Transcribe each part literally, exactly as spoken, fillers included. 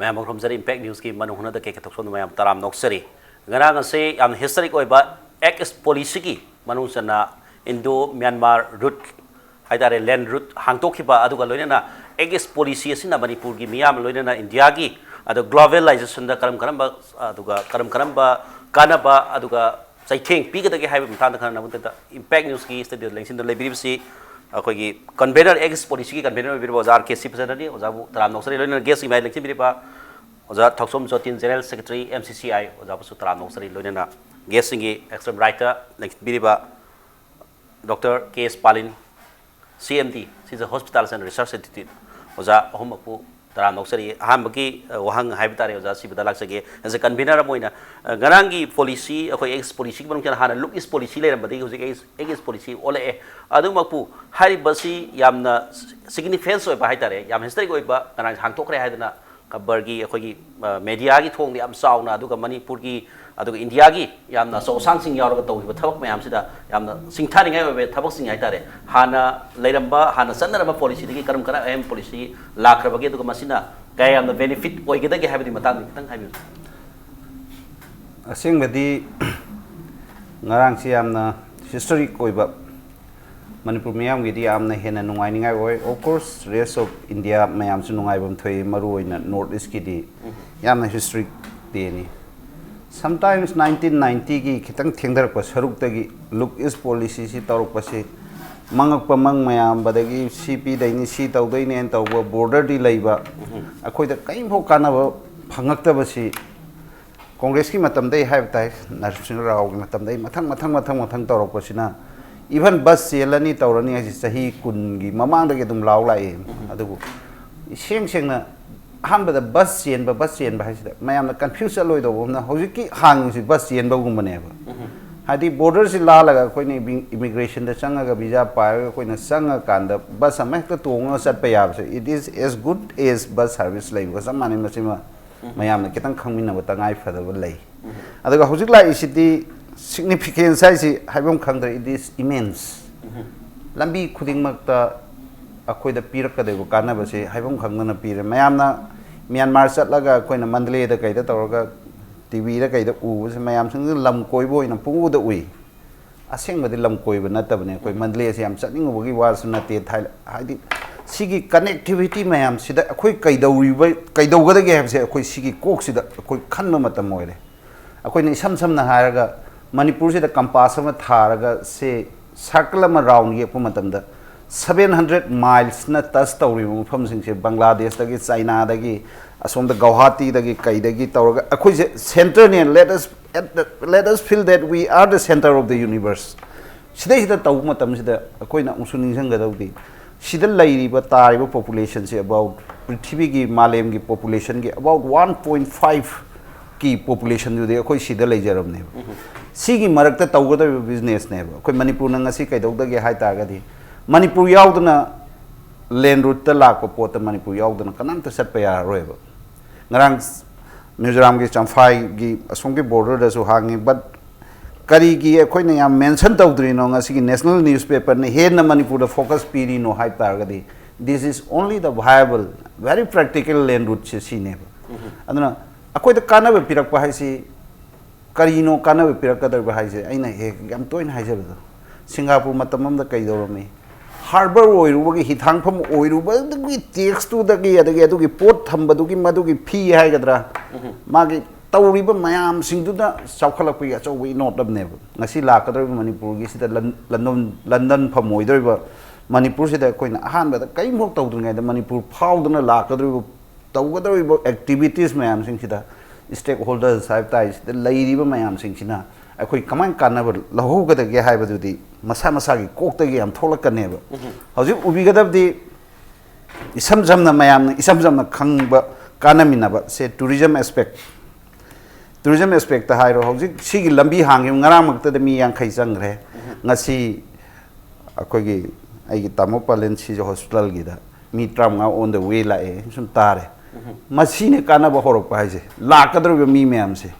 ꯃꯌꯥꯝ ꯈꯨꯔꯨꯝꯖꯔꯤ꯫ Impact Newsꯀꯤ ꯃꯅꯨꯡ ꯍꯨꯠꯅꯗ ꯀꯦ ꯀꯦ ꯊꯣꯛꯆꯣꯝꯗ ꯃꯌꯥꯝ ꯇꯔꯥꯝꯅ ꯑꯣꯛꯆꯔꯤ꯫ ꯉꯔꯥꯡ ꯑꯁꯤ ꯌꯥꯝꯅ historic ꯑꯣꯏꯕ Act East Policyꯒꯤ ꯃꯅꯨꯡ ꯆꯟꯅ Indo Myanmar route ꯍꯥꯏꯇꯥꯔꯦ, land route ꯍꯥꯡꯗꯣꯛꯈꯤꯕ, ꯑꯗꯨꯒ ꯂꯣꯏꯅꯅ Act East Policy ꯑꯁꯤꯅ ꯃꯅꯤꯄꯨꯔꯒꯤ ꯃꯤꯌꯥꯝ, ꯂꯣꯏꯅꯅ ꯏꯟꯗꯤꯌꯥꯒꯤ, ꯑꯗꯨ globalizationꯗ ꯀꯔꯝ ꯀꯔꯝꯕ, ꯑꯗꯨꯒ ꯀꯔꯝ ꯀꯔꯝꯕ ꯀꯥꯟꯅꯕ, ꯑꯗꯨꯒ ꯆꯩꯊꯦꯡ ꯄꯤꯒꯗꯒꯦ ꯍꯥꯏꯕꯒꯤ ꯃꯇꯥꯡꯗ ꯈꯟꯅꯅꯕꯒꯤꯗꯃꯛꯇ Impact Newsꯀꯤ studio ꯂꯦꯡꯁꯤꯟꯗꯨꯅ ꯂꯩꯕꯤꯔꯤꯕꯁꯤ ꯑꯩꯈꯣꯏꯒꯤ convener, Act East Policyꯒꯤ convener ꯑꯣꯏꯕꯤꯔꯤꯕ ꯑꯣꯖꯥ ꯑꯥꯔ ꯀꯦ ꯁꯤ ꯐꯖꯅꯅꯤ꯫ ꯑꯣꯖꯥꯕꯨ ꯇꯔꯥꯝꯅ ꯑꯣꯛꯆꯔꯤ꯫ ꯂꯣꯏꯅꯅ guestꯀꯤ ꯃꯥꯏ ꯂꯦꯡꯁꯤꯟꯕꯤꯔꯤꯕ ꯑꯣꯖꯥ ꯊꯧꯁꯣꯝ ꯖꯣꯇꯤꯟ, General Secretary, M C C I, ꯑꯣꯖꯥꯕꯨꯁꯨ ꯇꯔꯥꯝꯅ ꯑꯣꯛꯆꯔꯤ꯫ ꯂꯣꯏꯅꯅ guestꯁꯤꯡꯒꯤ external right ꯂꯦꯡꯁꯤꯟꯕꯤꯔꯤꯕ Doctor K S Palin, C M D, Cesar Hospitals and Research Institute, ꯑꯣꯖꯥ ꯑꯍꯨꯝꯃꯛꯄꯨ ꯇꯔꯥꯝꯅ ꯑꯣꯛꯆꯔꯤ꯫ ꯑꯍꯥꯟꯕꯒꯤ, ꯑ, ꯋꯥꯍꯪ ꯍꯥꯏꯕ ꯇꯥꯔꯦ, ꯑꯣꯖꯥ ꯁꯤꯕꯗ ꯂꯥꯛꯆꯒꯦ꯫ As a convener ꯑꯃ ꯑꯣꯏꯅ, ꯑ, ꯉꯔꯥꯡꯒꯤ policy, ꯑꯩꯈꯣꯏ Act East Policyꯒꯤ ꯃꯅꯨꯡꯗ ꯍꯥꯟꯅ Look East Policy ꯂꯩꯔꯝꯕꯗꯒꯤ ꯍꯧꯖꯤꯛ Act East, Act East Policy ꯑꯣꯜꯂꯛꯑꯦ꯫ ꯑꯗꯨꯃꯛꯄꯨ ꯍꯥꯏꯔꯤꯕꯁꯤ ꯌꯥꯝꯅ significance ꯑꯣꯏꯕ ꯍꯥꯏ ꯇꯥꯔꯦ, ꯌꯥꯝ historic ꯑꯣꯏꯕ, ꯉꯔꯥꯡ ꯍꯥꯡꯗꯣꯛꯈ꯭ꯔꯦ ꯍꯥꯏꯗꯅ ꯈꯕꯔꯒꯤ, ꯑꯩꯈꯣꯏꯒꯤ, ꯑ, mediaꯒꯤ ꯊꯣꯡꯗ ꯌꯥꯝ ꯆꯥꯎꯅ, ꯑꯗꯨꯒ ꯃꯅꯤꯄꯨꯔꯒꯤ, ꯑꯗꯨꯒ ꯏꯟꯗꯤꯌꯥꯒꯤ ꯌꯥꯝꯅ ꯑꯆꯧ ꯑꯁꯥꯡꯁꯤꯡ ꯌꯥꯎꯔꯒ ꯇꯧꯈꯤꯕ ꯊꯕꯛ ꯃꯌꯥꯝꯁꯤꯗ ꯌꯥꯝꯅ ꯁꯤꯡꯊꯥꯅꯤꯡꯉꯥꯏ ꯑꯣꯏꯕ ꯊꯕꯛꯁꯤꯡ ꯍꯥꯏ ꯇꯥꯔꯦ, ꯍꯥꯟꯅ ꯂꯩꯔꯝꯕ, ꯍꯥꯟꯅ ꯆꯠꯅꯔꯝꯕ policyꯗꯒꯤ ꯀꯔꯝ ꯀꯔꯝ ꯑꯍꯦꯟꯕ policy ꯂꯥꯛꯈ꯭ꯔꯕꯒꯦ, ꯑꯗꯨꯒ ꯃꯁꯤꯅ ꯀꯌꯥ ꯌꯥꯝꯅ benefit ꯑꯣꯏꯒꯗꯒꯦ ꯍꯥꯏꯕꯒꯤ ꯃꯇꯥꯡꯗ ꯈꯤꯇꯪ ꯍꯥꯏꯕꯤꯌꯨ꯫ ꯑꯁꯦꯡꯕꯗꯤ ꯉꯔꯥꯡꯁꯤ ꯌꯥꯝꯅ historic ꯑꯣꯏꯕ, ꯃꯅꯤꯄꯨꯔ ꯃꯤꯌꯥꯝꯒꯤꯗꯤ ꯌꯥꯝꯅ ꯍꯦꯟꯅ ꯅꯨꯡꯉꯥꯏꯅꯤꯡꯉꯥꯏ ꯑꯣꯏ꯫ Of course, rest of India ꯃꯌꯥꯝꯁꯨ ꯅꯨꯡꯉꯥꯏꯐꯝ ꯊꯣꯛꯏ, ꯃꯔꯨꯑꯣꯏꯅ North Eastꯀꯤꯗꯤ ꯌꯥꯝꯅ historic dayꯅꯤ꯫ Sometimes nineteen ninetyꯒꯤ ꯈꯤꯇꯪ ꯊꯦꯡꯊꯔꯛꯄ ꯁꯔꯨꯛꯇꯒꯤ Look East Policyꯁꯤ ꯇꯧꯔꯛꯄꯁꯤ, ꯃꯪꯉꯛꯄ ꯃꯪ ꯃꯌꯥꯝꯕꯗꯒꯤ ꯁꯤ ꯄꯤꯗꯣꯏꯅꯤ, ꯁꯤ ꯇꯧꯗꯣꯏꯅꯦꯅ ꯇꯧꯕ, borderꯗꯤ ꯂꯩꯕ, ꯑꯩꯈꯣꯏꯗ ꯀꯔꯤꯝꯐꯥꯎ ꯀꯥꯟꯅꯕ ꯐꯪꯉꯛꯇꯕꯁꯤ ꯀꯣꯡꯒ꯭ꯔꯦꯁꯀꯤ ꯃꯇꯝꯗꯩ ꯍꯥꯏꯕ ꯇꯥꯏ, ꯅꯔꯁꯤꯡꯍ ꯔꯥꯎꯒꯤ ꯃꯇꯝꯗꯩ ꯃꯊꯪ, ꯃꯊꯪ, ꯃꯊꯪ, ꯃꯊꯪ ꯇꯧꯔꯛꯄꯁꯤꯅ, even bus ꯆꯦꯜꯂꯅꯤ ꯇꯧꯔꯅꯤ ꯍꯥꯏꯁꯤ ꯆꯍꯤ ꯀꯨꯟꯒꯤ ꯃꯃꯥꯡꯗꯒꯤ ꯑꯗꯨꯝ ꯂꯥꯎ ꯂꯥꯛꯑꯦ꯫ ꯑꯗꯨꯕꯨ ꯏꯁꯦꯡ ꯁꯦꯡꯅ ꯑꯍꯥꯟꯕꯗ bus ꯆꯦꯟꯕ, bus ꯆꯦꯟꯕ ꯍꯥꯏꯁꯤꯗ ꯃꯌꯥꯝꯅ confuse ꯆꯠꯂꯣꯏꯗꯧꯕ ꯑꯃꯅ, ꯍꯧꯖꯤꯛꯀꯤ ꯍꯥꯡꯉꯤꯁꯤ bus ꯆꯦꯟꯕꯒꯨꯝꯕꯅꯦꯕ꯫ ꯍꯥꯏꯗꯤ borderꯁꯤ ꯂꯥꯜꯂꯒ ꯑꯩꯈꯣꯏꯅ ꯏꯃꯤ-, immigrationꯗ ꯆꯪꯉꯒ visa ꯄꯥꯏꯔꯒ ꯑꯩꯈꯣꯏꯅ ꯆꯪꯉꯀꯥꯟꯗ bus ꯑꯃ ꯍꯦꯛꯇ ꯇꯣꯡꯉꯒ ꯆꯠꯄ ꯌꯥꯕꯁꯦ, it is as good as bus service ꯂꯩꯕꯒ ꯆꯞ ꯃꯥꯟꯅꯩ꯫ ꯃꯁꯤꯃ ꯃꯌꯥꯝꯅ ꯈꯤꯇꯪ ꯈꯪꯃꯤꯟꯅꯕ ꯇꯉꯥꯏ ꯐꯗꯕ ꯂꯩ꯫ ꯑꯗꯨꯒ ꯍꯧꯖꯤꯛ ꯂꯥꯛꯏꯁꯤꯗꯤ significance ꯍꯥꯏꯁꯤ ꯍꯥꯏꯐꯝ ꯈꯪꯗ꯭ꯔꯦ, it is immense꯫ ꯂꯝꯕꯤ ꯈꯨꯗꯤꯡꯃꯛꯇ ꯑꯩꯈꯣꯏꯗ ꯄꯤꯔꯛꯀꯗꯣꯏꯕ ꯀꯥꯟꯅꯕꯁꯤ ꯍꯥꯏꯐꯝ ꯈꯪꯗꯅ ꯄꯤꯔꯦ꯫ ꯃꯌꯥꯝꯅ ꯃ꯭ꯌꯥꯟꯃꯥꯔ ꯆꯠꯂꯒ ꯑꯩꯈꯣꯏꯅ ꯃꯟꯗꯂꯦꯗ ꯀꯩꯗ ꯇꯧꯔꯒ ꯇꯤꯚꯤꯗ ꯀꯩꯗ ꯎꯕꯁꯦ ꯃꯌꯥꯝꯁꯤꯡꯁꯤ ꯂꯝ ꯀꯣꯏꯕ ꯑꯣꯏꯅ ꯄꯨꯡꯎꯗ ꯎꯏ꯫ ꯑꯁꯦꯡꯕꯗꯤ ꯂꯝ ꯀꯣꯏꯕ ꯅꯠꯇꯕꯅꯦ꯫ ꯑꯩꯈꯣꯏ ꯃꯟꯗꯂꯦꯁꯦ ꯌꯥꯝ ꯆꯠꯅꯤꯡꯉꯨꯕꯒꯤ ꯋꯥꯁꯨ ꯅꯠꯇꯦ꯫ ꯊꯥꯏ-, ꯍꯥꯏꯗꯤ ꯁꯤꯒꯤ ꯀꯅꯦꯛꯇꯤꯚꯤꯇꯤ ꯃꯌꯥꯝꯁꯤꯗ ꯑꯩꯈꯣꯏ ꯀꯩꯗꯧꯔꯤꯕ, ꯀꯩꯗꯧꯒꯗꯒꯦ ꯍꯥꯏꯕꯁꯦ ꯑꯩꯈꯣꯏ ꯁꯤꯒꯤ ꯀꯣꯛꯁꯤꯗ ꯑꯩꯈꯣꯏ ꯈꯟꯕ ꯃꯇꯝ ꯑꯣꯏꯔꯦ꯫ ꯑꯩꯈꯣꯏꯅ ꯏꯁꯝ ꯁꯝꯅ ꯍꯥꯏꯔꯒ ꯃꯅꯤꯄꯨꯔꯁꯤꯗ ꯀꯝꯄꯥꯁ ꯑꯃ ꯊꯥꯔꯒ ꯁꯦ ꯁꯔꯀꯜ ꯑꯃ ꯔꯥꯎꯟ ꯌꯦꯛꯄ ꯃꯇꯝꯗ seven hundred milesꯅ touch ꯇꯧꯔꯤꯕ ꯃꯐꯝꯁꯤꯡꯁꯦ ꯕꯪꯒ꯭ꯂꯥꯗꯦꯁꯇꯒꯤ, ꯆꯥꯏꯅꯥꯗꯒꯤ, ꯑꯁꯣꯝꯗ ꯒꯧꯍꯥꯇꯤꯗꯒꯤ ꯀꯩꯗꯒꯤ ꯇꯧꯔꯒ ꯑꯩꯈꯣꯏꯁꯦ centreꯅꯦ, let us, let us feel that we are the centre of the universe꯫ ꯁꯤꯗꯩꯁꯤꯗ ꯇꯧꯕ ꯃꯇꯝꯁꯤꯗ ꯑꯩꯈꯣꯏꯅ ꯑꯃꯨꯛꯁꯨ ꯅꯤꯡꯁꯤꯡꯒꯗꯧꯗꯤ, ꯁꯤꯗ ꯂꯩꯔꯤꯕ, ꯇꯥꯔꯤꯕ populationꯁꯦ about ꯄ꯭ꯔꯤꯊꯤꯕꯤꯒꯤ, ꯃꯥꯂꯦꯝꯒꯤ populationꯒꯤ about one point fiveꯀꯤ populationꯗꯨꯗꯤ ꯑꯩꯈꯣꯏ ꯁꯤꯗ ꯂꯩꯖꯔꯕꯅꯦꯕ꯫ ꯁꯤꯒꯤ ꯃꯔꯛꯇ ꯇꯧꯒꯗꯧꯔꯤꯕ businessꯅꯦꯕ꯫ ꯑꯩꯈꯣꯏ ꯃꯅꯤꯄꯨꯔꯅ ꯉꯁꯤ ꯀꯩꯗꯧꯗꯒꯦ ꯍꯥꯏ ꯇꯥꯔꯒꯗꯤ, ꯃꯅꯤꯄꯨꯔ ꯌꯥꯎꯗꯅ land routeꯇ ꯂꯥꯛꯄ ꯄꯣꯠꯇ ꯃꯅꯤꯄꯨꯔ ꯌꯥꯎꯗꯅ ꯀꯅꯥꯝꯇ ꯆꯠꯄ ꯌꯥꯔꯔꯣꯏꯕ꯫ ꯉꯔꯥꯡ ꯃꯤꯖꯣꯔꯥꯝꯒꯤ ꯆꯝꯐꯥꯏꯒꯤ ꯑꯁꯣꯝꯒꯤ borderꯗꯁꯨ ꯍꯥꯡꯉꯤ꯫ But ꯀꯔꯤꯒꯤ ꯑꯩꯈꯣꯏꯅ ꯌꯥꯝ mention ꯇꯧꯗ꯭ꯔꯤꯅꯣ? ꯉꯁꯤꯒꯤ national newspaperꯅ ꯍꯦꯟꯅ ꯃꯅꯤꯄꯨꯔꯗ focus ꯄꯤꯔꯤꯅꯣ ꯍꯥꯏ ꯇꯥꯔꯒꯗꯤ, this is only the viable, very practical land routeꯁꯦ ꯁꯤꯅꯦꯕ꯫ ꯑꯗꯨꯅ ꯑꯩꯈꯣꯏꯗ ꯀꯥꯟꯅꯕ ꯄꯤꯔꯛꯄ ꯍꯥꯏꯁꯤ ꯀꯔꯤꯅꯣ? ꯀꯥꯟꯅꯕ ꯄꯤꯔꯛꯀꯗꯧꯔꯤꯕ ꯍꯥꯏꯁꯦ ꯑꯩꯅ ꯍꯦꯛ ꯌꯥꯝ ꯇꯣꯏꯅ ꯍꯥꯏꯖꯕꯗꯣ, ꯁꯤꯡꯒꯥꯄꯨꯔ ꯃꯇꯝ ꯑꯃꯗ ꯀꯩꯗꯧꯔꯝꯃꯤ? Harbour ꯑꯣꯏꯔꯨꯕꯒꯤ, ꯍꯤꯊꯥꯡꯐꯝ ꯑꯣꯏꯔꯨꯕꯗꯨꯒꯤ taxꯇꯨꯗꯒꯤ, ꯑꯗꯒꯤ ꯑꯗꯨꯒꯤ ꯄꯣꯠ ꯊꯝꯕꯗꯨꯒꯤ ꯃꯗꯨꯒꯤ fee ꯍꯥꯏꯒꯗ꯭ꯔꯥ, ꯃꯥꯒꯤ ꯇꯧꯔꯤꯕ ꯃꯌꯥꯝꯁꯤꯡꯗꯨꯗ ꯆꯥꯎꯈꯠꯂꯛꯄꯒꯤ ꯑꯆꯧꯕ ꯏꯅꯣꯠ ꯑꯃꯅꯦꯕ꯫ ꯉꯁꯤ ꯂꯥꯛꯀꯗꯧꯔꯤꯕ ꯃꯅꯤꯄꯨꯔꯒꯤꯁꯤꯗ ꯂꯟ-, ꯂꯟꯗꯣꯟ-, ꯂꯟꯗꯟꯐꯝ ꯑꯣꯏꯗꯧꯔꯤꯕ ꯃꯅꯤꯄꯨꯔꯁꯤꯗ ꯑꯩꯈꯣꯏꯅ ꯑꯍꯥꯟꯕꯗ ꯀꯔꯤꯝꯐꯥꯎ ꯇꯧꯗ꯭ꯔꯤꯉꯩꯗ ꯃꯅꯤꯄꯨꯔ ꯐꯥꯎꯗꯨꯅ ꯂꯥꯛꯀꯗꯧꯔꯤꯕ, ꯇꯧꯒꯗꯧꯔꯤꯕ activities ꯃꯌꯥꯝꯁꯤꯡꯁꯤꯗ stakeholders ꯍꯥꯏꯕ ꯇꯥꯏ, ꯁꯤꯗ ꯂꯩꯔꯤꯕ ꯃꯌꯥꯝꯁꯤꯡꯁꯤꯅ ꯑꯩꯈꯣꯏ ꯀꯃꯥꯏꯅ ꯀꯥꯟꯅꯕ ꯂꯧꯍꯧꯒꯗꯒꯦ ꯍꯥꯏꯕꯗꯨꯗꯤ ꯃꯁꯥ ꯃꯁꯥꯒꯤ ꯀꯣꯛꯇꯒꯤ ꯌꯥꯝ ꯊꯣꯛꯂꯛꯀꯅꯦꯕ꯫ ꯍꯧꯖꯤꯛ ꯎꯕꯤꯒꯗꯕꯗꯤ ꯏꯁꯝ ꯁꯝꯅ, ꯃꯌꯥꯝꯅ ꯏꯁꯝ ꯁꯝꯅ ꯈꯪꯕ, ꯀꯥꯟꯅꯃꯤꯟꯅꯕ ꯁꯦ tourism aspect꯫ Tourism aspectꯇ ꯍꯥꯏꯔꯣ, ꯍꯧꯖꯤꯛ ꯁꯤꯒꯤ ꯂꯝꯕꯤ ꯍꯥꯡꯈꯤꯕ ꯉꯔꯥꯡꯃꯛꯇꯗ ꯃꯤ ꯌꯥꯡꯈꯩ ꯆꯪꯈ꯭ꯔꯦ꯫ ꯉꯁꯤ ꯑꯩꯈꯣꯏꯒꯤ, ꯑꯩꯒꯤ ꯇꯥꯃꯣ ꯄꯥꯂꯦꯟ ꯁꯤꯁꯨ hospitalꯒꯤꯗ ꯃꯤ ꯇꯔꯥꯃꯉꯥ on the way ꯂꯥꯛꯑꯦ ꯁꯨꯝ ꯇꯥꯔꯦ꯫ ꯃꯁꯤꯅꯦ ꯀꯥꯟꯅꯕ ꯍꯧꯔꯛꯄ ꯍꯥꯏꯁꯦ, ꯂꯥꯛꯀꯗꯧꯔꯤꯕ ꯃꯤ ꯃꯌꯥꯝꯁꯦ꯫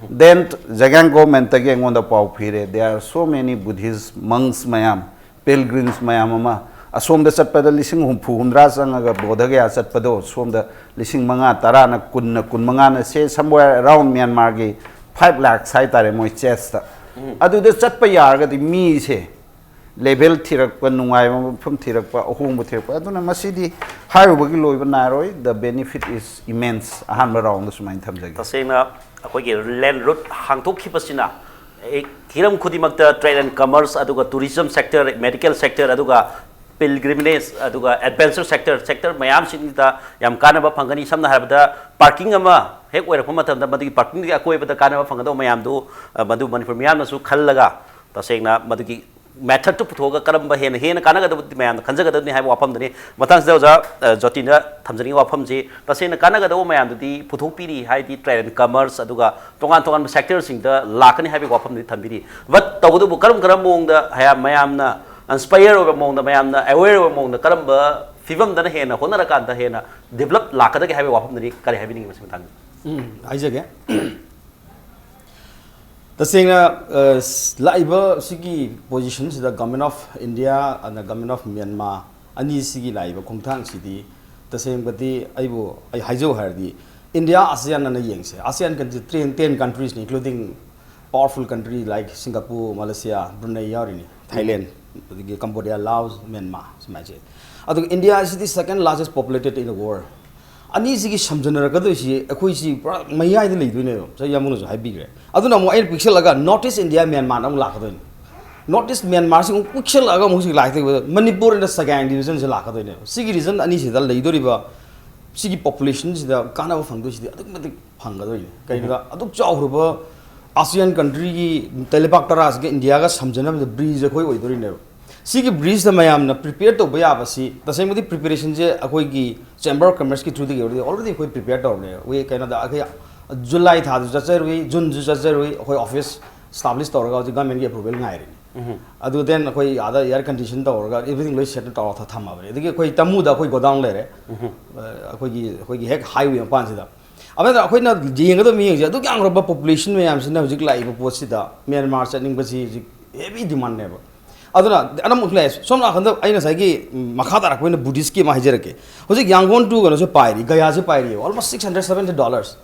Then Zhejiang governmentꯇꯒꯤ ꯑꯩꯉꯣꯟꯗ ꯄꯥꯎ ꯄꯤꯔꯦ, there are so many Buddhist monks ꯃꯌꯥꯝ Pilgrims ꯃꯌꯥꯝ ꯑꯃ ꯑꯁꯣꯝꯗ ꯆꯠꯄꯗ ꯂꯤꯁꯤꯡ ꯍꯨꯝꯐꯨ ꯍꯨꯝꯗ꯭ꯔꯥ ꯆꯪꯉꯒ ꯕꯣꯙꯒꯌꯥ ꯆꯠꯄꯗꯣ, ꯁꯣꯝꯗ ꯂꯤꯁꯤꯡ ꯃꯉꯥ, ꯇꯔꯥꯅ, ꯀꯨꯟꯅ, ꯀꯨꯟ ꯃꯉꯥꯅ, ꯁꯦ somewhere around ꯃ꯭ꯌꯥꯟꯃꯥꯔꯒꯤ five lakhs ꯍꯥꯏꯇꯥꯔꯦ, ꯃꯣꯏ ꯆꯦꯁꯇ꯫ ꯑꯗꯨꯗ ꯆꯠꯄ ꯌꯥꯔꯒꯗꯤ ꯃꯤꯁꯦ ꯂꯦꯚꯦꯜ ꯊꯤꯔꯛꯄ, ꯅꯨꯡꯉꯥꯏꯕ ꯃꯐꯝ ꯊꯤꯔꯛꯄ, ꯑꯍꯣꯡꯕ ꯊꯤꯔꯛꯄ, ꯑꯗꯨꯅ ꯃꯁꯤꯗꯤ ꯍꯥꯏꯔꯨꯕꯒꯤ ꯂꯣꯏꯕ ꯅꯥꯏꯔꯣꯏ꯫ The benefit is immense꯫ ꯑꯍꯥꯟꯕ ꯔꯥꯎꯟꯗ ꯁꯨꯃꯥꯏꯅ ꯊꯝꯖꯒꯦ꯫ ꯇꯁꯦꯡꯅ ꯑꯩꯈꯣꯏꯒꯤ ꯂꯦꯟ ꯔꯨꯠ ꯍꯥꯡꯗꯣꯛꯈꯤꯕꯁꯤꯅ ꯑꯦ, ꯍꯤꯔꯝ ꯈꯨꯗꯤꯡꯃꯛꯇ trade and commerce, ꯑꯗꯨꯒ tourism sector, medical sector, ꯑꯗꯨꯒ pilgrimage, ꯑꯗꯨꯒ adventure sector, sector ꯃꯌꯥꯝꯁꯤꯡꯁꯤꯗ ꯌꯥꯝ ꯀꯥꯟꯅꯕ ꯐꯪꯒꯅꯤ꯫ ꯁꯝꯅ ꯍꯥꯏꯔꯕꯗ, ꯄꯥꯔꯀꯤꯡ ꯑꯃ ꯍꯦꯛ ꯑꯣꯏꯔꯛꯄ ꯃꯇꯝꯗ, ꯃꯗꯨꯒꯤ ꯄꯥꯔꯀꯤꯡꯗꯨꯒꯤ ꯑꯀꯣꯏꯕꯗ ꯀꯥꯟꯅꯕ ꯐꯪꯒꯗꯧꯕ ꯃꯌꯥꯝꯗꯨ, ꯑ, ꯃꯗꯨ ꯃꯅꯤꯄꯨꯔ ꯃꯤꯌꯥꯝꯅꯁꯨ ꯈꯜꯂꯒ, ꯇꯁꯦꯡꯅ ꯃꯗꯨꯒꯤ ꯃꯦꯊꯠꯇꯨ ꯄꯨꯊꯣꯛꯑꯒ ꯀꯔꯝꯕ ꯍꯦꯟꯅ, ꯍꯦꯟꯅ ꯀꯥꯟꯅꯒꯗꯕꯗꯤ ꯃꯌꯥꯝꯅ ꯈꯟꯖꯒꯗꯕꯅꯤ ꯍꯥꯏꯕ ꯋꯥꯐꯝꯗꯨꯅꯤ꯫ ꯃꯊꯪꯁꯤꯗ ꯑꯣꯖꯥ, ꯑ, ꯖꯣꯇꯤꯟꯗ ꯊꯝꯖꯅꯤꯡꯉꯤ ꯋꯥꯐꯝꯁꯤ, ꯇꯁꯦꯡꯅ ꯀꯥꯟꯅꯒꯗꯧꯕ ꯃꯌꯥꯝꯗꯨꯗꯤ ꯄꯨꯊꯣꯛꯄꯤꯔꯤ, ꯍꯥꯏꯗꯤ trade and commerce, ꯑꯗꯨꯒ ꯇꯣꯉꯥꯟ ꯇꯣꯉꯥꯟꯕ ꯁꯦꯛꯇꯔꯁꯤꯡꯗ ꯂꯥꯛꯀꯅꯤ ꯍꯥꯏꯕꯒꯤ ꯋꯥꯐꯝꯗꯨꯗꯤ ꯊꯝꯕꯤꯔꯤ꯫ But ꯇꯧꯕꯇꯕꯨ ꯀꯔꯝ ꯀꯔꯝꯕ ꯃꯑꯣꯡꯗ ꯍꯌꯥ-, ꯃꯌꯥꯝꯅ ꯏꯟꯁꯄꯥꯌꯔ ꯑꯣꯏꯕ ꯃꯑꯣꯡꯗ, ꯃꯌꯥꯝꯅ ꯑꯦꯋꯦꯌꯔ ꯑꯣꯏꯕ ꯃꯑꯣꯡꯗ ꯀꯔꯝꯕ ꯐꯤꯕꯝꯗꯅ ꯍꯦꯟꯅ ꯍꯣꯠꯅꯔꯀꯥꯟꯗ ꯍꯦꯟꯅ ꯗꯤꯕꯂꯞ ꯂꯥꯛꯀꯗꯒꯦ ꯍꯥꯏꯕꯒꯤ ꯋꯥꯐꯝꯗꯨꯅꯤ꯫ ꯀꯔꯤ ꯍꯥꯏꯕꯤꯅꯤꯡꯉꯤ ꯃꯁꯤ ꯃꯇꯥꯡꯗ? ꯎꯝ, ꯍꯥꯏꯖꯒꯦ꯫ ꯇꯁꯦꯡꯅ, ꯑ, ꯂꯥꯛꯏꯕ ꯁꯤꯒꯤ ꯄꯣꯖꯤꯁꯟꯁꯤꯗ Government of India ꯑꯗꯨꯒ Government of Myanmar ꯑꯅꯤꯁꯤꯒꯤ ꯂꯥꯛꯏꯕ ꯈꯣꯡꯊꯥꯡꯁꯤꯗꯤ ꯇꯁꯦꯡꯕꯗꯤ ꯑꯩꯕꯨ, ꯑꯩ ꯍꯥꯏꯖꯧ ꯍꯥꯏꯔꯗꯤ, ꯏꯟꯗꯤꯌꯥ ꯑꯁꯤꯌꯥꯟ ꯑꯅ ꯌꯦꯡꯁꯦ꯫ ꯑꯁꯤꯌꯥꯟ ꯀꯟꯇ꯭ꯔꯤ ten, ten countries ꯅꯤ, including powerful country like Singapore, Malaysia, Brunei ꯌꯥꯎꯔꯤꯅꯤ, Thailand, ꯑꯗꯒꯤ Cambodia, Laos, Myanmar ꯁꯨꯃꯥꯏꯅ ꯆꯦ꯫ ꯑꯗꯨꯒ ꯏꯟꯗꯤꯌꯥ ꯑꯁꯤꯗꯤ second largest populated in the world꯫ ꯑꯅꯤꯁꯤꯒꯤ ꯁꯝꯖꯟꯅꯔꯛꯀꯗꯣꯏꯁꯤ ꯑꯩꯈꯣꯏꯁꯤ ꯄꯨꯔꯥ ꯃꯌꯥꯏꯗ ꯂꯩꯗꯣꯏꯅꯦꯕ꯫ ꯉꯁꯥꯏ ꯏꯌꯥꯝꯕꯅꯁꯨ ꯍꯥꯏꯕꯤꯈ꯭ꯔꯦ꯫ ꯑꯗꯨꯅ ꯑꯃꯨꯛ ꯑꯩꯅ ꯄꯤꯛꯁꯜꯂꯒ North East India Myanmar ꯅ ꯑꯃꯨꯛ ꯂꯥꯛꯀꯗꯣꯏꯅꯤ꯫ North East Myanmar ꯁꯤ ꯑꯃꯨꯛ ꯄꯤꯛꯁꯜꯂꯛꯑꯒ ꯑꯃꯨꯛ ꯍꯧꯖꯤꯛ ꯂꯥꯛꯇꯣꯏꯕ ꯃꯅꯤꯄꯨꯔ ꯑꯦꯟ ꯁꯒꯥꯡ ꯗꯤꯕꯤꯖꯟꯁꯦ ꯂꯥꯛꯀꯗꯣꯏꯅꯦꯕ꯫ ꯁꯤꯒꯤ ꯔꯤꯖꯟ ꯑꯅꯤꯁꯤꯗ ꯂꯩꯗꯣꯔꯤꯕ ꯁꯤꯒꯤ ꯄꯣꯄꯨꯂꯦꯁꯟꯁꯤꯗ ꯀꯥꯟꯅꯕ ꯐꯪꯗꯣꯏꯁꯤꯗꯤ ꯑꯗꯨꯛꯀꯤ ꯃꯇꯤꯛ ꯐꯪꯒꯗꯣꯏꯅꯤ꯫ ꯀꯩꯒꯤꯅꯣꯗ ꯑꯗꯨꯛ ꯆꯥꯎꯈ꯭ꯔꯕ ꯑꯁꯤꯌꯥꯟ ꯀꯟꯇ꯭ꯔꯤꯒꯤ ꯂꯩꯕꯥꯛ ꯇꯔꯥꯁꯤꯒ ꯏꯟꯗꯤꯌꯥꯒ ꯁꯝꯖꯟꯅꯕꯗ ꯕ꯭ꯔꯤꯖ ꯑꯩꯈꯣꯏ ꯑꯣꯏꯗꯣꯔꯤꯅꯦꯕ꯫ ꯁꯤꯒꯤ ꯕ꯭ꯔꯤꯖꯇ ꯃꯌꯥꯝꯅ ꯄ꯭ꯔꯤꯄꯦꯌꯔ ꯇꯧꯕ ꯌꯥꯕꯁꯤ, ꯇꯁꯦꯡꯕꯗꯤ ꯄ꯭ꯔꯤꯄꯦꯔꯦꯁꯟꯁꯦ ꯑꯩꯈꯣꯏꯒꯤ Chamber of Commerce ꯀꯤ through ꯗꯒꯤ already, already ꯑꯩꯈꯣꯏ ꯄ꯭ꯔꯤꯄꯦꯌꯔ ꯇꯧꯔꯕꯅꯦ꯫ ꯑꯩꯈꯣꯏ ꯀꯩꯅꯣꯗ ꯑꯩꯈꯣꯏ ꯖꯨꯂꯥꯏ ꯊꯥꯗꯁꯨ ꯆꯠꯆꯔꯨꯏ, ꯖꯨꯟꯁꯨ ꯆꯠꯆꯔꯨꯏ, ꯑꯩꯈꯣꯏ ꯑꯣꯐꯤꯁ ꯁ꯭ꯇꯥꯕ꯭ꯂꯤꯁ ꯇꯧꯔꯒ ꯍꯧꯖꯤꯛ ꯒꯚꯔꯟꯃꯦꯟꯒꯤ ꯑꯦꯄ꯭ꯔꯨꯕꯦꯜ ꯉꯥꯏꯔꯤꯅꯤ꯫ ꯑꯗꯨ then ꯑꯩꯈꯣꯏ ꯑꯥꯗ ꯑꯦꯌꯔ ꯀꯟꯗꯤꯁꯟ ꯇꯧꯔꯒ everything ꯂꯣꯏ ꯁꯦꯠ ꯇꯧꯔꯒ ꯊꯝꯃꯕꯅꯦ꯫ ꯑꯗꯒꯤ ꯑꯩꯈꯣꯏ ꯇꯃꯨꯗ ꯑꯩꯈꯣꯏ ꯒꯣꯗꯥꯎꯟ ꯂꯩꯔꯦ꯫ ꯑ, ꯑꯩꯈꯣꯏꯒꯤ, ꯑꯩꯈꯣꯏꯒꯤ ꯍꯦꯛ ꯍꯥꯏꯋꯦ ꯃꯄꯥꯟꯁꯤꯗ꯫ ꯑꯗꯨꯅ ꯑꯩꯈꯣꯏꯅ ꯌꯦꯡꯒꯗꯕ ꯃꯤꯌꯦꯡꯁꯦ ꯑꯗꯨꯛ ꯌꯥꯝꯈ꯭ꯔꯕ ꯄꯣꯄꯨꯂꯦꯁꯟ ꯃꯌꯥꯝꯁꯤꯅ ꯍꯧꯖꯤꯛ ꯂꯥꯛꯏꯕ ꯄꯣꯠꯁꯤꯗ ꯃ꯭ꯌꯥꯟꯃꯥꯔ ꯆꯠꯅꯤꯡꯕꯁꯤ ꯍꯧꯖꯤꯛ ꯍꯦꯚꯤ ꯗꯤꯃꯥꯟꯅꯦꯕ꯫ ꯑꯗꯨꯅ ꯑꯅꯝꯕ ꯂꯩ꯫ ꯁꯣꯝ ꯅꯥꯀꯟꯗ ꯑꯩ ꯉꯁꯥꯏꯒꯤ, ꯎꯝ, ꯃꯈꯥ ꯇꯥꯔꯛꯄ ꯑꯣꯏꯅ Buddhist ꯀꯤ ꯑꯃ ꯍꯥꯏꯖꯔꯛꯀꯦ꯫ ꯍꯧꯖꯤꯛ ꯌꯥꯡꯒꯣꯟ to ꯀꯩꯅꯣꯁꯦ ꯄꯥꯏꯔꯤ, ꯒꯌꯥꯁꯦ ꯄꯥꯏꯔꯤꯑꯕ, almost six hundred seventy dollars꯫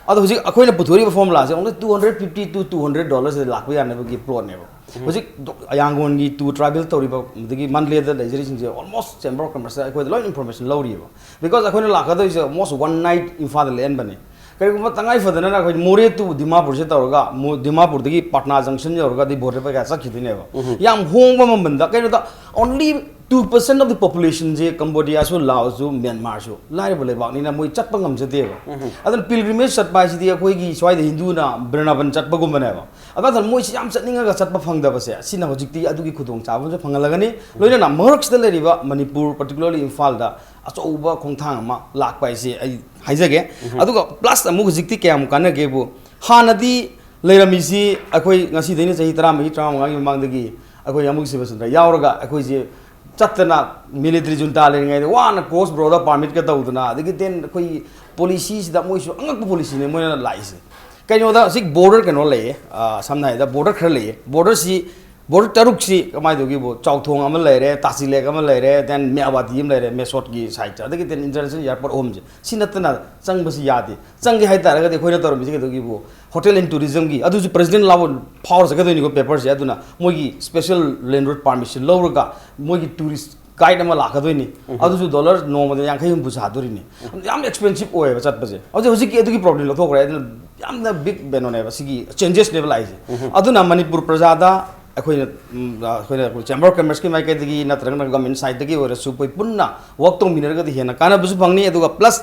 ꯑꯗꯣ ꯍꯧꯖꯤꯛ ꯑꯩꯈꯣꯏꯅ ꯄꯨꯊꯣꯔꯤꯕ formula say only two hundred fifty to two hundred dollars ꯁꯤꯗ ꯂꯥꯛꯄ ꯌꯥꯅꯕꯒꯤ plot ꯅꯦꯕ꯫ ꯍꯧꯖꯤꯛ ꯗꯣ-, ꯌꯥꯡꯒꯣꯟꯒꯤ to travel ꯇꯧꯔꯤꯕ, ꯑꯗꯒꯤ ꯃꯟꯗꯂꯦꯗ ꯂꯩꯖꯔꯤꯁꯤꯡꯁꯦ almost Chamber of Commerce ꯇ ꯑꯩꯈꯣꯏꯗ ꯂꯣꯏꯅ information ꯂꯧꯔꯤꯑꯕ꯫ Because ꯑꯩꯈꯣꯏꯅ ꯂꯥꯛꯀꯗꯣꯏꯁꯦ almost one night ꯏꯝꯐꯥꯜꯗ ꯂꯦꯛꯍꯟꯕꯅꯤ꯫ ꯀꯔꯤꯒꯨꯝꯕ ꯇꯉꯥꯏ ꯐꯗꯅ ꯑꯩꯈꯣꯏ ꯃꯣꯔꯦ to ꯗꯤꯃꯥꯄꯨꯔꯁꯦ ꯇꯧꯔꯒ, ꯃꯣ-, ꯗꯤꯃꯥꯄꯨꯔꯗꯒꯤ ꯄꯥꯠꯅꯥ junction ꯌꯧꯔꯒ ꯑꯗꯩ ꯕꯣꯔꯗꯔ ꯀꯩꯀꯥ ꯆꯠꯈꯤꯗꯣꯏꯅꯦꯕ꯫ ꯌꯥꯝ ꯍꯣꯡꯕ ꯃꯃꯜꯗ, ꯀꯩꯅꯣꯗ, only two percent of the population ꯁꯦ ꯀꯝꯕꯣꯗꯤꯌꯥꯁꯨ, ꯂꯥꯑꯣꯁꯁꯨ, ꯃ꯭ꯌꯥꯟꯃꯥꯔꯁꯨ ꯂꯥꯏꯔꯕ ꯂꯩꯕꯥꯛꯅꯤꯅ ꯃꯣꯏ ꯆꯠꯄ ꯉꯝꯖꯗꯦꯕ꯫ ꯑꯗꯨꯅ pilgrimage ꯆꯠꯄ ꯍꯥꯏꯁꯤꯗꯤ ꯑꯩꯈꯣꯏꯒꯤ ꯁ꯭ꯋꯥꯏꯗ ꯍꯤꯟꯗꯨꯅ ꯕ꯭ꯔꯤꯟꯗꯥꯕꯟ ꯆꯠꯄꯒꯨꯝꯕꯅꯦꯕ꯫ ꯑꯗꯨ ꯃꯇꯝꯗ ꯃꯣꯏꯁꯤ ꯌꯥꯝ ꯆꯠꯅꯤꯡꯉꯒ ꯆꯠꯄ ꯐꯪꯗꯕꯁꯦ, ꯑꯁꯤꯅ ꯍꯧꯖꯤꯛꯇꯤ ꯑꯗꯨꯒꯤ ꯈꯨꯗꯣꯡꯆꯥꯕ ꯑꯃꯁꯨ ꯐꯪꯍꯜꯂꯒꯅꯤ꯫ ꯂꯣꯏꯅꯅ ꯃꯔꯛꯁꯤꯗ ꯂꯩꯔꯤꯕ ꯃꯅꯤꯄꯨꯔ, particularly ꯏꯝꯐꯥꯜꯗ ꯑꯆꯧꯕ ꯈꯣꯡꯊꯥꯡ ꯑꯃ ꯂꯥꯛꯄ ꯍꯥꯏꯁꯦ ꯑꯩ ꯍꯥꯏꯖꯒꯦ꯫ ꯑꯗꯨꯒ plus ꯑꯃꯨꯛ ꯍꯧꯖꯤꯛꯇꯤ ꯀꯌꯥꯝ ꯀꯥꯟꯅꯒꯦꯕꯨ, ꯍꯥꯟꯅꯗꯤ ꯂꯩꯔꯝꯃꯤꯁꯤ ꯑꯩꯈꯣꯏ ꯉꯁꯤꯗꯩꯅ ꯆꯍꯤ ꯇꯔꯥꯃꯔꯤ, ꯇꯔꯥꯃꯉꯥꯒꯤ ꯃꯃꯥꯡꯗꯒꯤ ꯑꯩꯈꯣꯏ ꯌꯥꯝꯕꯨꯡ ꯁꯤꯕꯆꯟꯗ꯭ꯔ ꯌꯥꯎꯔꯒ ꯑꯩꯈꯣꯏꯁꯦ ꯆꯠꯇꯅ military junta ꯂꯩꯔꯤꯉꯩꯗ ꯋꯥꯅ cross border permit ꯀ ꯇꯧꯗꯅ, ꯑꯗꯒꯤ then ꯑꯩꯈꯣꯏ policy ꯁꯤꯗ ꯃꯣꯏꯁꯨ ꯑꯉꯛꯄ policy ꯅꯦ ꯃꯣꯏꯅ ꯂꯥꯛꯏꯁꯦ꯫ ꯀꯩꯅꯣꯗ ꯍꯧꯖꯤꯛ border ꯀꯩꯅꯣ ꯂꯩꯌꯦ, ꯑ, ꯁꯝꯅ ꯍꯥꯏꯔꯕꯗ border ꯈꯔ ꯂꯩꯌꯦ꯫ Border ꯁꯤ, border ꯇꯔꯨꯛꯁꯤ ꯀꯃꯥꯏꯅ ꯇꯧꯒꯦꯕꯨ, ꯆꯥꯎꯊꯣꯡ ꯑꯃ ꯂꯩꯔꯦ, ꯇꯥꯁꯤ ꯂꯦꯛ ꯑꯃ ꯂꯩꯔꯦ, then ꯃ꯭ꯌꯥꯕꯥꯇꯤ ꯑꯃ ꯂꯩꯔꯦ, ꯃꯦꯁꯣꯠꯀꯤ side ꯇ, ꯑꯗꯒꯤ then international airport ꯑꯍꯨꯝꯁꯦ꯫ ꯁꯤ ꯅꯠꯇꯅ ꯆꯪꯕꯁꯤ ꯌꯥꯗꯦ꯫ ꯆꯪꯒꯦ ꯍꯥꯏꯇꯥꯔꯒꯗꯤ ꯑꯩꯈꯣꯏꯅ ꯇꯧꯔꯝꯃꯤꯁꯦ ꯀꯩꯗꯧꯒꯦꯕꯨ, hotel and tourism ꯒꯤ, ꯑꯗꯨꯁꯨ president ꯂꯥꯎꯕ ꯐꯥꯎꯔ ꯆꯠꯀꯗꯣꯏꯅꯤꯀꯣ paper ꯁꯦ꯫ ꯑꯗꯨꯅ ꯃꯣꯏꯒꯤ special land road permission ꯂꯧꯔꯒ ꯃꯣꯏꯒꯤ tourist guide ꯑꯃ ꯂꯥꯛꯀꯗꯣꯏꯅꯤ꯫ ꯑꯗꯨꯁꯨ dollar ꯅꯣꯡꯃꯗ ꯌꯥꯡꯈꯩ ꯍꯨꯝꯐꯨ ꯁꯥꯗꯣꯔꯤꯅꯤ꯫ ꯌꯥꯝ expensive ꯑꯣꯏꯌꯦꯕ ꯆꯠꯄꯁꯦ꯫ ꯍꯧꯖꯤꯛ, ꯍꯧꯖꯤꯛꯀꯤ ꯑꯗꯨꯒꯤ problem ꯂꯧꯊꯣꯛꯈ꯭ꯔꯦ꯫ ꯑꯗꯨꯅ ꯌꯥꯝꯅ big ꯀꯩꯅꯣꯅꯦꯕ, ꯁꯤꯒꯤ changes ꯅꯦꯕ ꯂꯥꯛꯏꯁꯦ꯫ ꯑꯗꯨꯅ ꯃꯅꯤꯄꯨꯔ ꯄ꯭ꯔꯖꯥꯗ ꯑꯩꯈꯣꯏꯅ, ꯎꯝ, ꯑꯩꯈꯣꯏꯅ Chamber of Commerce ꯀꯤ ꯃꯥꯏꯀꯩꯗꯒꯤ ꯅꯠꯇ꯭ꯔꯒꯅ government side ꯇꯒꯤ ꯑꯣꯏꯔꯁꯨ ꯑꯩꯈꯣꯏ ꯄꯨꯟꯅ work ꯇꯧꯃꯤꯟꯅꯔꯒꯗꯤ ꯍꯦꯟꯅ ꯀꯥꯟꯅꯕꯁꯨ ꯐꯪꯅꯤ꯫ ꯑꯗꯨꯒ plus,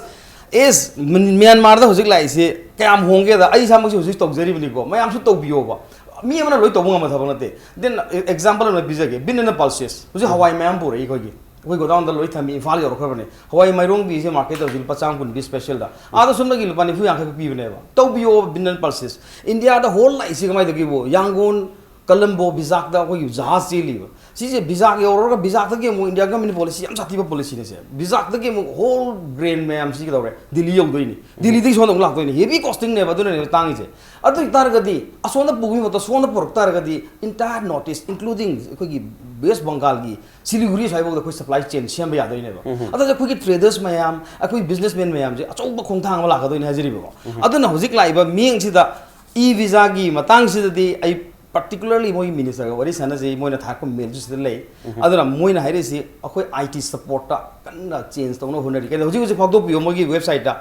yes, ꯃ꯭ꯌꯥꯟꯃꯥꯔꯗ ꯍꯧꯖꯤꯛ ꯂꯥꯛꯏꯁꯦ ꯀꯌꯥꯝ ꯍꯣꯡꯒꯦꯗ, ꯑꯩ ꯏꯁꯥꯃꯛꯁꯨ ꯍꯧꯖꯤꯛ ꯇꯧꯖꯔꯤꯕꯅꯤꯀꯣ, ꯃꯌꯥꯝꯁꯨ ꯇꯧꯕꯤꯌꯣꯕ꯫ ꯃꯤ ꯑꯃꯅ ꯂꯣꯏ ꯇꯧꯕ ꯉꯝꯕ ꯊꯕꯛ ꯅꯠꯇꯦ꯫ Then example ꯑꯃ ꯄꯤꯖꯒꯦ, ꯕꯤꯟ ꯑꯦꯟ ꯄꯜꯁꯦꯁ꯫ ꯍꯧꯖꯤꯛ ꯍꯋꯥꯏ ꯃꯌꯥꯝ ꯄꯨꯔꯛꯏ ꯑꯩꯈꯣꯏꯒꯤ꯫ ꯑꯩꯈꯣꯏ ꯒꯣꯗꯥꯎꯟꯗ ꯂꯣꯏ ꯊꯝꯃꯤ, ꯏꯝꯐꯥꯜ ꯌꯧꯔꯛꯈ꯭ꯔꯕꯅꯦ꯫ ꯍꯋꯥꯏ ꯃꯥꯏꯔꯣꯡꯕꯤꯁꯦ market ꯇꯧꯁꯤ ꯂꯨꯄꯥ ꯆꯥꯝꯃ ꯀꯨꯟ ꯄꯤ special ꯗ꯫ ꯑꯥꯗ ꯁꯣꯝꯗꯒꯤ ꯂꯨꯄꯥ ꯅꯤꯐꯨ ꯌꯥꯡꯈꯩ ꯄꯤꯕꯅꯦꯕ꯫ ꯇꯧꯕꯤꯌꯣ ꯕꯤꯟ ꯑꯦꯟ ꯄꯜꯁꯦꯁ꯫ ꯏꯟꯗꯤꯌꯥꯗ ꯍꯣꯜ ꯂꯥꯛꯏꯁꯦ ꯀꯃꯥꯏꯅ ꯇꯧꯒꯦꯕꯨ, ꯌꯥꯡꯒꯣꯟ, ꯀꯂꯝꯕꯣ ꯕꯤꯖꯥꯛꯇ ꯑꯩꯈꯣꯏꯒꯤ ꯖꯍꯥꯖ ꯆꯦꯜꯂꯤꯕ꯫ ꯁꯤꯁꯦ ꯕꯤꯖꯥꯛ ꯌꯧꯔꯒ ꯕꯤꯖꯥꯛꯇꯒꯤ ꯑꯃꯨꯛ ꯏꯟꯗꯤꯌꯥ ꯒꯃꯦꯟꯒꯤ ꯄꯣꯂꯤꯁꯤ ꯌꯥꯝ ꯁꯥꯊꯤꯕ ꯄꯣꯂꯤꯁꯤꯅꯦ ꯁꯦ꯫ ꯕꯤꯖꯥꯛꯇꯒꯤ ꯑꯃꯨꯛ ꯍꯣꯜ ꯒ꯭ꯔꯦꯟ ꯃꯌꯥꯝꯁꯤ ꯀꯩꯗꯧꯔꯦ, ꯗꯤꯜꯂꯤ ꯌꯧꯗꯣꯏꯅꯤ꯫ ꯗꯤꯜꯂꯤꯗꯒꯤ ꯁꯣꯝꯗ ꯑꯃꯨꯛ ꯂꯥꯛꯇꯣꯏꯅꯤ꯫ ꯍꯦꯚꯤ ꯀꯣꯁꯇꯤꯡꯅꯦꯕ, ꯑꯗꯨꯅꯅꯦꯕ ꯇꯥꯡꯉꯤꯁꯦ꯫ ꯑꯗꯨ ꯑꯣꯏ ꯇꯥꯔꯒꯗꯤ ꯑꯁꯣꯝꯗ ꯄꯨꯕꯒꯤ ꯃꯍꯨꯠꯇ ꯁꯣꯝꯗ ꯄꯨꯔꯛ ꯇꯥꯔꯒꯗꯤ entire North East, including ꯑꯩꯈꯣꯏꯒꯤ ꯋꯦꯁ ꯕꯪꯒꯥꯜꯒꯤ ꯁꯤꯂꯤꯒꯨꯔꯤ ꯁ꯭ꯋꯥꯏꯐꯥꯎꯗ ꯑꯩꯈꯣꯏ ꯁꯄ꯭ꯂꯥꯏ ꯆꯦꯟ ꯁꯦꯝꯕ ꯌꯥꯗꯣꯏꯅꯦꯕ꯫ ꯑꯗꯨꯗ ꯑꯩꯈꯣꯏꯒꯤ ꯇ꯭ꯔꯦꯗꯔꯁ ꯃꯌꯥꯝ, ꯑꯩꯈꯣꯏ ꯕꯤꯖꯤꯅꯦꯁꯃꯦꯟ ꯃꯌꯥꯝꯁꯦ ꯑꯆꯧꯕ ꯈꯣꯡꯊꯥꯡ ꯑꯃ ꯂꯥꯛꯀꯗꯣꯏꯅꯦ ꯍꯥꯏꯖꯔꯤꯕꯀꯣ꯫ ꯑꯗꯨꯅ ꯍꯧꯖꯤꯛ ꯂꯥꯛꯏꯕ ꯃꯤꯠꯌꯦꯡꯁꯤꯗ ꯏ ꯚꯤꯖꯥꯒꯤ ꯃꯇꯥꯡꯁꯤꯗꯗꯤ ꯑꯩ particularly ꯃꯣꯏ ꯃꯤꯅꯤꯁꯇꯔꯒ ꯋꯥꯔꯤ ꯁꯥꯟꯅꯖꯩ, ꯃꯣꯏꯅ ꯊꯥꯔꯛꯄ ꯃꯦꯜꯁꯨ ꯁꯤꯗ ꯂꯩ꯫ ꯑꯗꯨꯅ ꯃꯣꯏꯅ ꯍꯥꯏꯔꯤꯁꯤ ꯑꯩꯈꯣꯏ ꯑꯥꯏ ꯇꯤ ꯁꯞꯄꯣꯔꯠꯇ ꯀꯟꯅ ꯆꯦꯟꯖ ꯇꯧꯅꯕ ꯍꯣꯠꯅꯔꯤ꯫ ꯀꯩꯅꯣ, ꯍꯧꯖꯤꯛ ꯍꯧꯖꯤꯛ ꯐꯥꯎꯗꯣꯛꯄꯤꯌꯣ ꯃꯣꯏꯒꯤ ꯋꯦꯕꯁꯥꯏꯠꯇ,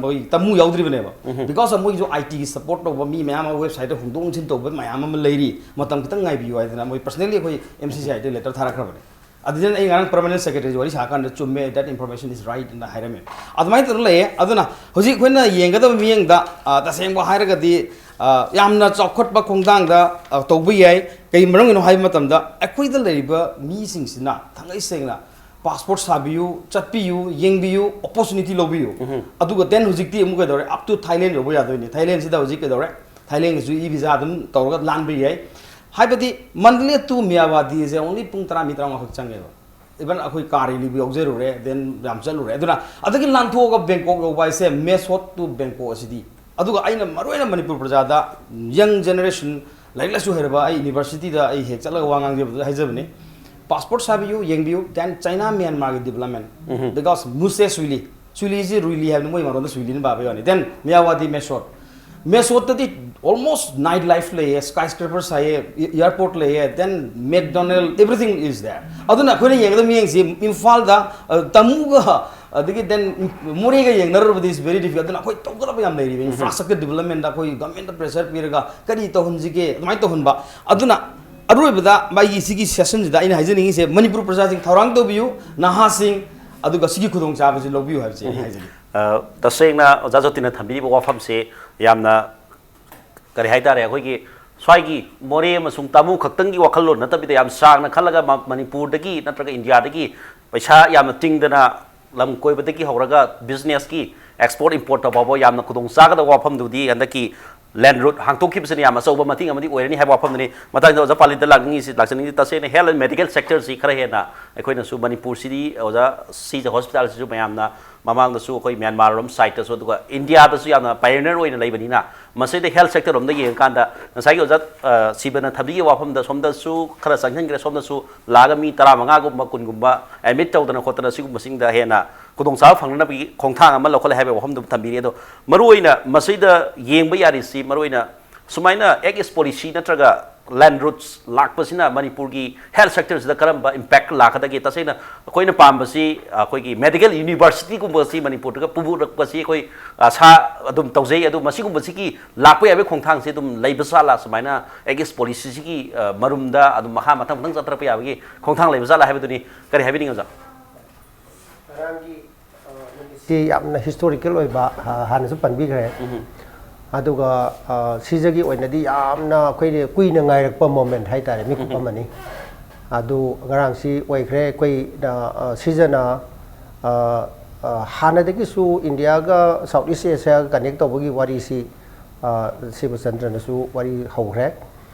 ꯃꯣꯏ ꯇꯃꯨ ꯌꯥꯎꯗ꯭ꯔꯤꯕꯅꯦꯕ꯫ Because of ꯃꯣꯏꯒꯤꯁꯨ ꯑꯥꯏ ꯇꯤꯒꯤ ꯁꯞꯄꯣꯔꯠ ꯇꯧꯕ ꯃꯤ ꯃꯌꯥꯝ ꯑꯃ ꯋꯦꯕꯁꯥꯏꯠꯇ ꯍꯣꯡꯗꯣꯛ ꯍꯣꯡꯖꯤꯟ ꯇꯧꯕ ꯃꯌꯥꯝ ꯑꯃ ꯂꯩꯔꯤ, ꯃꯇꯝ ꯈꯤꯇꯪ ꯉꯥꯏꯕꯤꯌꯨ ꯍꯥꯏꯗꯅ ꯃꯣꯏ ꯄꯔꯁꯅꯦꯜꯂꯤ ꯑꯩꯈꯣꯏ ꯑꯦꯝ ꯁꯤ ꯁꯤ ꯑꯥꯏꯗ ꯂꯦꯇꯔ ꯊꯥꯔꯛꯈ꯭ꯔꯕꯅꯦ꯫ ꯑꯗꯨꯗꯅ ꯑꯩ ꯉꯔꯥꯡ ꯄꯔꯃꯅꯦꯟ ꯁꯦꯀ꯭ꯔꯦꯇꯔꯤꯁꯤ ꯋꯥꯔꯤ ꯁꯥꯀꯥꯟꯗ ꯆꯨꯝꯃꯦ, that information is right ꯍꯥꯏꯅ ꯍꯥꯏꯔꯝꯃꯦ꯫ ꯑꯗꯨꯃꯥꯏꯅ ꯇꯧꯔ ꯂꯩꯌꯦ꯫ ꯑꯗꯨꯅ ꯍꯧꯖꯤꯛ ꯑꯩꯈꯣꯏꯅ ꯌꯦꯡꯒꯗꯕ ꯃꯤꯠꯌꯦꯡꯗ, ꯑ, ꯇꯁꯦꯡꯕ ꯍꯥꯏꯔꯒꯗꯤ, ꯑ, ꯌꯥꯝꯅ ꯆꯥꯎꯈꯠꯄ ꯈꯣꯡꯊꯥꯡꯗ, ꯑ, ꯇꯧꯕ ꯌꯥꯏ꯫ ꯀꯩ ꯃꯔꯝꯒꯤꯅꯣ ꯍꯥꯏꯕ ꯃꯇꯝꯗ ꯑꯩꯈꯣꯏꯗ ꯂꯩꯔꯤꯕ ꯃꯤꯁꯤꯡꯁꯤꯅ ꯊꯥꯡꯒꯩ ꯁꯦꯡꯅ ꯄꯥꯁꯄꯣꯔꯠ ꯁꯥꯕꯤꯌꯨ, ꯆꯠꯄꯤꯌꯨ, ꯌꯦꯡꯕꯤꯌꯨ, ꯑꯣꯄꯣꯔꯆꯨꯅꯤꯇꯤ ꯂꯧꯕꯤꯌꯨ꯫ ꯑꯗꯨꯒ then ꯍꯧꯖꯤꯛꯇꯤ ꯑꯃꯨꯛ ꯀꯩꯗꯧꯔꯦ, up to Thailand ꯌꯧꯕ ꯌꯥꯗꯣꯏꯅꯤ꯫ ꯊꯥꯏꯂꯦꯟꯁꯤꯗ ꯍꯧꯖꯤꯛ ꯀꯩꯗꯧꯔꯦ, ꯊꯥꯏꯂꯦꯟꯒꯤꯁꯨ ꯏ ꯚꯤꯖꯥ ꯑꯗꯨꯝ ꯇꯧꯔꯒ ꯂꯥꯟꯕ ꯌꯥꯏ꯫ ꯍꯥꯏꯕꯗꯤ ꯃꯟꯗꯂꯦ to ꯃꯤꯌꯥꯋꯥꯗꯤꯁꯦ only ꯄꯨꯡ ꯇꯔꯥ ꯃꯤ ꯇꯔꯥꯃꯉꯥꯈꯛ ꯆꯪꯉꯦꯕ꯫ Even ꯑꯩꯈꯣꯏ ꯀꯥꯔ ꯔꯦꯂꯤꯕꯨ ꯌꯥꯎꯖꯔꯨꯔꯦ, then ꯌꯥꯝ ꯆꯠꯂꯨꯔꯦ꯫ ꯑꯗꯨꯅ ꯑꯗꯒꯤ ꯂꯥꯟꯊꯣꯛꯑꯒ ꯕꯦꯡꯀꯣꯛ ꯌꯧꯕ ꯍꯥꯏꯁꯦ, ꯃꯦꯁꯣꯠ to ꯕꯦꯡꯀꯣꯛ ꯑꯁꯤꯗꯤ꯫ ꯑꯗꯨꯒ ꯑꯩꯅ ꯃꯔꯨꯑꯣꯏꯅ ꯃꯅꯤꯄꯨꯔ ꯄ꯭ꯔꯖꯥꯗ, ꯌꯪ ꯖꯦꯅꯦꯔꯦꯁꯟ, ꯂꯥꯏꯔꯤꯛ ꯂꯥꯏꯁꯨ ꯍꯩꯔꯕ, ꯑꯩ ꯌꯨꯅꯤꯚꯔꯁꯤꯇꯤꯗ ꯑꯩ ꯍꯦꯛ ꯆꯠꯂꯒ ꯋꯥ ꯉꯥꯡꯖꯕꯗꯨꯗ ꯍꯥꯏꯖꯕꯅꯤ, ꯄꯥꯁꯄꯣꯔꯠ ꯁꯥꯕꯤꯌꯨ, ꯌꯦꯡꯕꯤꯌꯨ, then ꯆꯥꯏꯅꯥ ꯃ꯭ꯌꯥꯟꯃꯥꯔꯒꯤ ꯗꯤꯕꯂꯞꯃꯦꯟ꯫ Because ꯃꯨꯁꯦ ꯁꯨꯏꯂꯤ, ꯁꯨꯏꯂꯤꯁꯤ ꯔꯨꯏꯂꯤ ꯍꯥꯏꯕꯅꯤ, ꯃꯣꯏ ꯃꯔꯣꯟꯗ ꯁꯨꯏꯂꯤꯅ ꯄꯥꯕꯩ ꯋꯥꯅꯤ꯫ Then ꯃꯤꯌꯥꯋꯥꯗꯤ ꯃꯦꯁꯣꯠ, ꯃꯦꯁꯣꯠꯇꯗꯤ almost night life ꯂꯩꯌꯦ, ꯁ꯭ꯀꯥꯏ ꯁ꯭ꯀ꯭ꯔꯦꯄꯔ ꯁꯥꯏꯌꯦ, ꯑꯦꯌꯥꯔꯄꯣꯔꯠ ꯂꯩꯌꯦ, then McDonald, everything is there꯫ ꯑꯗꯨꯅ ꯑꯩꯈꯣꯏꯅ ꯌꯦꯡꯒꯗꯕ ꯃꯤꯠꯌꯦꯡꯁꯤ ꯏꯝꯐꯥꯜꯗ, ꯑ, ꯇꯃꯨꯒ, ꯑꯗꯒꯤ then ꯃꯣꯔꯦꯒ ꯌꯦꯡꯅꯔꯨꯔꯕꯗꯤ is very difficult꯫ ꯑꯗꯨꯅ ꯑꯩꯈꯣꯏ ꯇꯧꯒꯗꯕ ꯌꯥꯝ ꯂꯩꯔꯤꯕ, ꯏꯟꯐ꯭ꯔꯥꯁ꯭ꯇ꯭ꯔꯛꯆꯔ ꯗꯤꯕꯂꯞꯃꯦꯟꯗ ꯑꯩꯈꯣꯏ ꯒꯚꯔꯟꯃꯦꯟꯠꯇ ꯄ꯭ꯔꯦꯁꯔ ꯄꯤꯔꯒ ꯀꯔꯤ ꯇꯧꯍꯟꯁꯤꯒꯦ, ꯑꯗꯨꯃꯥꯏꯅ ꯇꯧꯍꯟꯕ꯫ ꯑꯗꯨꯅ ꯑꯔꯣꯏꯕꯗ ꯃꯥꯒꯤ ꯁꯤꯒꯤ ꯁꯦꯁꯟꯁꯤꯗ ꯑꯩꯅ ꯍꯥꯏꯖꯅꯤꯡꯉꯤꯁꯦ, ꯃꯅꯤꯄꯨꯔ ꯄ꯭ꯔꯖꯥꯁꯤꯡ ꯊꯧꯔꯥꯡ ꯇꯧꯕꯤꯌꯨ, ꯅꯍꯥꯁꯤꯡ, ꯑꯗꯨꯒ ꯁꯤꯒꯤ ꯈꯨꯗꯣꯡꯆꯥꯕꯁꯤ ꯂꯧꯕꯤꯌꯨ ꯍꯥꯏꯕꯁꯤ ꯑꯩ ꯍꯥꯏꯖꯅꯤꯡꯉꯤ꯫ ꯑ, ꯇꯁꯦꯡꯅ ꯑꯣꯖꯥ ꯖꯣꯇꯤꯅ ꯊꯝꯕꯤꯔꯤꯕ ꯋꯥꯐꯝꯁꯦ ꯌꯥꯝꯅ, ꯀꯔꯤ ꯍꯥꯏꯇꯥꯔꯦ, ꯑꯩꯈꯣꯏꯒꯤ ꯁ꯭ꯋꯥꯏꯒꯤ ꯃꯣꯔꯦ ꯑꯃꯁꯨꯡ ꯇꯥꯃꯨ ꯈꯛꯇꯪꯒꯤ ꯋꯥꯈꯜꯂꯣꯟ ꯅꯠꯇꯕꯤꯗ, ꯌꯥꯝ ꯁꯥꯡꯅ ꯈꯜꯂꯒ ꯃ-, ꯃꯅꯤꯄꯨꯔꯗꯒꯤ ꯅꯠꯇ꯭ꯔꯒ ꯏꯟꯗꯤꯌꯥꯗꯒꯤ ꯄꯩꯁꯥ ꯌꯥꯝꯅ ꯇꯤꯡꯗꯅ ꯂꯝ ꯀꯣꯏꯕꯗꯒꯤ ꯍꯧꯔꯒ ꯕꯤꯖꯤꯅꯦꯁꯀꯤ ꯑꯦꯛꯁꯄꯣꯔꯠ ꯏꯝꯄꯣꯔꯠꯇ ꯐꯥꯎꯕ ꯌꯥꯝꯅ ꯈꯨꯗꯣꯡ ꯆꯥꯒꯗꯕ ꯋꯥꯐꯝꯗꯨꯗꯤ ꯍꯟꯗꯛꯀꯤ ꯂꯦꯟ ꯔꯨꯠ ꯍꯥꯡꯇꯣꯛꯈꯤꯕꯁꯤꯅ ꯌꯥꯝ ꯑꯆꯧꯕ ꯃꯇꯦꯡ ꯑꯃꯗꯤ ꯑꯣꯏꯔꯅꯤ ꯍꯥꯏꯕ ꯋꯥꯐꯝꯗꯨꯅꯤ꯫ ꯃꯊꯪꯗ ꯑꯣꯖꯥ ꯄꯥꯂꯤꯗ ꯂꯥꯛꯅꯤꯡꯉꯤꯁꯤ, ꯂꯥꯛꯆꯅꯤꯡꯉꯤꯁꯤ ꯇꯁꯦꯡꯅ health and medical sector ꯁꯤ ꯈꯔ ꯍꯦꯟꯅ ꯑꯩꯈꯣꯏꯅꯁꯨ ꯃꯅꯤꯄꯨꯔꯁꯤꯗꯤ ꯑꯣꯖꯥ ꯁꯤꯖ hospital ꯁꯤꯁꯨ ꯃꯌꯥꯝꯅ ꯃꯃꯥꯡꯗꯁꯨ ꯑꯩꯈꯣꯏ ꯃ꯭ꯌꯥꯟꯃꯥꯔ ꯔꯣꯝ side ꯇꯁꯨ, ꯑꯗꯨꯒ ꯏꯟꯗꯤꯌꯥꯗꯁꯨ ꯌꯥꯝꯅ pioneer ꯑꯣꯏꯅ ꯂꯩꯕꯅꯤꯅ, ꯃꯁꯤꯗ health sector ꯔꯣꯝꯗ ꯌꯦꯡꯉꯀꯥꯟꯗ ꯉꯁꯥꯏꯒꯤ ꯑꯣꯖꯥ, ꯑ, ꯁꯤꯕꯅ ꯊꯝꯕꯤꯈꯤꯕ ꯋꯥꯐꯝꯗ ꯁꯣꯝꯗꯁꯨ ꯈꯔ ꯆꯪꯁꯤꯟꯈ꯭ꯔꯦ, ꯁꯣꯝꯗꯁꯨ ꯂꯥꯛꯑꯒ ꯃꯤ ꯇꯔꯥꯃꯉꯥꯒꯨꯝꯕ, ꯀꯨꯟꯒꯨꯝꯕ admit ꯇꯧꯗꯅ ꯈꯣꯠꯇꯅ ꯁꯤꯒꯨꯝꯕꯁꯤꯡꯗ ꯍꯦꯟꯅ ꯈꯨꯗꯣꯡꯆꯥꯕ ꯐꯪꯅꯅꯕꯒꯤ ꯈꯣꯡꯊꯥꯡ ꯑꯃ ꯂꯧꯈꯠꯂꯦ ꯍꯥꯏꯕꯒꯤ ꯋꯥꯐꯝꯗꯨ ꯊꯝꯕꯤꯔꯤ꯫ ꯑꯗꯣ ꯃꯔꯨꯑꯣꯏꯅ ꯃꯁꯤꯗ ꯌꯦꯡꯕ ꯌꯥꯔꯤꯁꯤ, ꯃꯔꯨꯑꯣꯏꯅ ꯁꯨꯃꯥꯏꯅ Act East policy ꯅꯠꯇ꯭ꯔꯒ ꯂꯦꯟ ꯔꯨꯠꯁ ꯂꯥꯛꯄꯁꯤꯅ ꯃꯅꯤꯄꯨꯔꯒꯤ health sector ꯁꯤꯗ ꯀꯔꯝꯕ impact ꯂꯥꯛꯀꯗꯒꯦ? ꯇꯁꯦꯡꯅ ꯑꯩꯈꯣꯏꯅ ꯄꯥꯝꯕꯁꯤ ꯑꯩꯈꯣꯏꯒꯤ medical university ꯒꯨꯝꯕꯁꯤ ꯃꯅꯤꯄꯨꯔꯗꯒ ꯄꯨꯔꯛꯄꯁꯤ ꯑꯩꯈꯣꯏ ꯑꯥꯁꯥ ꯑꯗꯨꯝ ꯇꯧꯖꯩ꯫ ꯑꯗꯨ ꯃꯁꯤꯒꯨꯝꯕꯁꯤꯒꯤ ꯂꯥꯛꯄ ꯌꯥꯕꯒꯤ ꯈꯣꯡꯊꯥꯡꯁꯤ ꯑꯗꯨꯝ ꯂꯩꯕ ꯖꯥꯠꯂꯥ? ꯁꯨꯃꯥꯏꯅ Act East policy ꯁꯤꯒꯤ, ꯑ, ꯃꯔꯨꯝꯗ ꯑꯗꯨꯝ ꯃꯈꯥ ꯃꯊꯪ ꯃꯊꯪ ꯆꯠꯊꯔꯛꯄ ꯌꯥꯕꯒꯤ ꯈꯣꯡꯊꯥꯡ ꯂꯩꯕ ꯖꯥꯠꯂꯥ ꯍꯥꯏꯕꯗꯨꯅꯤ꯫ ꯀꯔꯤ ꯍꯥꯏꯕꯤꯅꯤꯡꯉꯤ, ꯑꯣꯖꯥ? ꯉꯔꯥꯡꯒꯤ, ꯑ, ꯅꯨꯃꯤꯠꯁꯤ ꯌꯥꯝꯅ historical ꯑꯣꯏꯕ, ꯑ, ꯍꯥꯟꯅꯁꯨ ꯄꯟꯕꯤꯈ꯭ꯔꯦ꯫ ꯑꯗꯨꯒ, ꯑ, ꯁꯤꯖꯒꯤ ꯑꯣꯏꯅꯗꯤ ꯌꯥꯝꯅ ꯑꯩꯈꯣꯏꯅ ꯀꯨꯏꯅ ꯉꯥꯏꯔꯛꯄ moment ꯍꯥꯏꯇꯥꯔꯦ, ꯃꯤꯀꯨꯞ ꯑꯃꯅꯤ꯫ ꯑꯗꯨ ꯉꯔꯥꯡꯁꯤ ꯑꯣꯏꯈ꯭ꯔꯦ꯫ ꯑꯩꯈꯣꯏꯅ, ꯑ, ꯁꯤꯖꯅ, ꯑ, ꯑ, ꯍꯥꯟꯅꯗꯒꯤꯁꯨ ꯏꯟꯗꯤꯌꯥꯒ South East Asia ꯒ connect ꯇꯧꯕꯒꯤ ꯋꯥꯔꯤꯁꯤ, ꯑ, ꯁꯤꯕꯆꯟꯗ꯭ꯔꯅꯁꯨ ꯋꯥꯔꯤ ꯍꯧꯈ꯭ꯔꯦ꯫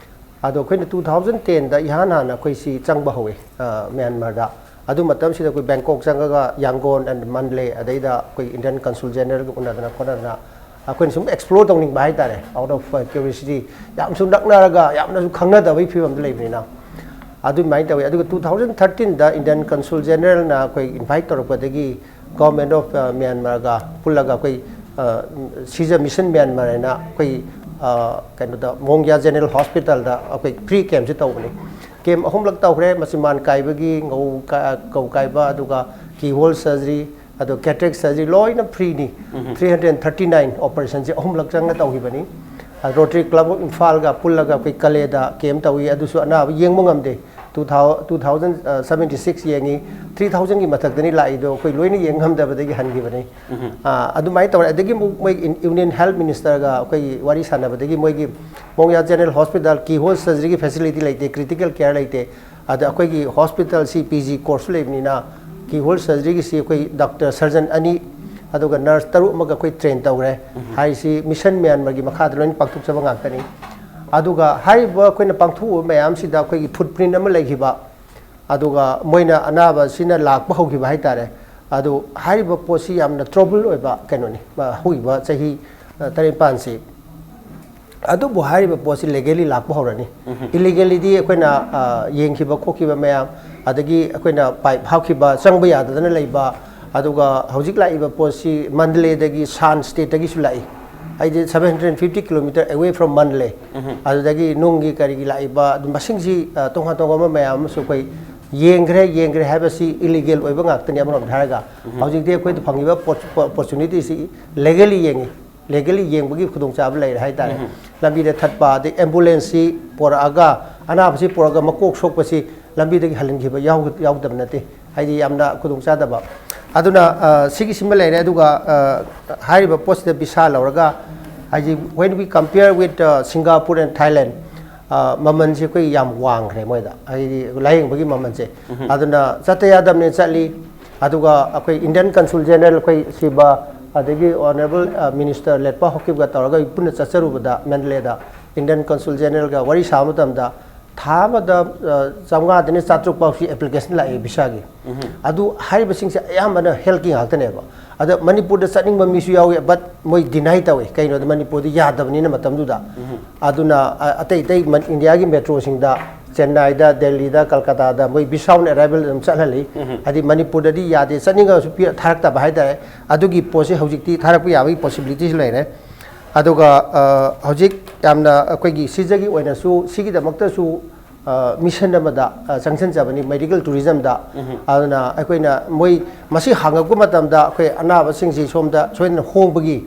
ꯑꯗꯣ ꯑꯩꯈꯣꯏꯅ two thousand ten ꯗ ꯏꯍꯥꯟ ꯍꯥꯟꯅ ꯑꯩꯈꯣꯏ ꯁꯤ ꯆꯪꯕ ꯍꯧꯋꯤ, ꯑ, ꯃ꯭ꯌꯥꯟꯃꯥꯔꯗ꯫ ꯑꯗꯨ ꯃꯇꯝꯁꯤꯗ ꯑꯩꯈꯣꯏ ꯕꯦꯡꯀꯣꯛ ꯆꯪꯉꯒ ꯌꯥꯡꯒꯣꯟ and ꯃꯟꯗꯂꯦ, ꯑꯗꯩꯗ ꯑꯩꯈꯣꯏ Indian consul general ꯒ ꯎꯅꯗꯅ ꯈꯣꯠꯅꯗꯅ ꯑꯩꯈꯣꯏꯅ ꯁꯨꯝ explore ꯇꯧꯅꯤꯡꯕ ꯍꯥꯏꯇꯥꯔꯦ, out of, uh, curiosity꯫ ꯌꯥꯝꯁꯨ ꯅꯛꯅꯔꯒ ꯌꯥꯝꯅꯁꯨ ꯈꯪꯅꯗꯕꯒꯤ ꯐꯤꯕꯝꯗ ꯂꯩꯕꯅꯤꯅ꯫ ꯑꯗꯨꯃꯥꯏꯅ ꯇꯧꯋꯤ꯫ ꯑꯗꯨꯒ two thousand thirteen ꯗ Indian consul general ꯅ ꯑꯩꯈꯣꯏ invite ꯇꯧꯔꯛꯄꯗꯒꯤ Government of, ꯑ, Myanmar ꯒ ꯄꯨꯜꯂꯒ ꯑꯩꯈꯣꯏ, ꯑ, ꯁꯤꯖ Mission Myanmar ꯍꯥꯏꯅ ꯑꯩꯈꯣꯏ, ꯑ, ꯀꯩꯅꯣꯗ ꯃꯣꯡꯌꯥ General Hospital ꯗ ꯑꯩꯈꯣꯏ free camp ꯁꯤ ꯇꯧꯕꯅꯤ꯫ Camp ꯑꯍꯨꯝꯂꯛ ꯇꯧꯈ꯭ꯔꯦ꯫ ꯃꯆꯤꯟꯕꯥꯟ ꯀꯥꯏꯕꯒꯤ, ꯉꯧ ꯀ-, ꯒꯧ ꯀꯥꯏꯕ, ꯑꯗꯨꯒ keyhole surgery, ꯑꯗꯣ cataract surgery ꯂꯣꯏꯅ free ꯅꯤ꯫ Three hundred thirty nine operation ꯁꯤ ꯑꯍꯨꯝꯂꯛ ꯆꯪꯅ ꯇꯧꯈꯤꯕꯅꯤ꯫ ꯑ, Rotary Club of ꯏꯝꯐꯥꯜꯒ ꯄꯨꯜꯂꯒ ꯑꯩꯈꯣꯏ ꯀꯂꯦꯗ camp ꯇꯧꯏ꯫ ꯑꯗꯨꯁꯨ ꯑꯅꯥꯕ ꯌꯦꯡꯕ ꯉꯝꯗꯦ꯫ Two thousand, two thousand seventy six ꯌꯦꯡꯉꯤ꯫ Three thousand ꯒꯤ ꯃꯊꯛꯇꯅꯤ ꯂꯥꯛꯏꯗꯣ, ꯑꯩꯈꯣꯏ ꯂꯣꯏꯅ ꯌꯦꯡ ꯉꯝꯗꯕꯗꯒꯤ ꯍꯟꯈꯤꯕꯅꯤ꯫ ꯑ, ꯑꯗꯨꯃꯥꯏꯅ ꯇꯧꯔꯦ꯫ ꯑꯗꯒꯤ ꯑꯃꯨꯛ ꯃꯣꯏ in-, Union Health Minister ꯒ ꯑꯩꯈꯣꯏ ꯋꯥꯔꯤ ꯁꯥꯟꯅꯕꯗꯒꯤ ꯃꯣꯏꯒꯤ ꯃꯣꯡꯌꯥ General Hospital keyhole surgery ꯒꯤ facility ꯂꯩꯇꯦ, critical care ꯂꯩꯇꯦ꯫ ꯑꯗ ꯑꯩꯈꯣꯏꯒꯤ hospital ꯁꯤ P G course ꯁꯨ ꯂꯩꯕꯅꯤꯅ keyhole surgery ꯒꯤꯁꯤ ꯑꯩꯈꯣꯏ doctor surgeon ꯑꯅꯤ ꯑꯗꯨꯒ ꯅꯔꯁ ꯇꯔꯨꯛ ꯑꯃꯒ ꯑꯩꯈꯣꯏ ꯇ꯭ꯔꯦꯟ ꯇꯧꯔꯦ꯫ ꯍꯥꯏꯔꯤꯁꯤ ꯃꯤꯁꯟ ꯃ꯭ꯌꯥꯟꯃꯥꯔꯒꯤ ꯃꯈꯥꯗ ꯂꯣꯏꯅ ꯄꯥꯡꯊꯣꯛꯆꯕ ꯉꯥꯛꯇꯅꯤ꯫ ꯑꯗꯨꯒ ꯍꯥꯏꯔꯤꯕ ꯑꯩꯈꯣꯏꯅ ꯄꯥꯡꯊꯣꯛꯎꯕ ꯃꯌꯥꯝꯁꯤꯗ ꯑꯩꯈꯣꯏꯒꯤ ꯐꯨꯠ ꯄ꯭ꯔꯤꯟ ꯑꯃ ꯂꯩꯈꯤꯕ, ꯑꯗꯨꯒ ꯃꯣꯏꯅ ꯑꯅꯥꯕꯁꯤꯅ ꯂꯥꯛꯄ ꯍꯧꯈꯤꯕ ꯍꯥꯏꯇꯥꯔꯦ꯫ ꯑꯗꯨ ꯍꯥꯏꯔꯤꯕ ꯄꯣꯠꯁꯤ ꯌꯥꯝꯅ ꯇ꯭ꯔꯣꯕꯜ ꯑꯣꯏꯕ ꯀꯩꯅꯣꯅꯤ, ꯃ-, ꯍꯧꯈꯤꯕ ꯆꯍꯤ, ꯑ, ꯇꯔꯦꯠ ꯅꯤꯄꯥꯟꯁꯤ꯫ ꯑꯗꯨꯕꯨ ꯍꯥꯏꯔꯤꯕ ꯄꯣꯠꯁꯤ ꯂꯦꯒꯦꯂꯤ ꯂꯥꯛꯄ ꯍꯧꯔꯅꯤ꯫ ꯏꯂꯤꯒꯦꯂꯤꯗꯤ ꯑꯩꯈꯣꯏꯅ, ꯑ, ꯌꯦꯡꯈꯤꯕ ꯈꯣꯠꯈꯤꯕ ꯃꯌꯥꯝ, ꯑꯗꯒꯤ ꯑꯩꯈꯣꯏꯅ ꯄꯥꯏꯞ ꯍꯥꯞꯈꯤꯕ, ꯆꯪꯕ ꯌꯥꯗꯗꯅ ꯂꯩꯕ, ꯑꯗꯨꯒ ꯍꯧꯖꯤꯛ ꯂꯥꯛꯏꯕ ꯄꯣꯠꯁꯤ ꯃꯟꯗꯂꯦꯗꯒꯤ, ꯁꯥꯟ ꯁ꯭ꯇꯦꯠꯇꯒꯤꯁꯨ ꯂꯥꯛꯏ꯫ ꯍꯥꯏꯗꯤ seven hundred fifty kilometer away from Mandalay. ꯑꯗꯨꯗꯒꯤ ꯅꯨꯡꯒꯤ ꯀꯔꯤꯒꯤ ꯂꯥꯛꯏꯕ ꯑꯗꯨ ꯃꯁꯤꯡꯁꯤ, ꯑ, ꯇꯣꯉꯥꯟ ꯇꯣꯉꯥꯟꯕ ꯃꯌꯥꯝ ꯑꯃꯁꯨ ꯑꯩꯈꯣꯏ ꯌꯦꯡꯈ꯭ꯔꯦ꯫ ꯌꯦꯡꯈ꯭ꯔꯦ ꯍꯥꯏꯕꯁꯤ ꯏꯂꯤꯒꯦꯜ ꯑꯣꯏꯕ ꯉꯥꯛꯇꯅꯤ ꯑꯃꯔꯣꯝꯗ ꯍꯥꯏꯔꯒ꯫ ꯍꯧꯖꯤꯛꯇꯤ ꯑꯩꯈꯣꯏꯗ ꯐꯪꯉꯤꯕ ꯑꯣꯄꯣꯔꯆꯨꯅꯤꯇꯤꯁꯤ ꯂꯦꯒꯦꯂꯤ ꯌꯦꯡꯉꯤ꯫ ꯂꯦꯒꯦꯂꯤ ꯌꯦꯡꯕꯒꯤ ꯈꯨꯗꯣꯡꯆꯥꯕ ꯂꯩꯔꯦ ꯍꯥꯏꯇꯥꯔꯦ꯫ ꯂꯝꯕꯤꯗ ꯊꯠꯄ, ꯑꯗꯩ ꯑꯦꯝꯕꯨꯂꯦꯟꯁꯁꯤ ꯄꯣꯔꯛꯑꯒ, ꯑꯅꯥꯕꯁꯤ ꯄꯣꯔꯛꯑꯒ ꯃꯀꯣꯛ ꯁꯣꯛꯄꯁꯤ ꯂꯝꯕꯤꯗꯒꯤ ꯍꯜꯍꯟꯈꯤꯕ ꯌꯥꯎ-, ꯌꯥꯎꯗꯕ ꯅꯠꯇꯦ꯫ ꯍꯥꯏꯗꯤ ꯌꯥꯝꯅ ꯈꯨꯗꯣꯡꯆꯥꯗꯕ꯫ ꯑꯗꯨꯅ, ꯑ, ꯁꯤꯒꯤꯁꯤꯃ ꯂꯩꯔꯦ꯫ ꯑꯗꯨꯒ, ꯑ, ꯍꯥꯏꯔꯤꯕ ꯄꯣꯠꯁꯤꯗ ꯚꯤꯁꯥ ꯂꯧꯔꯒ, ꯍꯥꯏꯗꯤ when we compare with, ꯑ, Singapore and Thailand, ꯑ, ꯃꯃꯜꯁꯦ ꯑꯩꯈꯣꯏ ꯌꯥꯝ ꯋꯥꯡꯈ꯭ꯔꯦ ꯃꯣꯏꯗ, ꯍꯥꯏꯗꯤ ꯂꯥꯏꯌꯦꯡꯕꯒꯤ ꯃꯃꯜꯁꯦ꯫ ꯑꯗꯨꯅ ꯆꯠꯇ ꯌꯥꯗꯕꯅꯦ ꯆꯠꯂꯤ꯫ ꯑꯗꯨꯒ ꯑꯩꯈꯣꯏ Indian Consul General ꯑꯩꯈꯣꯏ ꯁꯤꯕ, ꯑꯗꯒꯤ Honourable, ꯑ, Minister ꯂꯦꯠꯄꯥ ꯍꯥꯎꯀꯤꯞꯀ ꯇꯧꯔꯒ ꯄꯨꯟꯅ ꯆꯠꯆꯔꯨꯕꯗ ꯃꯦꯟꯗꯂꯦꯗ Indian Consul Generalꯒ ꯋꯥꯔꯤ ꯁꯥꯕ ꯃꯇꯝꯗ ꯊꯥ ꯑꯃꯗ, ꯑ, ꯆꯥꯝꯃꯉꯥꯗꯩꯅ ꯆꯥꯇ꯭ꯔꯨꯛ ꯐꯥꯎꯁꯤ ꯑꯦꯄ꯭ꯂꯤꯀꯦꯁꯟ ꯂꯥꯛꯑꯦ ꯚꯤꯁꯥꯒꯤ꯫ ꯑꯗꯨ ꯍꯥꯏꯔꯤꯕꯁꯤꯡꯁꯦ ꯑꯌꯥꯝꯕꯅ ꯍꯦꯜꯠꯀꯤ ꯉꯥꯛꯇꯅꯦꯕ꯫ ꯑꯗ ꯃꯅꯤꯄꯨꯔꯗ ꯆꯠꯅꯤꯡꯕ ꯃꯤꯁꯨ ꯌꯥꯎꯏ, but ꯃꯣꯏ deny ꯇꯧꯏ꯫ ꯀꯩꯒꯤꯅꯣꯗ ꯃꯅꯤꯄꯨꯔꯗ ꯌꯥꯗꯕꯅꯤꯅ ꯃꯇꯝꯗꯨꯗ꯫ ꯑꯗꯨꯅ, ꯑ, ꯑꯇꯩ ꯑꯇꯩ ꯃꯟ-, ꯏꯟꯗꯤꯌꯥꯒꯤ ꯃꯦꯇ꯭ꯔꯣꯁꯤꯡꯗ, ꯆꯦꯟꯅꯥꯏꯗ, ꯗꯦꯜꯂꯤꯗ, ꯀꯜꯀꯇꯥꯗ ꯃꯣꯏ ꯚꯤꯁꯥ on arrival ꯑꯗꯨꯝ ꯆꯠꯍꯜꯂꯤ꯫ ꯍꯥꯏꯗꯤ ꯃꯅꯤꯄꯨꯔꯗꯗꯤ ꯌꯥꯗꯦ, ꯆꯠꯅꯤꯡꯉꯒꯁꯨ ꯄꯤ-, ꯊꯥꯔꯛꯇꯕ ꯍꯥꯏꯇꯥꯔꯦ꯫ ꯑꯗꯨꯒꯤ ꯄꯣꯠꯁꯤ ꯍꯧꯖꯤꯛꯇꯤ ꯊꯥꯔꯛꯄ ꯌꯥꯕꯒꯤ ꯄꯣꯁꯤꯕꯤꯂꯤꯇꯤꯁꯨ ꯂꯩꯔꯦ꯫ ꯑꯗꯨꯒ, ꯑ, ꯍꯧꯖꯤꯛ ꯌꯥꯝꯅ ꯑꯩꯈꯣꯏꯒꯤ ꯁꯤꯖꯒꯤ ꯑꯣꯏꯅꯁꯨ ꯁꯤꯒꯤꯗꯃꯛꯇꯁꯨ, ꯑ, ꯃꯤꯁꯟ ꯑꯃꯗ, ꯑ, ꯆꯪꯁꯤꯟꯖꯕꯅꯤ, ꯃꯦꯗꯤꯀꯦꯜ ꯇꯨꯔꯤꯖꯝꯗ꯫ ꯑꯗꯨꯅ ꯑꯩꯈꯣꯏꯅ ꯃꯣꯏ ꯃꯁꯤ ꯍꯥꯡꯉꯛꯄ ꯃꯇꯝꯗ ꯑꯩꯈꯣꯏ ꯑꯅꯥꯕꯁꯤꯡꯁꯤ ꯁꯣꯝꯗ ꯁꯣꯏꯗꯅ ꯍꯣꯡꯕꯒꯤ,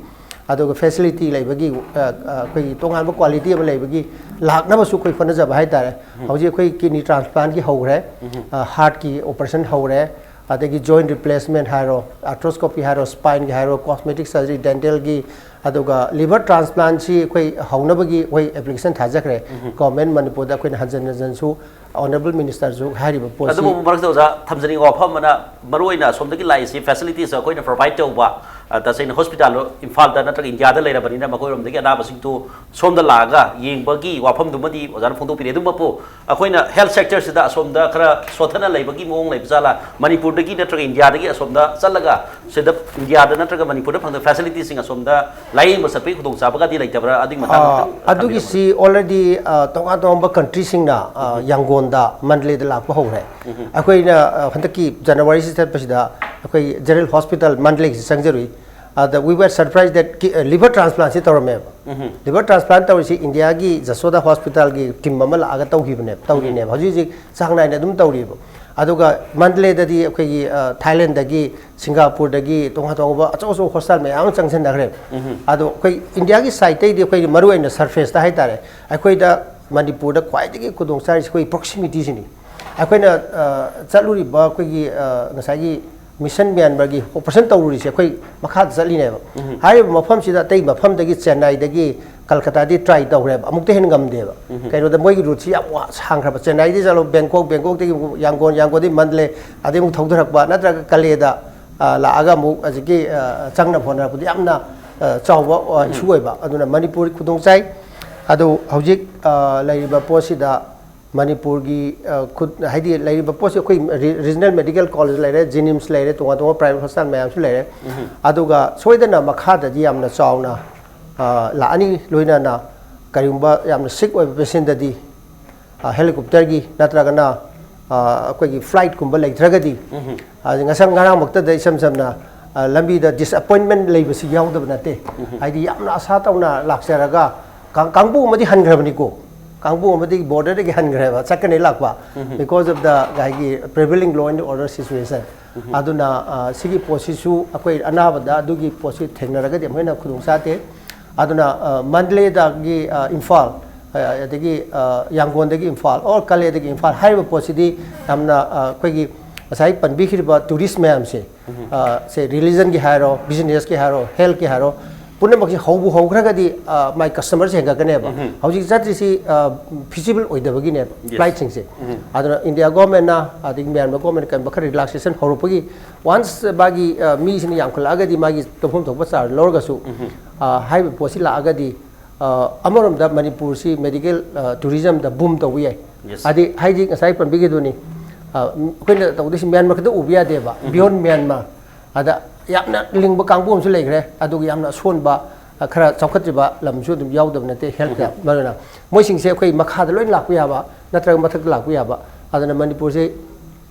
ꯑꯗꯨꯒ ꯐꯦꯁꯤꯂꯤꯇꯤ ꯂꯩꯕꯒꯤ, ꯑ, ꯑ, ꯑꯩꯈꯣꯏꯒꯤ ꯇꯣꯉꯥꯟꯕ ꯀ꯭ꯋꯥꯂꯤꯇꯤ ꯑꯃ ꯂꯩꯕꯒꯤ ꯂꯥꯛꯅꯕꯁꯨ ꯑꯩꯈꯣꯏ ꯍꯣꯠꯅꯖꯕ ꯍꯥꯏꯇꯥꯔꯦ꯫ ꯍꯧꯖꯤꯛ ꯑꯩꯈꯣꯏ ꯀꯤꯗꯅꯤ ꯇ꯭ꯔꯥꯟꯁꯄ꯭ꯂꯥꯟꯒꯤ ꯍꯧꯈ꯭ꯔꯦ, ꯑ, ꯍꯥꯔꯠꯀꯤ ꯑꯣꯄꯔꯦꯁꯟ ꯍꯧꯔꯦ, ꯑꯗꯒꯤ ꯖꯣꯏꯟ ꯔꯤꯄ꯭ꯂꯦꯁꯃꯦꯟ ꯍꯥꯏꯔꯣ, ꯑꯥꯔꯊ꯭ꯔꯣꯁꯀꯣꯄꯤ ꯍꯥꯏꯔꯣ, ꯁ꯭ꯄꯥꯏꯟꯒꯤ ꯍꯥꯏꯔꯣ, ꯀꯣꯁꯃꯦꯇꯤꯛ ꯁꯔꯖꯔꯤ, ꯗꯦꯟꯇꯦꯜꯒꯤ, ꯑꯗꯨꯒ ꯂꯤꯚꯔ ꯇ꯭ꯔꯥꯟꯁꯄ꯭ꯂꯥꯟꯁꯤ ꯑꯩꯈꯣꯏ ꯍꯧꯅꯕꯒꯤ ꯑꯩꯈꯣꯏ ꯑꯦꯄ꯭ꯂꯤꯀꯦꯁꯟ ꯊꯥꯖꯈ꯭ꯔꯦ꯫ ꯒꯣꯔꯃꯦꯟ ꯃꯅꯤꯄꯨꯔꯗ ꯑꯩꯈꯣꯏꯅ ꯍꯟꯖꯟ ꯍꯟꯖꯟꯁꯨ ꯑꯣꯅꯔꯦꯕꯜ ꯃꯤꯅꯤꯁꯇꯔꯁꯨ ꯍꯥꯏꯔꯤꯕ ꯄꯣꯠꯁꯤ ꯑꯗꯨꯕꯨ ꯃꯔꯛꯇ ꯑꯣꯖꯥ ꯊꯝꯖꯅꯤꯡꯕ ꯋꯥꯐꯝ ꯑꯃꯅ, ꯃꯔꯨꯑꯣꯏꯅ ꯑꯁꯣꯝꯗꯒꯤ ꯂꯥꯛꯏꯁꯤ ꯐꯦꯁꯤꯂꯤꯇꯤꯁ ꯑꯩꯈꯣꯏꯅ ꯄ꯭ꯔꯣꯚꯥꯏꯗ ꯇꯧꯕ, ꯑ, ꯇꯁꯦꯡꯅ ꯍꯣꯁꯄꯤꯇꯥꯜꯗꯣ ꯏꯝꯐꯥꯜꯗ ꯅꯠꯇ꯭ꯔꯒ ꯏꯟꯗꯤꯌꯥꯗ ꯂꯩꯔꯕꯅꯤꯅ, ꯃꯈꯣꯏꯔꯣꯝꯗꯒꯤ ꯑꯅꯥꯕꯁꯤꯡꯗꯨ ꯁꯣꯝꯗ ꯂꯥꯛꯑꯒ ꯌꯦꯡꯕꯒꯤ ꯋꯥꯐꯝꯗꯨꯃꯗꯤ ꯑꯣꯖꯥꯅ ꯐꯣꯡꯗꯣꯛꯄꯤꯔꯦ꯫ ꯑꯗꯨꯃꯛꯄꯨ, ꯑꯩꯈꯣꯏꯅ ꯍꯦꯜꯊ ꯁꯦꯛꯇꯔꯁꯤꯗ ꯑꯁꯣꯝꯗ ꯈꯔ ꯁꯣꯠꯊꯅ ꯂꯩꯕꯒꯤ ꯃꯑꯣꯡ ꯂꯩꯕ ꯖꯥꯠꯂꯥ? ꯃꯅꯤꯄꯨꯔꯗꯒꯤ ꯅꯠꯇ꯭ꯔꯒ ꯏꯟꯗꯤꯌꯥꯗꯒꯤ ꯑꯁꯣꯝꯗ ꯆꯠꯂꯒ ꯁꯤꯗ ꯏꯟꯗꯤꯌꯥꯗ ꯅꯠꯇ꯭ꯔꯒ ꯃꯅꯤꯄꯨꯔꯗ ꯐꯪꯗꯕ ꯐꯦꯁꯤꯂꯤꯇꯤꯁꯤꯡ ꯑꯁꯣꯝꯗ ꯂꯥꯌꯦꯡꯕ ꯆꯠꯄꯒꯤ ꯈꯨꯗꯣꯡꯆꯥꯕꯒꯗꯤ ꯂꯩꯇꯕ꯭ꯔꯥ? ꯑꯗꯨꯒꯤ ꯃꯇꯥꯡꯗ ꯑ, ꯈꯤꯇꯪ ꯑꯗꯨꯒꯤ ꯊꯝꯕꯤꯔꯝꯃꯨ꯫ ꯁꯤ already, ꯑ, ꯇꯣꯉꯥꯟ ꯇꯣꯉꯥꯟꯕ ꯀꯟꯇ꯭ꯔꯤꯁꯤꯡꯅ, ꯑ, ꯌꯥꯡꯒꯣꯟꯗ, ꯃꯟꯗꯂꯦꯗ ꯂꯥꯛꯄ ꯍꯧꯔꯦ꯫ ꯑꯩꯈꯣꯏꯅ, ꯑ, ꯍꯟꯗꯛꯀꯤ ꯖꯅꯋꯥꯔꯤꯁꯤ ꯆꯠꯄꯁꯤꯗ ꯑꯩꯈꯣꯏ ꯖꯦꯅꯔꯦꯜ ꯍꯣꯁꯄꯤꯇꯥꯜ ꯃꯟꯗꯂꯦꯒꯤꯁꯤ ꯆꯪꯖꯔꯨꯏ꯫ ꯑꯗ we were surprised that ki-, uh, liver transplantꯁꯤ ꯇꯧꯔꯝꯃꯦꯕ꯫ ꯂꯤꯚꯔ ꯇ꯭ꯔꯥꯟꯁꯄ꯭ꯂꯥꯟ ꯇꯧꯔꯤꯁꯤ ꯏꯟꯗꯤꯌꯥꯒꯤ ꯖꯁꯣꯗꯥ ꯍꯣꯁꯄꯤꯇꯥꯜꯒꯤ ꯇꯤꯝ ꯑꯃ ꯂꯥꯛꯑꯒ ꯇꯧꯈꯤꯕꯅꯦꯕ, ꯇꯧꯔꯤꯅꯦꯕ꯫ ꯍꯧꯖꯤꯛ ꯍꯧꯖꯤꯛ ꯆꯥꯡ ꯅꯥꯏꯅ ꯑꯗꯨꯝ ꯇꯧꯔꯤꯕ꯫ ꯑꯗꯨꯒ ꯃꯟꯗꯂꯦꯗꯗꯤ ꯑꯩꯈꯣꯏꯒꯤ, ꯑ, ꯊꯥꯏꯂꯦꯟꯗꯒꯤ, ꯁꯤꯡꯒꯥꯄꯨꯔꯗꯒꯤ ꯇꯣꯉꯥꯟ ꯇꯣꯉꯥꯟꯕ ꯑꯆꯧ ꯑꯆꯧꯕ ꯍꯣꯁꯄꯤꯇꯥꯜ ꯃꯌꯥꯝ ꯑꯃ ꯆꯪꯁꯤꯟꯅꯈ꯭ꯔꯦꯕ꯫ ꯑꯗꯣ ꯑꯩꯈꯣꯏ ꯏꯟꯗꯤꯌꯥꯒꯤ ꯁꯥꯏꯠꯇꯩꯗꯤ ꯑꯩꯈꯣꯏꯒꯤ ꯃꯔꯨꯑꯣꯏꯅ ꯁꯔꯐꯦꯁꯇ ꯍꯥꯏꯇꯥꯔꯦ, ꯑꯩꯈꯣꯏꯗ ꯃꯅꯤꯄꯨꯔꯗ ꯈ꯭ꯋꯥꯏꯗꯒꯤ ꯈꯨꯗꯣꯡ ꯆꯥꯔꯤꯁꯤ ꯑꯩꯈꯣꯏꯒꯤ ꯄ꯭ꯔꯣꯛꯁꯤꯃꯤꯇꯤꯁꯤꯅꯤ꯫ ꯑꯩꯈꯣꯏꯅ, ꯑ, ꯆꯠꯂꯨꯔꯤꯕ ꯑꯩꯈꯣꯏꯒꯤ, ꯑ, ꯉꯁꯥꯏꯒꯤ ꯃꯤꯁꯟ ꯃ꯭ꯌꯥꯟꯃꯥꯔꯒꯤ ꯑꯣꯄꯔꯦꯁꯟ ꯇꯧꯔꯨꯔꯤꯁꯦ ꯑꯩꯈꯣꯏ ꯃꯈꯥꯗ ꯆꯠꯂꯤꯅꯦꯕ꯫ ꯍꯥꯏꯔꯤꯕ ꯃꯐꯝꯁꯤꯗ ꯑꯇꯩ ꯃꯐꯝꯗꯒꯤ, ꯆꯦꯟꯅꯥꯏꯗꯒꯤ, ꯀꯜꯀꯇꯥꯗꯤ ꯇ꯭ꯔꯥꯏ ꯇꯧꯈ꯭ꯔꯦꯕ, ꯑꯃꯨꯛꯇ ꯍꯦꯟꯅ ꯉꯝꯗꯦꯕ꯫ ꯀꯩꯅꯣꯗ ꯃꯣꯏꯒꯤ ꯔꯨꯠꯁꯤ ꯌꯥꯝ ꯋꯥ-, ꯁꯥꯡꯈ꯭ꯔꯕ꯫ ꯆꯦꯟꯅꯥꯏꯗꯒꯤ ꯆꯠꯂꯣ, ꯕꯦꯡꯀꯣꯛ, ꯕꯦꯡꯀꯣꯛꯇꯒꯤ ꯑꯃꯨꯛ ꯌꯥꯡꯒꯣꯟ, ꯌꯥꯡꯒꯣꯟꯗꯒꯤ ꯃꯟꯗꯂꯦ, ꯑꯗꯩ ꯑꯃꯨꯛ ꯊꯧꯊꯔꯛꯄ, ꯅꯠꯇ꯭ꯔꯒ ꯀꯂꯦꯗ, ꯑ, ꯂꯥꯛꯑꯒ ꯑꯃꯨꯛ ꯍꯧꯖꯤꯛꯀꯤ, ꯑ, ꯆꯪꯅꯕ ꯍꯣꯠꯅꯔꯛꯄꯗ ꯌꯥꯝꯅ, ꯑ, ꯆꯥꯎꯕ, ꯑ, ꯏꯁꯨ ꯑꯣꯏꯕ꯫ ꯑꯗꯨꯅ ꯃꯅꯤꯄꯨꯔ ꯈꯨꯗꯣꯡ ꯆꯥꯏ꯫ ꯑꯗꯨ ꯍꯧꯖꯤꯛ, ꯑ, ꯂꯩꯔꯤꯕ ꯄꯣꯠꯁꯤꯗ ꯃꯅꯤꯄꯨꯔꯒꯤ, ꯑ, ꯈꯨꯠ, ꯍꯥꯏꯗꯤ ꯂꯩꯔꯤꯕ ꯄꯣꯠꯁꯤ ꯑꯩꯈꯣꯏ ꯔꯤ-, ꯔꯤꯖꯅꯦꯜ ꯃꯦꯗꯤꯀꯦꯜ ꯀꯣꯂꯦꯖ ꯂꯩꯔꯦ, ꯖꯤꯅꯤꯝꯁ ꯂꯩꯔꯦ, ꯇꯣꯉꯥꯟ ꯇꯣꯉꯥꯟꯕ ꯄ꯭ꯔꯥꯏꯚꯦꯠ ꯍꯣꯁꯄꯤꯇꯥꯜ ꯃꯌꯥꯝꯁꯨ ꯂꯩꯔꯦ꯫ ꯑꯗꯨꯒ ꯁꯣꯏꯗꯅ ꯃꯈꯥꯗꯗꯤ ꯌꯥꯝꯅ ꯆꯥꯎꯅ, ꯑ, ꯂꯥꯛꯑꯅꯤ꯫ ꯂꯣꯏꯅꯅ ꯀꯔꯤꯒꯨꯝꯕ ꯌꯥꯝꯅ ꯁꯤꯛ ꯑꯣꯏꯕ ꯄꯦꯁꯦꯟꯗꯗꯤ, ꯑ, ꯍꯦꯂꯤꯀꯣꯞꯇꯔꯒꯤ ꯅꯠꯇ꯭ꯔꯒꯅ, ꯑ, ꯑꯩꯈꯣꯏꯒꯤ ꯐ꯭ꯂꯥꯏꯠꯀꯨꯝꯕ ꯂꯩꯇ꯭ꯔꯒꯗꯤ, ꯑꯗ ꯉꯁꯥꯏ ꯉꯔꯥꯡꯃꯛꯇꯗ ꯏꯁꯝ ꯁꯝꯅ, ꯑ, ꯂꯝꯕꯤꯗ ꯗꯤꯁꯑꯄꯣꯏꯟꯃꯦꯟ ꯂꯩꯕꯁꯤ ꯌꯥꯎꯗꯕ ꯅꯠꯇꯦ꯫ ꯍꯥꯏꯗꯤ ꯌꯥꯝꯅ ꯑꯁꯥ ꯇꯧꯅ ꯂꯥꯛꯆꯔꯒ ꯀꯥꯡ-, ꯀꯥꯡꯕꯨ ꯑꯃꯗꯤ ꯍꯟꯈ꯭ꯔꯕꯅꯤꯀꯣ꯫ ꯀꯥꯡꯕꯨ ꯑꯃꯗꯤ ꯕꯣꯔꯗꯔꯗꯒꯤ ꯍꯟꯈ꯭ꯔꯦꯕ, ꯆꯠꯀꯅꯤ ꯂꯥꯛꯄ, because of the ꯉꯁꯥꯏꯒꯤ prevailing law and order situation꯫ ꯑꯗꯨꯅ, ꯑ, ꯁꯤꯒꯤ ꯄꯣꯠꯁꯤꯁꯨ ꯑꯩꯈꯣꯏ ꯑꯅꯥꯕꯗ ꯑꯗꯨꯒꯤ ꯄꯣꯠꯁꯤ ꯊꯦꯡꯅꯔꯒꯗꯤ ꯑꯃꯨꯛ ꯍꯦꯟꯅ ꯈꯨꯗꯣꯡ ꯆꯥꯗꯦ꯫ ꯑꯗꯨꯅ, ꯑ, ꯃꯟꯗꯂꯦꯗꯒꯤ, ꯑ, ꯏꯝꯐꯥꯜ, ꯑ, ꯑꯗꯒꯤ, ꯑ, ꯌꯥꯡꯒꯣꯟꯗꯒꯤ ꯏꯝꯐꯥꯜ, or ꯀꯂꯦꯗꯒꯤ ꯏꯝꯐꯥꯜ ꯍꯥꯏꯔꯤꯕ ꯄꯣꯠꯁꯤꯗꯤ ꯌꯥꯝꯅ, ꯑ, ꯑꯩꯈꯣꯏꯒꯤ ꯉꯁꯥꯏ ꯄꯟꯕꯤꯈꯤꯕ ꯇꯨꯔꯤꯁ ꯃꯌꯥꯝꯁꯦ, ꯑ, ꯁꯦ ꯔꯤꯂꯤꯖꯟꯒꯤ ꯍꯥꯏꯔꯣ, ꯕꯤꯖꯤꯅꯦꯁꯀꯤ ꯍꯥꯏꯔꯣ, ꯍꯦꯜꯊꯀꯤ ꯍꯥꯏꯔꯣ, ꯄꯨꯝꯅꯃꯛꯁꯤ ꯍꯧꯕꯨ ꯍꯧꯈ꯭ꯔꯒꯗꯤ, ꯑ, ꯃꯥꯏ ꯀꯁꯇꯃꯔꯁꯤ ꯍꯦꯟꯒꯠꯀꯅꯦꯕ꯫ ꯎꯝ꯫ ꯍꯧꯖꯤꯛ ꯆꯠꯇ꯭ꯔꯤꯁꯤ, ꯑ, ꯐꯤꯖꯤꯕꯜ ꯑꯣꯏꯗꯕꯒꯤꯅꯦꯕ, ꯌꯦꯁ꯫ ꯐ꯭ꯂꯥꯏꯠꯁꯤꯡꯁꯦ꯫ ꯎꯝ꯫ ꯑꯗꯨꯅ ꯏꯟꯗꯤꯌꯥ ꯒꯣꯔꯃꯦꯟꯅ, ꯑꯗꯒꯤ ꯃ꯭ꯌꯥꯟꯃꯥꯔ ꯒꯣꯔꯃꯦꯟꯅ ꯀꯔꯤꯒꯨꯝꯕ ꯈꯔ ꯔꯤꯂꯥꯛꯁꯦꯁꯟ ꯍꯧꯔꯛꯄꯒꯤ, ꯋꯥꯟꯁ ꯃꯥꯒꯤ, ꯑ, ꯃꯤꯁꯤꯅ ꯌꯥꯝꯈꯠꯂꯛꯑꯒꯗꯤ, ꯃꯥꯒꯤ ꯇꯧꯐꯝ ꯊꯣꯛꯄ ꯆꯥꯔꯖ ꯂꯧꯔꯒꯁꯨ, ꯎꯝ꯫ ꯑ, ꯍꯥꯏꯔꯤꯕ ꯄꯣꯠꯁꯤ ꯂꯥꯛꯑꯒꯗꯤ, ꯑ, ꯑꯃꯔꯣꯝꯗ ꯃꯅꯤꯄꯨꯔꯁꯤ ꯃꯦꯗꯤꯀꯦꯜ, ꯑ, ꯇꯨꯔꯤꯖꯝꯗ ꯕꯨꯝ ꯇꯧꯕ ꯌꯥꯏ꯫ ꯌꯦꯁ꯫ ꯍꯥꯏꯗꯤ, ꯍꯥꯏꯗꯤ ꯉꯁꯥꯏ ꯄꯟꯕꯤꯈꯤꯗꯨꯅꯤ, ꯑ, ꯑꯩꯈꯣꯏꯅ ꯇꯧꯗꯣꯏꯁꯤ ꯃ꯭ꯌꯥꯟꯃꯥꯔ ꯈꯛꯇ ꯎꯕ ꯌꯥꯗꯦꯕ, ꯎꯝ꯫ Beyond Myanmar. ꯑꯗ ꯌꯥꯝꯅ ꯂꯤꯡꯕ ꯀꯥꯡꯕꯨ ꯑꯃꯁꯨ ꯂꯩꯈ꯭ꯔꯦ, ꯑꯗꯨꯒ ꯌꯥꯝꯅ ꯑꯁꯣꯟꯕ, ꯑ, ꯈꯔ ꯆꯥꯎꯈꯠꯇ꯭ꯔꯤꯕ ꯂꯝꯁꯨ ꯑꯗꯨꯝ ꯌꯥꯎꯗꯕ ꯅꯠꯇꯦ, ꯍꯦꯜꯠꯇ꯫ ꯎꯝ꯫ ꯃꯔꯨꯑꯣꯏꯅ ꯃꯣꯏꯁꯤꯡꯁꯦ ꯑꯩꯈꯣꯏ ꯃꯈꯥꯗ ꯂꯣꯏ ꯂꯥꯛꯄ ꯌꯥꯕ, ꯅꯠꯇ꯭ꯔꯒ ꯃꯊꯛꯇ ꯂꯥꯛꯄ ꯌꯥꯕ꯫ ꯑꯗꯨꯅ ꯃꯅꯤꯄꯨꯔꯁꯦ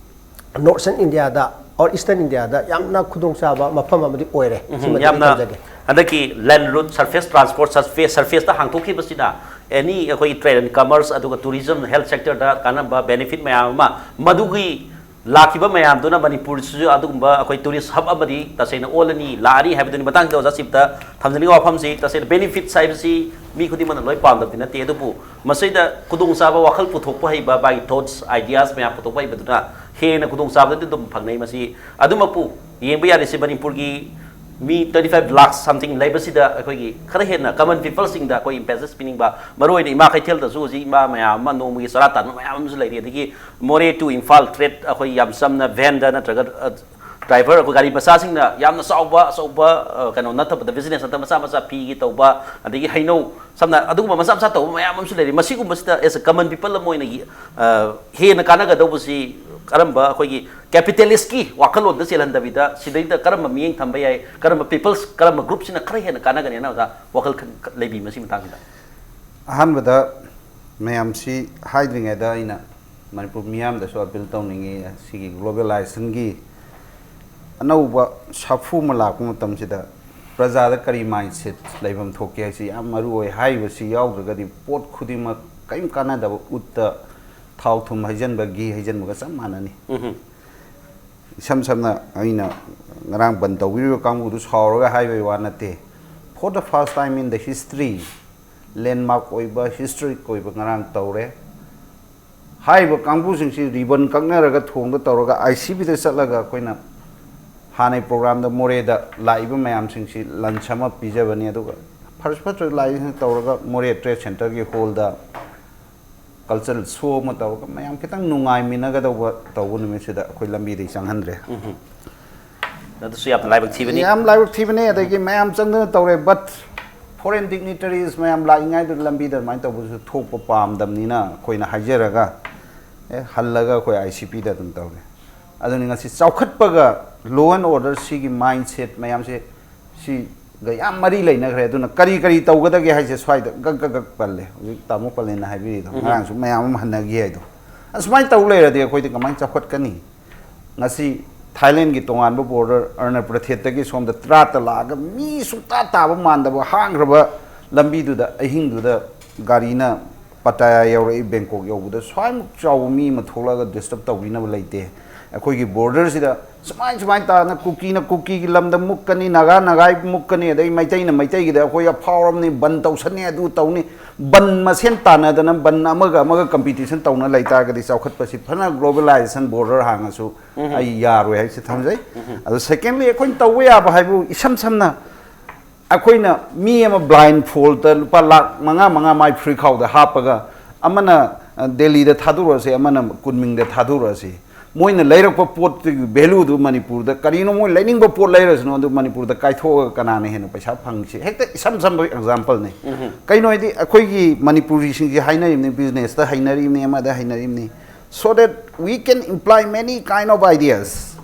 ꯅꯣꯔꯠꯁꯟ ꯏꯟꯗꯤꯌꯥꯗ, ꯑꯣꯔ ꯏꯁꯇꯔꯟ ꯏꯟꯗꯤꯌꯥꯗ ꯌꯥꯝꯅ ꯈꯨꯗꯣꯡꯆꯥꯕ ꯃꯐꯝ ꯑꯃꯗꯤ ꯑꯣꯏꯔꯦ꯫ ꯎꯝ, ꯁꯤꯃꯗꯤ ꯑꯩ ꯌꯥꯝꯅ ꯊꯝꯖꯒꯦ꯫ ꯍꯟꯗꯛꯀꯤ ꯂꯦꯟ ꯔꯨꯠ ꯁꯔꯐꯦꯁ ꯇ꯭ꯔꯥꯟꯁꯄꯣꯔꯠ, ꯁꯔꯐꯦꯁ, ꯁꯔꯐꯦꯁꯇ ꯍꯥꯡꯗꯣꯛꯈꯤꯕꯁꯤꯅ ꯑꯦꯅꯤ ꯑꯩꯈꯣꯏꯒꯤ ꯇ꯭ꯔꯦꯗ ꯑꯦꯟ ꯀꯃꯔꯁ, ꯑꯗꯨꯒ ꯇꯨꯔꯤꯖꯝ, ꯍꯦꯜꯠ ꯁꯦꯛꯇꯔꯗ ꯀꯥꯟꯅꯕ ꯕꯦꯅꯤꯐꯤꯠ ꯃꯌꯥꯝ ꯑꯃ, ꯃꯗꯨꯒꯤ ꯂꯥꯛꯈꯤꯕ ꯃꯌꯥꯝꯗꯨꯅ ꯃꯅꯤꯄꯨꯔꯁꯤꯁꯨ ꯑꯗꯨꯒꯨꯝꯕ ꯑꯩꯈꯣꯏ ꯇꯨꯔꯤꯁ ꯍꯕ ꯑꯃꯗꯤ ꯇꯁꯦꯡꯅ ꯑꯣꯜꯂꯅꯤ, ꯂꯥꯛꯑꯅꯤ ꯍꯥꯏꯕꯗꯨꯅꯤ꯫ ꯃꯇꯥꯡꯁꯤꯗ ꯑꯣꯖꯥ ꯁꯤꯞꯇ ꯊꯝꯖꯅꯤꯡꯕ ꯋꯥꯐꯝꯁꯤ, ꯇꯁꯦꯡꯅ ꯕꯦꯅꯤꯐꯤꯠꯁ ꯍꯥꯏꯕꯁꯤ ꯃꯤ ꯈꯨꯗꯤꯡꯃꯛꯅ ꯂꯣꯏ ꯄꯥꯝꯗꯕꯗꯤ ꯅꯠꯇꯦ, ꯑꯗꯨꯕꯨ ꯃꯁꯤꯗ ꯈꯨꯗꯣꯡꯆꯥꯕ ꯋꯥꯈꯜ ꯄꯨꯊꯣꯛꯄ ꯍꯩꯕ, ꯃꯥꯒꯤ ꯊꯣꯠꯁ, ꯑꯥꯏꯗꯤꯌꯥꯁ ꯃꯌꯥꯝ ꯄꯨꯊꯣꯛꯄ ꯍꯩꯕꯗꯨꯅ ꯍꯦꯟꯅ ꯈꯨꯗꯣꯡꯆꯥꯕꯗꯗꯤ ꯑꯗꯨꯝ ꯐꯪꯅꯩ꯫ ꯃꯁꯤ ꯑꯗꯨꯃꯛꯄꯨ ꯌꯦꯡꯕ ꯌꯥꯔꯤꯁꯤ ꯃꯅꯤꯄꯨꯔꯒꯤ ꯃꯤ twenty five lakh something ꯂꯩꯕꯁꯤꯗ ꯑꯩꯈꯣꯏꯒꯤ ꯈꯔ ꯍꯦꯟꯅ ꯀꯃꯟ ꯄꯤꯄꯜꯁꯤꯡꯗ ꯑꯩꯈꯣꯏ ꯏꯝꯄꯦꯁꯦꯁ ꯄꯤꯅꯤꯡꯕ, ꯃꯔꯨꯑꯣꯏꯅ ꯏꯃꯥ ꯀꯩꯊꯦꯜꯗꯁꯨ ꯍꯧꯖꯤꯛ ꯏꯃꯥ ꯃꯌꯥꯝ ꯑꯃ ꯅꯣꯡꯃꯒꯤ ꯆꯔꯥ ꯇꯥꯟꯕ ꯃꯌꯥꯝ ꯑꯃꯁꯨ ꯂꯩꯔꯤ꯫ ꯑꯗꯒꯤ ꯃꯣꯔꯦ to ꯏꯝꯐꯥꯜ ꯇ꯭ꯔꯦꯗ ꯑꯩꯈꯣꯏ ꯌꯥꯝ ꯆꯝꯅ ꯚꯦꯟꯗ ꯅꯠꯇ꯭ꯔꯒ, ꯑ, ꯗ꯭ꯔꯥꯏꯚꯔ ꯑꯩꯈꯣꯏ ꯒꯥꯔꯤ ꯃꯆꯥꯁꯤꯡꯅ ꯌꯥꯝꯅ ꯆꯥꯎꯕ ꯑꯆꯧꯕ, ꯑ, ꯀꯩꯅꯣ ꯅꯠꯇꯕꯗ, ꯕꯤꯖꯤꯅꯦꯁ ꯅꯠꯇꯕ ꯃꯆꯥ ꯃꯆꯥ ꯐꯤꯒꯤ ꯇꯧꯕ, ꯑꯗꯒꯤ ꯍꯩꯅꯧ, ꯁꯝꯅ ꯑꯗꯨꯒꯨꯝꯕ ꯃꯆꯥ ꯃꯆꯥ ꯇꯧꯕ ꯃꯌꯥꯝ ꯑꯃꯁꯨ ꯂꯩꯔꯤ꯫ ꯃꯁꯤꯒꯨꯝꯕꯁꯤꯗ ꯑꯦꯁ ꯑꯦ ꯀꯃꯟ ꯄꯤꯄꯜ ꯑꯃ ꯑꯣꯏꯅ, ꯑ, ꯍꯦꯟꯅ ꯀꯥꯟꯅꯒꯗꯧꯕꯁꯤ ꯀꯔꯝꯕ ꯑꯩꯈꯣꯏꯒꯤ ꯀꯦꯄꯤꯇꯦꯂꯤꯁꯀꯤ ꯋꯥꯈꯜꯂꯣꯟꯗ ꯆꯦꯜꯍꯟꯗꯕꯤꯗ ꯁꯤꯗꯩꯗ ꯀꯔꯝꯕ ꯃꯤꯠꯌꯦꯡ ꯊꯝꯕ ꯌꯥꯏ, ꯀꯔꯝꯕ ꯄꯤꯄꯜꯁ, ꯀꯔꯝꯕ ꯒ꯭ꯔꯨꯞꯁꯤꯅ ꯈꯔ ꯍꯦꯟꯅ ꯀꯥꯟꯅꯒꯅꯤ ꯍꯥꯏꯅ ꯑꯣꯖꯥ ꯋꯥꯈꯜ ꯈꯟ-, ꯂꯩꯕꯤ ꯃꯁꯤ ꯃꯇꯥꯡꯁꯤꯗ? ꯑꯍꯥꯟꯕꯗ ꯃꯌꯥꯝꯁꯤ ꯍꯥꯏꯗ꯭ꯔꯤꯉꯩꯗ ꯑꯩꯅ ꯃꯅꯤꯄꯨꯔ ꯃꯤꯌꯥꯝꯗꯁꯨ ꯑꯄꯤꯜ ꯇꯧꯅꯤꯡꯉꯤ, ꯁꯤꯒꯤ ꯒ꯭ꯂꯣꯕꯦꯂꯥꯏꯖꯦꯁꯟꯒꯤ ꯑꯅꯧꯕ ꯁꯥꯐꯨ ꯑꯃ ꯂꯥꯛꯄ ꯃꯇꯝꯁꯤꯗ ꯄ꯭ꯔꯖꯥꯗ ꯀꯔꯤ ꯃꯥꯏꯟꯁꯦꯠ ꯂꯩꯐꯝ ꯊꯣꯛꯀꯦ ꯍꯥꯏꯁꯤ ꯌꯥꯝ ꯃꯔꯨ ꯑꯣꯏ꯫ ꯍꯥꯏꯔꯤꯕꯁꯤ ꯌꯥꯎꯗ꯭ꯔꯒꯗꯤ ꯄꯣꯠ ꯈꯨꯗꯤꯡꯃꯛ ꯀꯔꯤꯝ ꯀꯥꯟꯅꯗꯕ, ꯎꯠꯇ ꯊꯥꯎ ꯊꯨꯝ ꯍꯩꯖꯤꯟꯕ, ꯘꯤ ꯍꯩꯖꯤꯟꯕꯒ ꯆꯞ ꯃꯥꯟꯅꯅꯤ꯫ ꯎꯝꯍꯨꯝ꯫ ꯏꯁꯝ ꯁꯝꯅ ꯑꯩꯅ ꯉꯔꯥꯡ ꯕꯟ ꯇꯧꯕꯤꯔꯤꯕ ꯀꯥꯡꯕꯨꯗꯨ ꯁꯥꯎꯔꯒ ꯍꯥꯏꯕꯒꯤ ꯋꯥ ꯅꯠꯇꯦ꯫ For the first time in the history, landmark ꯑꯣꯏꯕ, ꯍꯤꯁꯇꯣꯔꯤꯛ ꯑꯣꯏꯕ ꯉꯔꯥꯡ ꯇꯧꯔꯦ꯫ ꯍꯥꯏꯔꯤꯕ ꯀꯥꯡꯕꯨꯁꯤꯡꯁꯤ ꯔꯤꯕꯟ ꯀꯛꯅꯔꯒ ꯊꯣꯡꯗ ꯇꯧꯔꯒ ꯑꯥꯏ ꯁꯤ ꯕꯤꯗ ꯆꯠꯂꯒ ꯑꯩꯈꯣꯏꯅ ꯍꯥꯟꯅꯩ ꯄ꯭ꯔꯣꯒ꯭ꯔꯥꯝꯗ ꯃꯣꯔꯦꯗ ꯂꯥꯛꯏꯕ ꯃꯌꯥꯝꯁꯤꯡꯁꯤ ꯂꯟꯁ ꯑꯃ ꯄꯤꯖꯕꯅꯤ, ꯑꯗꯨꯒ ꯐꯔꯁꯨ ꯐꯠꯇ꯭ꯔꯁꯨ ꯂꯥꯛꯏꯁꯤꯡ ꯇꯧꯔꯒ ꯃꯣꯔꯦ ꯇ꯭ꯔꯦꯗ ꯁꯦꯟꯇꯔꯒꯤ ꯍꯣꯜꯗ ꯀꯜꯆꯔꯦꯜ ꯁꯣ ꯑꯃ ꯇꯧꯔꯒ ꯃꯌꯥꯝ ꯈꯤꯇꯪ ꯅꯨꯡꯉꯥꯏꯃꯤꯟꯅꯒꯗꯧꯕ ꯇꯧꯕ ꯅꯨꯃꯤꯠꯁꯤꯗ ꯑꯩꯈꯣꯏ ꯂꯝꯕꯤꯗꯒꯤ ꯆꯪꯍꯟꯗ꯭ꯔꯦ꯫ ꯑꯗꯨꯁꯨ ꯌꯥꯝꯅ ꯂꯥꯏꯕꯛ ꯊꯤꯕꯅꯤ꯫ ꯌꯥꯝ ꯂꯥꯏꯕꯛ ꯊꯤꯕꯅꯦ꯫ ꯑꯗꯒꯤ ꯃꯌꯥꯝ ꯆꯪꯗꯅ ꯇꯧꯔꯦ, ꯕꯠ ꯐꯣꯔꯦꯟ ꯗꯤꯒꯅꯤꯇꯔꯤꯁ ꯃꯌꯥꯝ ꯂꯥꯛꯏꯉꯩꯗꯨꯗ ꯂꯝꯕꯤꯗ ꯑꯗꯨꯃꯥꯏꯅ ꯇꯧꯕꯁꯨ ꯊꯣꯛꯄ ꯄꯥꯝꯗꯕꯅꯤꯅ ꯑꯩꯈꯣꯏꯅ ꯍꯥꯏꯖꯔꯒ, ꯑꯦ, ꯍꯜꯂꯒ ꯑꯩꯈꯣꯏ ꯑꯥꯏ ꯁꯤ ꯄꯤꯗ ꯑꯗꯨꯝ ꯇꯧꯔꯦ꯫ ꯑꯗꯨꯅꯤ ꯉꯁꯤ ꯆꯥꯎꯈꯠꯄꯒ ꯂꯣ ꯑꯦꯟ ꯑꯣꯔꯗꯔ ꯁꯤꯒꯤ ꯃꯥꯏꯟ ꯁꯦꯠ ꯃꯌꯥꯝꯁꯦ ꯁꯤꯒ ꯌꯥꯝ ꯃꯔꯤ ꯂꯩꯅꯈ꯭ꯔꯦ꯫ ꯑꯗꯨꯅ ꯀꯔꯤ ꯀꯔꯤ ꯇꯧꯒꯗꯒꯦ ꯍꯥꯏꯁꯦ ꯁ꯭ꯋꯥꯏꯗ ꯒꯛ ꯒꯛ ꯒꯛ ꯄꯜꯂꯦ꯫ ꯍꯧꯖꯤꯛ ꯇꯥꯃꯣ ꯄꯜꯂꯦꯅ ꯍꯥꯏꯕꯤꯔꯤꯗꯣ, ꯉꯔꯥꯡꯁꯨ ꯃꯌꯥꯝ ꯑꯃ ꯍꯟꯅꯈꯤ ꯍꯥꯏꯗꯣ꯫ ꯑꯁꯨꯃꯥꯏꯅ ꯇꯧ ꯂꯩꯔꯗꯤ ꯑꯩꯈꯣꯏꯗꯤ ꯀꯃꯥꯏꯅ ꯆꯥꯎꯈꯠꯀꯅꯤ? ꯉꯁꯤ ꯊꯥꯏꯂꯦꯟꯒꯤ ꯇꯣꯉꯥꯟꯕ ꯕꯣꯔꯗꯔ ꯑꯔꯅꯄ꯭ꯔꯊꯦꯠꯇꯒꯤ ꯁꯣꯝꯗ ꯇꯔꯥꯠꯇ ꯂꯥꯛꯑꯒ ꯃꯤ ꯁꯨꯡꯇꯥ ꯇꯥꯕ ꯃꯥꯟꯗꯕ ꯍꯥꯡꯈ꯭ꯔꯕ ꯂꯝꯕꯤꯗꯨꯗ ꯑꯍꯤꯡꯗꯨꯗ ꯒꯥꯔꯤꯅ ꯄꯇꯥꯌꯥ ꯌꯧꯔꯛꯏ, ꯕꯦꯡꯀꯣꯛ ꯌꯧꯕꯗ ꯁ꯭ꯋꯥꯏꯃꯨꯛ ꯆꯥꯎꯕ ꯃꯤ ꯑꯃ ꯊꯣꯛꯂꯛꯑꯒ ꯗꯤꯁꯇꯔꯕ ꯇꯧꯕꯤꯅꯕ ꯂꯩꯇꯦ꯫ ꯑꯩꯈꯣꯏꯒꯤ ꯕꯣꯔꯗꯔꯁꯤꯗ ꯁꯨꯃꯥꯏ ꯁꯨꯃꯥꯏꯅ ꯇꯥꯗꯅ ꯀꯨꯀꯤꯅ ꯀꯨꯀꯤꯒꯤ ꯂꯝꯗ ꯃꯨꯛꯀꯅꯤ, ꯅꯥꯒꯥ ꯅꯥꯒꯥꯏ ꯃꯨꯛꯀꯅꯤ, ꯑꯗꯩ ꯃꯩꯇꯩꯅ ꯃꯩꯇꯩꯒꯤꯗ ꯑꯩꯈꯣꯏ ꯑꯐꯥꯎꯔꯕꯅꯤ, ꯕꯟ ꯇꯧꯁꯟꯅꯤ, ꯑꯗꯨ ꯇꯧꯅꯤ, ꯕꯟ ꯃꯁꯦꯟ ꯇꯥꯟꯅꯗꯅ ꯕꯟ ꯑꯃꯒ ꯑꯃꯒ ꯀꯝꯄꯤꯇꯤꯁꯟ ꯇꯧꯅ ꯂꯩꯇꯥꯔꯒꯗꯤ ꯆꯥꯎꯈꯠꯄꯁꯤ ꯐꯅ ꯒ꯭ꯂꯣꯕꯦꯂꯥꯏꯖꯦꯁꯟ ꯕꯣꯔꯗꯔ ꯍꯥꯡꯉꯁꯨ ꯑꯩ ꯌꯥꯔꯣꯏ ꯍꯥꯏꯕꯁꯤ ꯊꯝꯖꯩ꯫ ꯑꯗꯣ ꯁꯦꯀꯦꯟꯂꯤ, ꯑꯩꯈꯣꯏꯅ ꯇꯧꯕ ꯌꯥꯕ ꯍꯥꯏꯕꯨ ꯏꯁꯝ ꯁꯝꯅ ꯑꯩꯈꯣꯏꯅ ꯃꯤ ꯑꯃ ꯕ꯭ꯂꯥꯏꯟ ꯐꯣꯜꯗ ꯂꯨꯄꯥ ꯂꯥꯛ ꯃꯉꯥ ꯃꯉꯥ ꯃꯥꯏ ꯐꯨꯔꯤꯠꯈꯥꯎꯗ ꯍꯥꯞꯄꯒ ꯑꯃꯅ ꯑ, ꯗꯦꯜꯂꯤꯗ ꯊꯥꯗꯣꯔꯛꯑꯁꯤ, ꯑꯃꯅ ꯀꯨꯟꯃꯤꯡꯗ ꯊꯥꯗꯣꯔꯛꯑꯁꯤ, ꯃꯣꯏꯅ ꯂꯩꯔꯛꯄ ꯄꯣꯠꯇꯨꯒꯤ ꯚꯦꯂꯨꯗꯨ ꯃꯅꯤꯄꯨꯔꯗ ꯀꯔꯤꯅꯣ ꯃꯣꯏ ꯂꯩꯅꯤꯡꯕ ꯄꯣꯠ ꯂꯩꯔꯁꯅꯨ, ꯑꯗꯨ ꯃꯅꯤꯄꯨꯔꯗ ꯀꯥꯏꯊꯣꯛꯑꯒ ꯀꯅꯥꯅ ꯍꯦꯟꯅ ꯄꯩꯁꯥ ꯐꯪꯁꯤ? ꯍꯦꯛꯇ ꯏꯁꯝ ꯁꯝꯕ ꯑꯦꯛꯖꯥꯝꯄꯜꯅꯤ꯫ ꯀꯩꯅꯣ ꯍꯥꯏꯗꯤ ꯑꯩꯈꯣꯏꯒꯤ ꯃꯅꯤꯄꯨꯔꯤꯁꯤꯡꯁꯤ ꯍꯥꯏꯅꯔꯤꯕꯅꯤ, ꯕꯤꯖꯤꯅꯦꯁꯇ ꯍꯩꯅꯔꯤꯕꯅꯤ, ꯑꯃꯗ ꯍꯩꯅꯔꯤꯕꯅꯤ, so that we can employ many kind of ideas꯫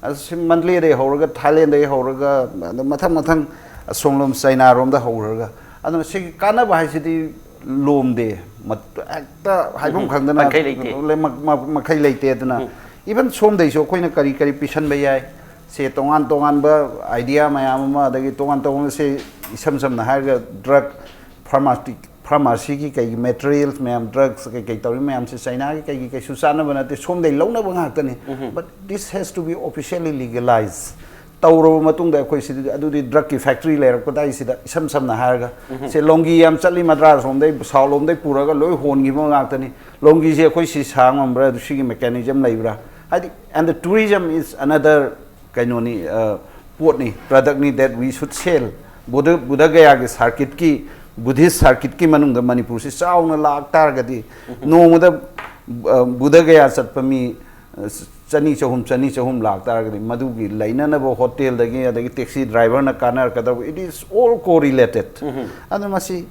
ꯑꯁꯤ ꯃꯟꯗꯂꯦꯗꯒꯤ ꯍꯧꯔꯒ, ꯊꯥꯏꯂꯦꯟꯗꯒꯤ ꯍꯧꯔꯒ, ꯑꯗ ꯃꯊꯪ ꯃꯊꯪ ꯑꯁꯣꯝꯂꯣꯝ ꯆꯩꯅꯥꯔꯣꯝꯗ ꯍꯧꯔꯒ, ꯑꯗꯨꯅ ꯁꯤꯒꯤ ꯀꯥꯟꯅꯕ ꯍꯥꯏꯁꯤꯗꯤ ꯂꯣꯝꯗꯦ꯫ ꯃꯠ-, ꯍꯦꯛꯇ ꯍꯥꯏꯐꯝ ꯈꯪꯗꯅ ꯃꯈꯩ ꯂꯩꯇꯦ꯫ ꯂꯩ-, ꯃ-, ꯃ-, ꯃꯈꯩ ꯂꯩꯇꯦ꯫ ꯑꯗꯨꯅ ꯏꯚꯟ ꯁꯣꯝꯗꯩꯁꯨ ꯑꯩꯈꯣꯏꯅ ꯀꯔꯤ ꯀꯔꯤ ꯄꯤꯁꯟꯕ ꯌꯥꯏ, ꯁꯦ ꯇꯣꯉꯥꯟ ꯇꯣꯉꯥꯟꯕ ꯑꯥꯏꯗꯤꯌꯥ ꯃꯌꯥꯝ ꯑꯃ, ꯑꯗꯒꯤ ꯇꯣꯉꯥꯟ ꯇꯣꯉꯥꯟꯕ, ꯁꯦ ꯏꯁꯝ ꯁꯝꯅ ꯍꯥꯏꯔꯒ ꯗ꯭ꯔꯒ, ꯐꯥꯔꯃꯥꯁꯇꯤꯛ ꯐꯥꯔꯃꯥꯁꯤꯒꯤ ꯀꯩꯒꯤ ꯃꯦꯇꯔꯤꯌꯦꯜꯁ ꯃꯌꯥꯝ, ꯗ꯭ꯔꯒꯁ ꯀꯩꯀꯩ ꯇꯧꯔꯤ ꯃꯌꯥꯝꯁꯦ ꯆꯩꯅꯥꯒꯤ ꯀꯩꯒꯤ ꯀꯩꯁꯨ ꯆꯥꯟꯅꯕ ꯅꯠꯇꯦ, ꯁꯣꯝꯗꯩ ꯂꯧꯅꯕ ꯉꯥꯛꯇꯅꯤ꯫ But this has to be officially legalized꯫ ꯇꯧꯔꯕ ꯃꯇꯨꯡꯗ ꯑꯩꯈꯣꯏ ꯁꯤꯗꯗꯤ, ꯑꯗꯨꯗꯤ ꯗ꯭ꯔꯒꯀꯤ ꯐꯦꯛꯇꯔꯤ ꯂꯩꯔꯛꯄꯗ ꯑꯩ ꯁꯤꯗ ꯏꯁꯝ ꯁꯝꯅ ꯍꯥꯏꯔꯒ, ꯁꯦ ꯂꯣꯡꯒꯤ ꯌꯥꯝ ꯆꯠꯂꯤ ꯃꯗ꯭ꯔꯥꯁ ꯂꯣꯝꯗꯩ, ꯁꯥꯎꯠ ꯂꯣꯝꯗꯩ ꯄꯨꯔꯒ ꯂꯣꯏ ꯍꯣꯟꯈꯤꯕ ꯉꯥꯛꯇꯅꯤ꯫ ꯂꯣꯡꯒꯤꯁꯦ ꯑꯩꯈꯣꯏ ꯁꯤ ꯁꯥ ꯉꯝꯕ꯭ꯔꯥ? ꯑꯗꯨ ꯁꯤꯒꯤ ꯃꯦꯀꯥꯅꯤꯖꯝ ꯂꯩꯕ꯭ꯔꯥ? ꯍꯥꯏꯗꯤ, and the tourism is another ꯀꯩꯅꯣꯅꯤ, ꯄꯣꯠꯅꯤ, productꯅꯤ that we should sell. Buddha Buddha ꯒꯌꯥꯒꯤ circuitꯀꯤ, Buddhist circuitꯀꯤ ꯃꯅꯨꯡꯗ ꯃꯅꯤꯄꯨꯔꯁꯤ ꯆꯥꯎꯅ ꯂꯥꯛ ꯇꯥꯔꯒꯗꯤ, ꯅꯣꯡꯃꯗ ꯕꯨꯙ ꯒꯌꯥ ꯆꯠꯄ ꯃꯤ ꯆꯅꯤ ꯆꯍꯨꯝ, ꯆꯅꯤ ꯆꯍꯨꯝ ꯂꯥꯛ ꯇꯥꯔꯒꯗꯤ, ꯃꯗꯨꯒꯤ ꯂꯩꯅꯅꯕ ꯍꯣꯇꯦꯜꯗꯒꯤ, ꯑꯗꯒꯤ taxi driverꯅ ꯀꯥꯟꯅꯔꯛꯀꯗꯕ, it is all correlated. ꯑꯗꯨꯅ ꯃꯁꯤ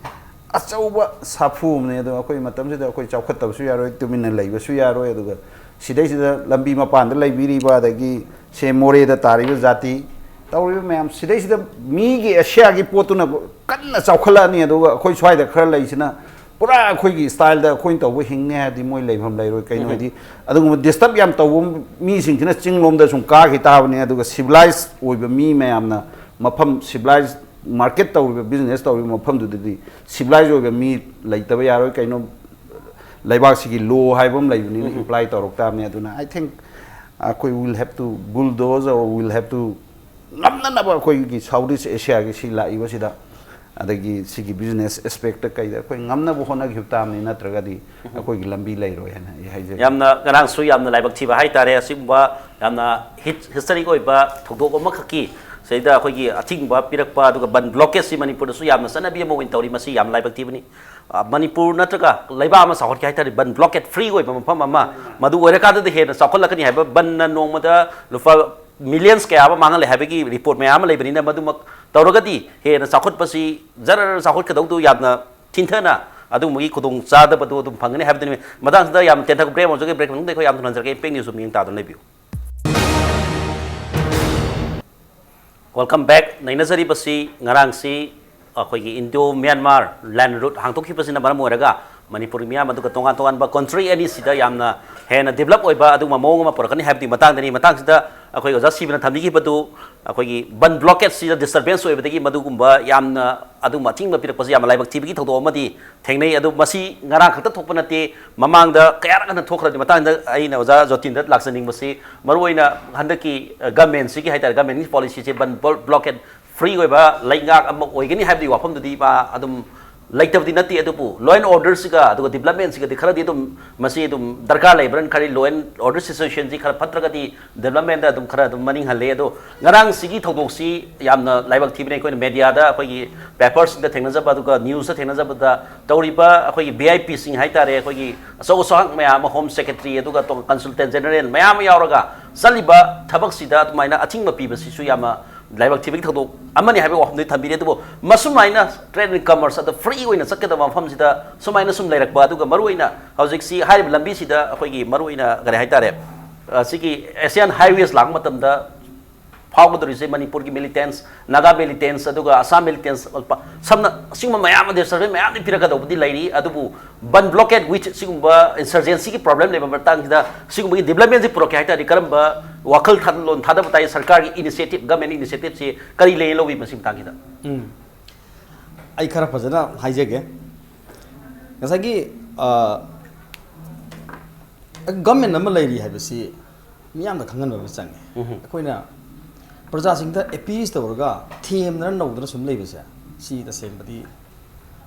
ꯑꯆꯧꯕ ꯁꯥꯐꯨ ꯑꯃꯅꯤ꯫ ꯑꯗꯣ ꯑꯩꯈꯣꯏ ꯃꯇꯝꯁꯤꯗ ꯑꯩꯈꯣꯏ ꯆꯥꯎꯈꯠꯇꯕꯁꯨ ꯌꯥꯔꯣꯏ, ꯇꯨꯃꯤꯟꯅ ꯂꯩꯕꯁꯨ ꯌꯥꯔꯣꯏ꯫ ꯑꯗꯨꯒ ꯁꯤꯗꯩꯁꯤꯗ ꯂꯝꯕꯤ ꯃꯄꯥꯟꯗ ꯂꯩꯕꯤꯔꯤꯕ, ꯑꯗꯒꯤ ꯁꯦ ꯃꯣꯔꯦꯗ ꯇꯥꯔꯤꯕ ꯖꯥꯇꯤ, ꯇꯧꯔꯤꯕ ꯃꯌꯥꯝ ꯁꯤꯗꯩꯁꯤꯗ, ꯃꯤꯒꯤ ꯑꯦꯁꯤꯌꯥꯒꯤ ꯄꯣꯠꯇꯨꯅ ꯀꯟꯅ ꯆꯥꯎꯈꯠꯂꯛꯑꯅꯤ, ꯑꯗꯨꯒ ꯑꯩꯈꯣꯏ ꯁ꯭ꯋꯥꯏꯗ ꯈꯔ ꯂꯩꯁꯤꯅ ꯄꯨꯔꯥ ꯑꯩꯈꯣꯏꯒꯤ styleꯗ ꯑꯩꯈꯣꯏꯅ ꯇꯧꯕ ꯍꯤꯡꯅꯤ ꯍꯥꯏꯔꯗꯤ ꯃꯣꯏ ꯂꯩꯐꯝ ꯂꯩꯔꯣꯏ꯫ ꯀꯩꯅꯣ ꯍꯥꯏꯗꯤ, ꯑꯗꯨꯒꯨꯝꯕ disturb ꯌꯥꯝ ꯇꯧꯕ ꯃꯤꯁꯤꯡꯁꯤꯅ ꯆꯤꯡꯂꯣꯝꯗ ꯁꯨꯝ ꯀꯥꯈꯤ ꯇꯥꯕꯅꯤ꯫ ꯑꯗꯨꯒ civilized ꯑꯣꯏꯕ ꯃꯤ ꯃꯌꯥꯝꯅ ꯃꯐꯝ, civilized market ꯇꯧꯔꯤꯕ, business ꯇꯧꯔꯤꯕ ꯃꯐꯝꯗꯨꯗꯗꯤ civilized ꯑꯣꯏꯕ ꯃꯤ ꯂꯩꯇꯕ ꯌꯥꯔꯣꯏ꯫ ꯀꯩꯅꯣ, ꯂꯩꯕꯥꯛꯁꯤꯒꯤ law ꯍꯥꯏꯕ ꯑꯃ ꯂꯩꯕꯅꯤꯅ imply ꯇꯧꯔꯛ ꯇꯥꯕꯅꯤ꯫ ꯑꯗꯨꯅ I think ꯑꯩꯈꯣꯏ will have to bulldoze or will have to, ꯉꯝꯅꯅꯕ ꯑꯩꯈꯣꯏꯒꯤ South East Asiaꯒꯤ ꯁꯤ ꯂꯥꯛꯏꯕꯁꯤꯗ, ꯑꯗꯒꯤ ꯁꯤꯒꯤ business aspectꯇ ꯀꯩꯗ ꯑꯩꯈꯣꯏ ꯉꯝꯅꯕ ꯍꯣꯠꯅꯈꯤꯕ ꯇꯥꯕꯅꯤ, ꯅꯠꯇ꯭ꯔꯒꯗꯤ ꯑꯩꯈꯣꯏꯒꯤ ꯂꯝꯕꯤ ꯂꯩꯔꯣꯏ ꯍꯥꯏꯅ ꯑꯩ ꯍꯥꯏꯖꯒꯦ꯫ ꯌꯥꯝꯅ ꯉꯔꯥꯡꯁꯨ ꯌꯥꯝꯅ ꯂꯥꯏꯕꯛ ꯊꯤꯕ ꯍꯥꯏꯇꯥꯔꯦ, ꯑꯁꯤꯒꯨꯝꯕ ꯌꯥꯝꯅ ꯍꯤꯁ-, historic ꯑꯣꯏꯕ ꯊꯧꯗꯣꯛ ꯑꯃꯈꯛꯀꯤ ꯁꯤꯗꯩꯗ ꯑꯩꯈꯣꯏꯒꯤ ꯑꯊꯤꯡꯕ ꯄꯤꯔꯛꯄ, ꯑꯗꯨꯒ ꯕꯟ blockade ꯁꯤ ꯃꯅꯤꯄꯨꯔꯗꯁꯨ ꯌꯥꯝꯅ ꯆꯠꯅꯕꯤ ꯑꯃ ꯑꯣꯏꯅ ꯇꯧꯔꯤ꯫ ꯃꯁꯤ ꯌꯥꯝ ꯂꯥꯏꯕꯛ ꯊꯤꯕꯅꯤ꯫ ꯑ, ꯃꯅꯤꯄꯨꯔ ꯅꯠꯇ꯭ꯔꯒ ꯂꯩꯕꯥꯛ ꯑꯃ ꯆꯥꯎꯈꯠꯀꯦ ꯍꯥꯏ ꯇꯥꯔꯗꯤ ꯕꯟ blockade free ꯑꯣꯏꯕ ꯃꯐꯝ ꯑꯃ, ꯃꯗꯨ ꯑꯣꯏꯔꯀꯥꯟꯗꯗꯤ ꯍꯦꯟꯅ ꯆꯥꯎꯈꯠꯂꯛꯀꯅꯤ ꯍꯥꯏꯕ꯫ ꯕꯟꯅ ꯅꯣꯡꯃꯗ ꯂꯨꯄꯥ millions ꯀꯌꯥ ꯑꯃ ꯃꯥꯡꯍꯜꯂꯦ ꯍꯥꯏꯕꯒꯤ report ꯃꯌꯥꯝ ꯑꯃ ꯂꯩꯕꯅꯤꯅ, ꯃꯗꯨꯃꯛ ꯇꯧꯔꯒꯗꯤ ꯍꯦꯟꯅ ꯆꯥꯎꯈꯠꯄꯁꯤ ꯖꯔ ꯆꯥꯎꯈꯠꯀꯗꯧꯗꯨ ꯌꯥꯝꯅ ꯊꯤꯟꯊꯅ ꯑꯗꯨꯒꯨꯝꯕꯒꯤ ꯈꯨꯗꯣꯡꯆꯥꯗꯕꯗꯨ ꯑꯗꯨꯝ ꯐꯪꯒꯅꯤ ꯍꯥꯏꯕꯗꯨꯅꯤ꯫ ꯃꯇꯥꯡꯁꯤꯗ ꯌꯥꯝ ꯇꯦꯟꯊꯕ break ꯑꯃ ꯆꯠꯆꯒꯦ꯫ Break ꯃꯇꯨꯡꯗ ꯑꯩꯈꯣꯏ ꯌꯥꯝ ꯊꯨꯅ ꯍꯟꯖꯔꯛꯀꯦ꯫ Impact News ꯃꯤꯠꯌꯦꯡ ꯇꯥꯗꯨꯅ ꯂꯩꯕꯤꯌꯨ꯫ Welcome back꯫ ꯅꯩꯅꯖꯔꯤꯕꯁꯤ ꯉꯔꯥꯡꯁꯤ ꯑꯩꯈꯣꯏꯒꯤ Indo Myanmar land route ꯍꯥꯡꯗꯣꯛꯈꯤꯕꯁꯤꯅ ꯃꯔꯝ ꯑꯣꯏꯔꯒ ꯃꯅꯤꯄꯨꯔꯒꯤ ꯃꯤꯌꯥꯝ, ꯑꯗꯨꯒ ꯇꯣꯉꯥꯟ ꯇꯣꯉꯥꯟꯕ country ꯑꯅꯤꯁꯤꯗ ꯌꯥꯝꯅ ꯍꯦꯟꯅ develop ꯑꯣꯏꯕ ꯑꯗꯨꯒꯨꯝꯕ ꯃꯑꯣꯡ ꯑꯃ ꯄꯨꯔꯛꯀꯅꯤ ꯍꯥꯏꯕꯗꯨꯒꯤ ꯃꯇꯥꯡꯗꯅꯤ꯫ ꯃꯇꯥꯡꯁꯤꯗ ꯑꯩꯈꯣꯏ ꯑꯣꯖꯥ ꯁꯤꯕꯅ ꯊꯝꯕꯤꯈꯤꯕꯗꯨ, ꯑꯩꯈꯣꯏꯒꯤ ꯕꯟ blockade ꯁꯤꯗ disturbance ꯑꯣꯏꯕꯗꯒꯤ ꯃꯗꯨꯒꯨꯝꯕ ꯌꯥꯝꯅ ꯑꯗꯨꯒꯨꯝꯕ ꯑꯊꯤꯡꯕ ꯄꯤꯔꯛꯄꯁꯤ ꯌꯥꯝꯅ ꯂꯥꯏꯕꯛ ꯊꯤꯕꯒꯤ ꯊꯧꯗꯣꯛ ꯑꯃꯗꯤ ꯊꯦꯡꯅꯩ꯫ ꯑꯗꯨ ꯃꯁꯤ ꯉꯔꯥꯡ ꯈꯛꯇ ꯊꯣꯛꯄ ꯅꯠꯇꯦ, ꯃꯃꯥꯡꯗ ꯀꯌꯥꯔꯛ ꯍꯟꯅ ꯊꯣꯛꯈ꯭ꯔꯕꯅꯤ꯫ ꯃꯇꯥꯡꯗ ꯑꯩꯅ ꯑꯣꯖꯥ ꯖꯣꯇꯤꯟꯗ ꯂꯥꯛꯆꯅꯤꯡꯕꯁꯤ, ꯃꯔꯨꯑꯣꯏꯅ ꯍꯟꯗꯛꯀꯤ, ꯑ, government ꯁꯤꯒꯤ ꯍꯥꯏꯇꯥꯔꯦ, government ꯒꯤ policy ꯁꯦ ꯕꯟ ꯕ꯭ꯂꯣ-, blockade free ꯑꯣꯏꯕ ꯂꯩꯉꯥꯛ ꯑꯃ ꯑꯣꯏꯒꯅꯤ ꯍꯥꯏꯕꯒꯤ ꯋꯥꯐꯝꯗꯨꯗꯤ ꯃꯥ ꯑꯗꯨꯝ ꯂꯩꯇꯕꯗꯤ ꯅꯠꯇꯦ, ꯑꯗꯨꯕꯨ law and orderꯁꯤꯒ ꯑꯗꯨꯒ developmentꯁꯤꯒꯗꯤ ꯈꯔꯗꯤ ꯑꯗꯨꯝ ꯃꯁꯤ ꯑꯗꯨꯝ ꯗꯔꯀꯥꯔ ꯂꯩꯕ꯭ꯔꯅ ꯈꯜꯂꯤ꯫ Law and order situationꯁꯤ ꯈꯔ ꯐꯠꯇ꯭ꯔꯒꯗꯤ developmentꯗ ꯑꯗꯨꯝ ꯈꯔ ꯑꯗꯨꯝ ꯃꯅꯤꯡ ꯍꯜꯂꯦ꯫ ꯑꯗꯣ ꯉꯔꯥꯡꯁꯤꯒꯤ ꯊꯧꯗꯣꯛꯁꯤ ꯌꯥꯝꯅ ꯂꯥꯏꯕꯛ ꯊꯤꯕꯅꯤ꯫ ꯑꯩꯈꯣꯏꯅ mediaꯗ, ꯑꯩꯈꯣꯏꯒꯤ papersꯁꯤꯡꯗ ꯊꯦꯡꯅꯖꯕ, ꯑꯗꯨꯒ newsꯇ ꯊꯦꯡꯅꯖꯕꯗ, ꯇꯧꯔꯤꯕ ꯑꯩꯈꯣꯏꯒꯤ VIPꯁꯤꯡ ꯍꯥꯏꯇꯥꯔꯦ, ꯑꯩꯈꯣꯏꯒꯤ ꯑꯆꯧ ꯑꯁꯥꯡ ꯃꯌꯥꯝ ꯑꯃ, Home Secretary, ꯑꯗꯨꯒ ꯑꯇꯣꯞꯄ Consultant General ꯃꯌꯥꯝ ꯑꯃ ꯌꯥꯎꯔꯒ ꯆꯠꯂꯤꯕ ꯊꯕꯛꯁꯤꯗ ꯑꯗꯨꯃꯥꯏꯅ ꯑꯊꯤꯡꯕ ꯄꯤꯕꯁꯤꯁꯨ ꯌꯥꯝꯅ ꯂꯥꯏꯕꯛ ꯊꯤꯕꯒꯤ ꯊꯧꯗꯣꯛ ꯑꯃꯅꯤ ꯍꯥꯏꯕꯒꯤ ꯋꯥꯐꯝꯗꯤ ꯊꯝꯕꯤꯔꯤ꯫ ꯑꯗꯨꯕꯨ ꯃꯁꯨꯃꯥꯏꯅ trade and commerce ꯑꯗ free ꯑꯣꯏꯅ ꯆꯠꯀꯗꯕ ꯃꯐꯝꯁꯤꯗ ꯁꯨꯃꯥꯏꯅ ꯁꯨꯝ ꯂꯩꯔꯛꯄ, ꯑꯗꯨꯒ ꯃꯔꯨꯑꯣꯏꯅ ꯍꯧꯖꯤꯛꯁꯤ ꯍꯥꯏꯔꯤꯕ ꯂꯝꯕꯤꯁꯤꯗ ꯑꯩꯈꯣꯏꯒꯤ ꯃꯔꯨꯑꯣꯏꯅ ꯀꯔꯤ ꯍꯥꯏꯇꯥꯔꯦ, ꯑ, ꯁꯤꯒꯤ Asian Highways ꯂꯥꯛꯄ ꯃꯇꯝꯗ ꯐꯥꯎꯒꯗꯧꯔꯤꯁꯦ ꯃꯅꯤꯄꯨꯔꯒꯤ militants, ꯅꯥꯒꯥ militants, ꯑꯗꯨꯒ ꯑꯁꯥꯝ militants, ꯁꯝꯅ ꯑꯁꯤꯒꯨꯝꯕ ꯃꯌꯥꯝ ꯑꯃ disturbance ꯃꯌꯥꯝꯗꯤ ꯄꯤꯔꯛꯀꯗꯧꯕꯗꯤ ꯂꯩꯔꯤ꯫ ꯑꯗꯨꯕꯨ ꯕꯟ blockade with ꯁꯤꯒꯨꯝꯕ insurgencyꯒꯤ problem ꯂꯩꯕ ꯃꯇꯥꯡꯁꯤꯗ ꯁꯤꯒꯨꯝꯕꯒꯤ developmentꯁꯤ ꯄꯨꯔꯛꯀꯦ ꯍꯥꯏ ꯇꯥꯔꯗꯤ ꯀꯔꯝꯕ ꯋꯥꯈꯜ ꯊꯥ-, ꯂꯣꯟ ꯊꯥꯗꯕ ꯇꯥꯏ? ꯁꯔꯀꯥꯔꯒꯤ initiative, government initiativeꯁꯤ ꯀꯔꯤ ꯂꯩ ꯂꯧꯏ ꯃꯁꯤ ꯃꯇꯥꯡꯁꯤꯗ? ꯎꯝ꯫ ꯑꯩ ꯈꯔ ꯐꯖꯅ ꯍꯥꯏꯖꯒꯦ꯫ ꯉꯁꯥꯏꯒꯤ, ꯑ, government ꯑꯃ ꯂꯩꯔꯤ ꯍꯥꯏꯕꯁꯤ ꯃꯤꯌꯥꯝꯅ ꯈꯪꯍꯟꯕ ꯑꯃ ꯆꯪꯉꯤ꯫ ꯎꯝꯍꯨꯝ꯫ ꯑꯩꯈꯣꯏꯅ ꯄ꯭ꯔꯖꯥꯁꯤꯡꯗ appease ꯇꯧꯔꯒ ꯊꯦꯝꯗꯅ ꯅꯧꯗꯅ ꯁꯨꯝ ꯂꯩꯕꯁꯦ, ꯁꯤ ꯇꯁꯦꯡꯕꯗꯤ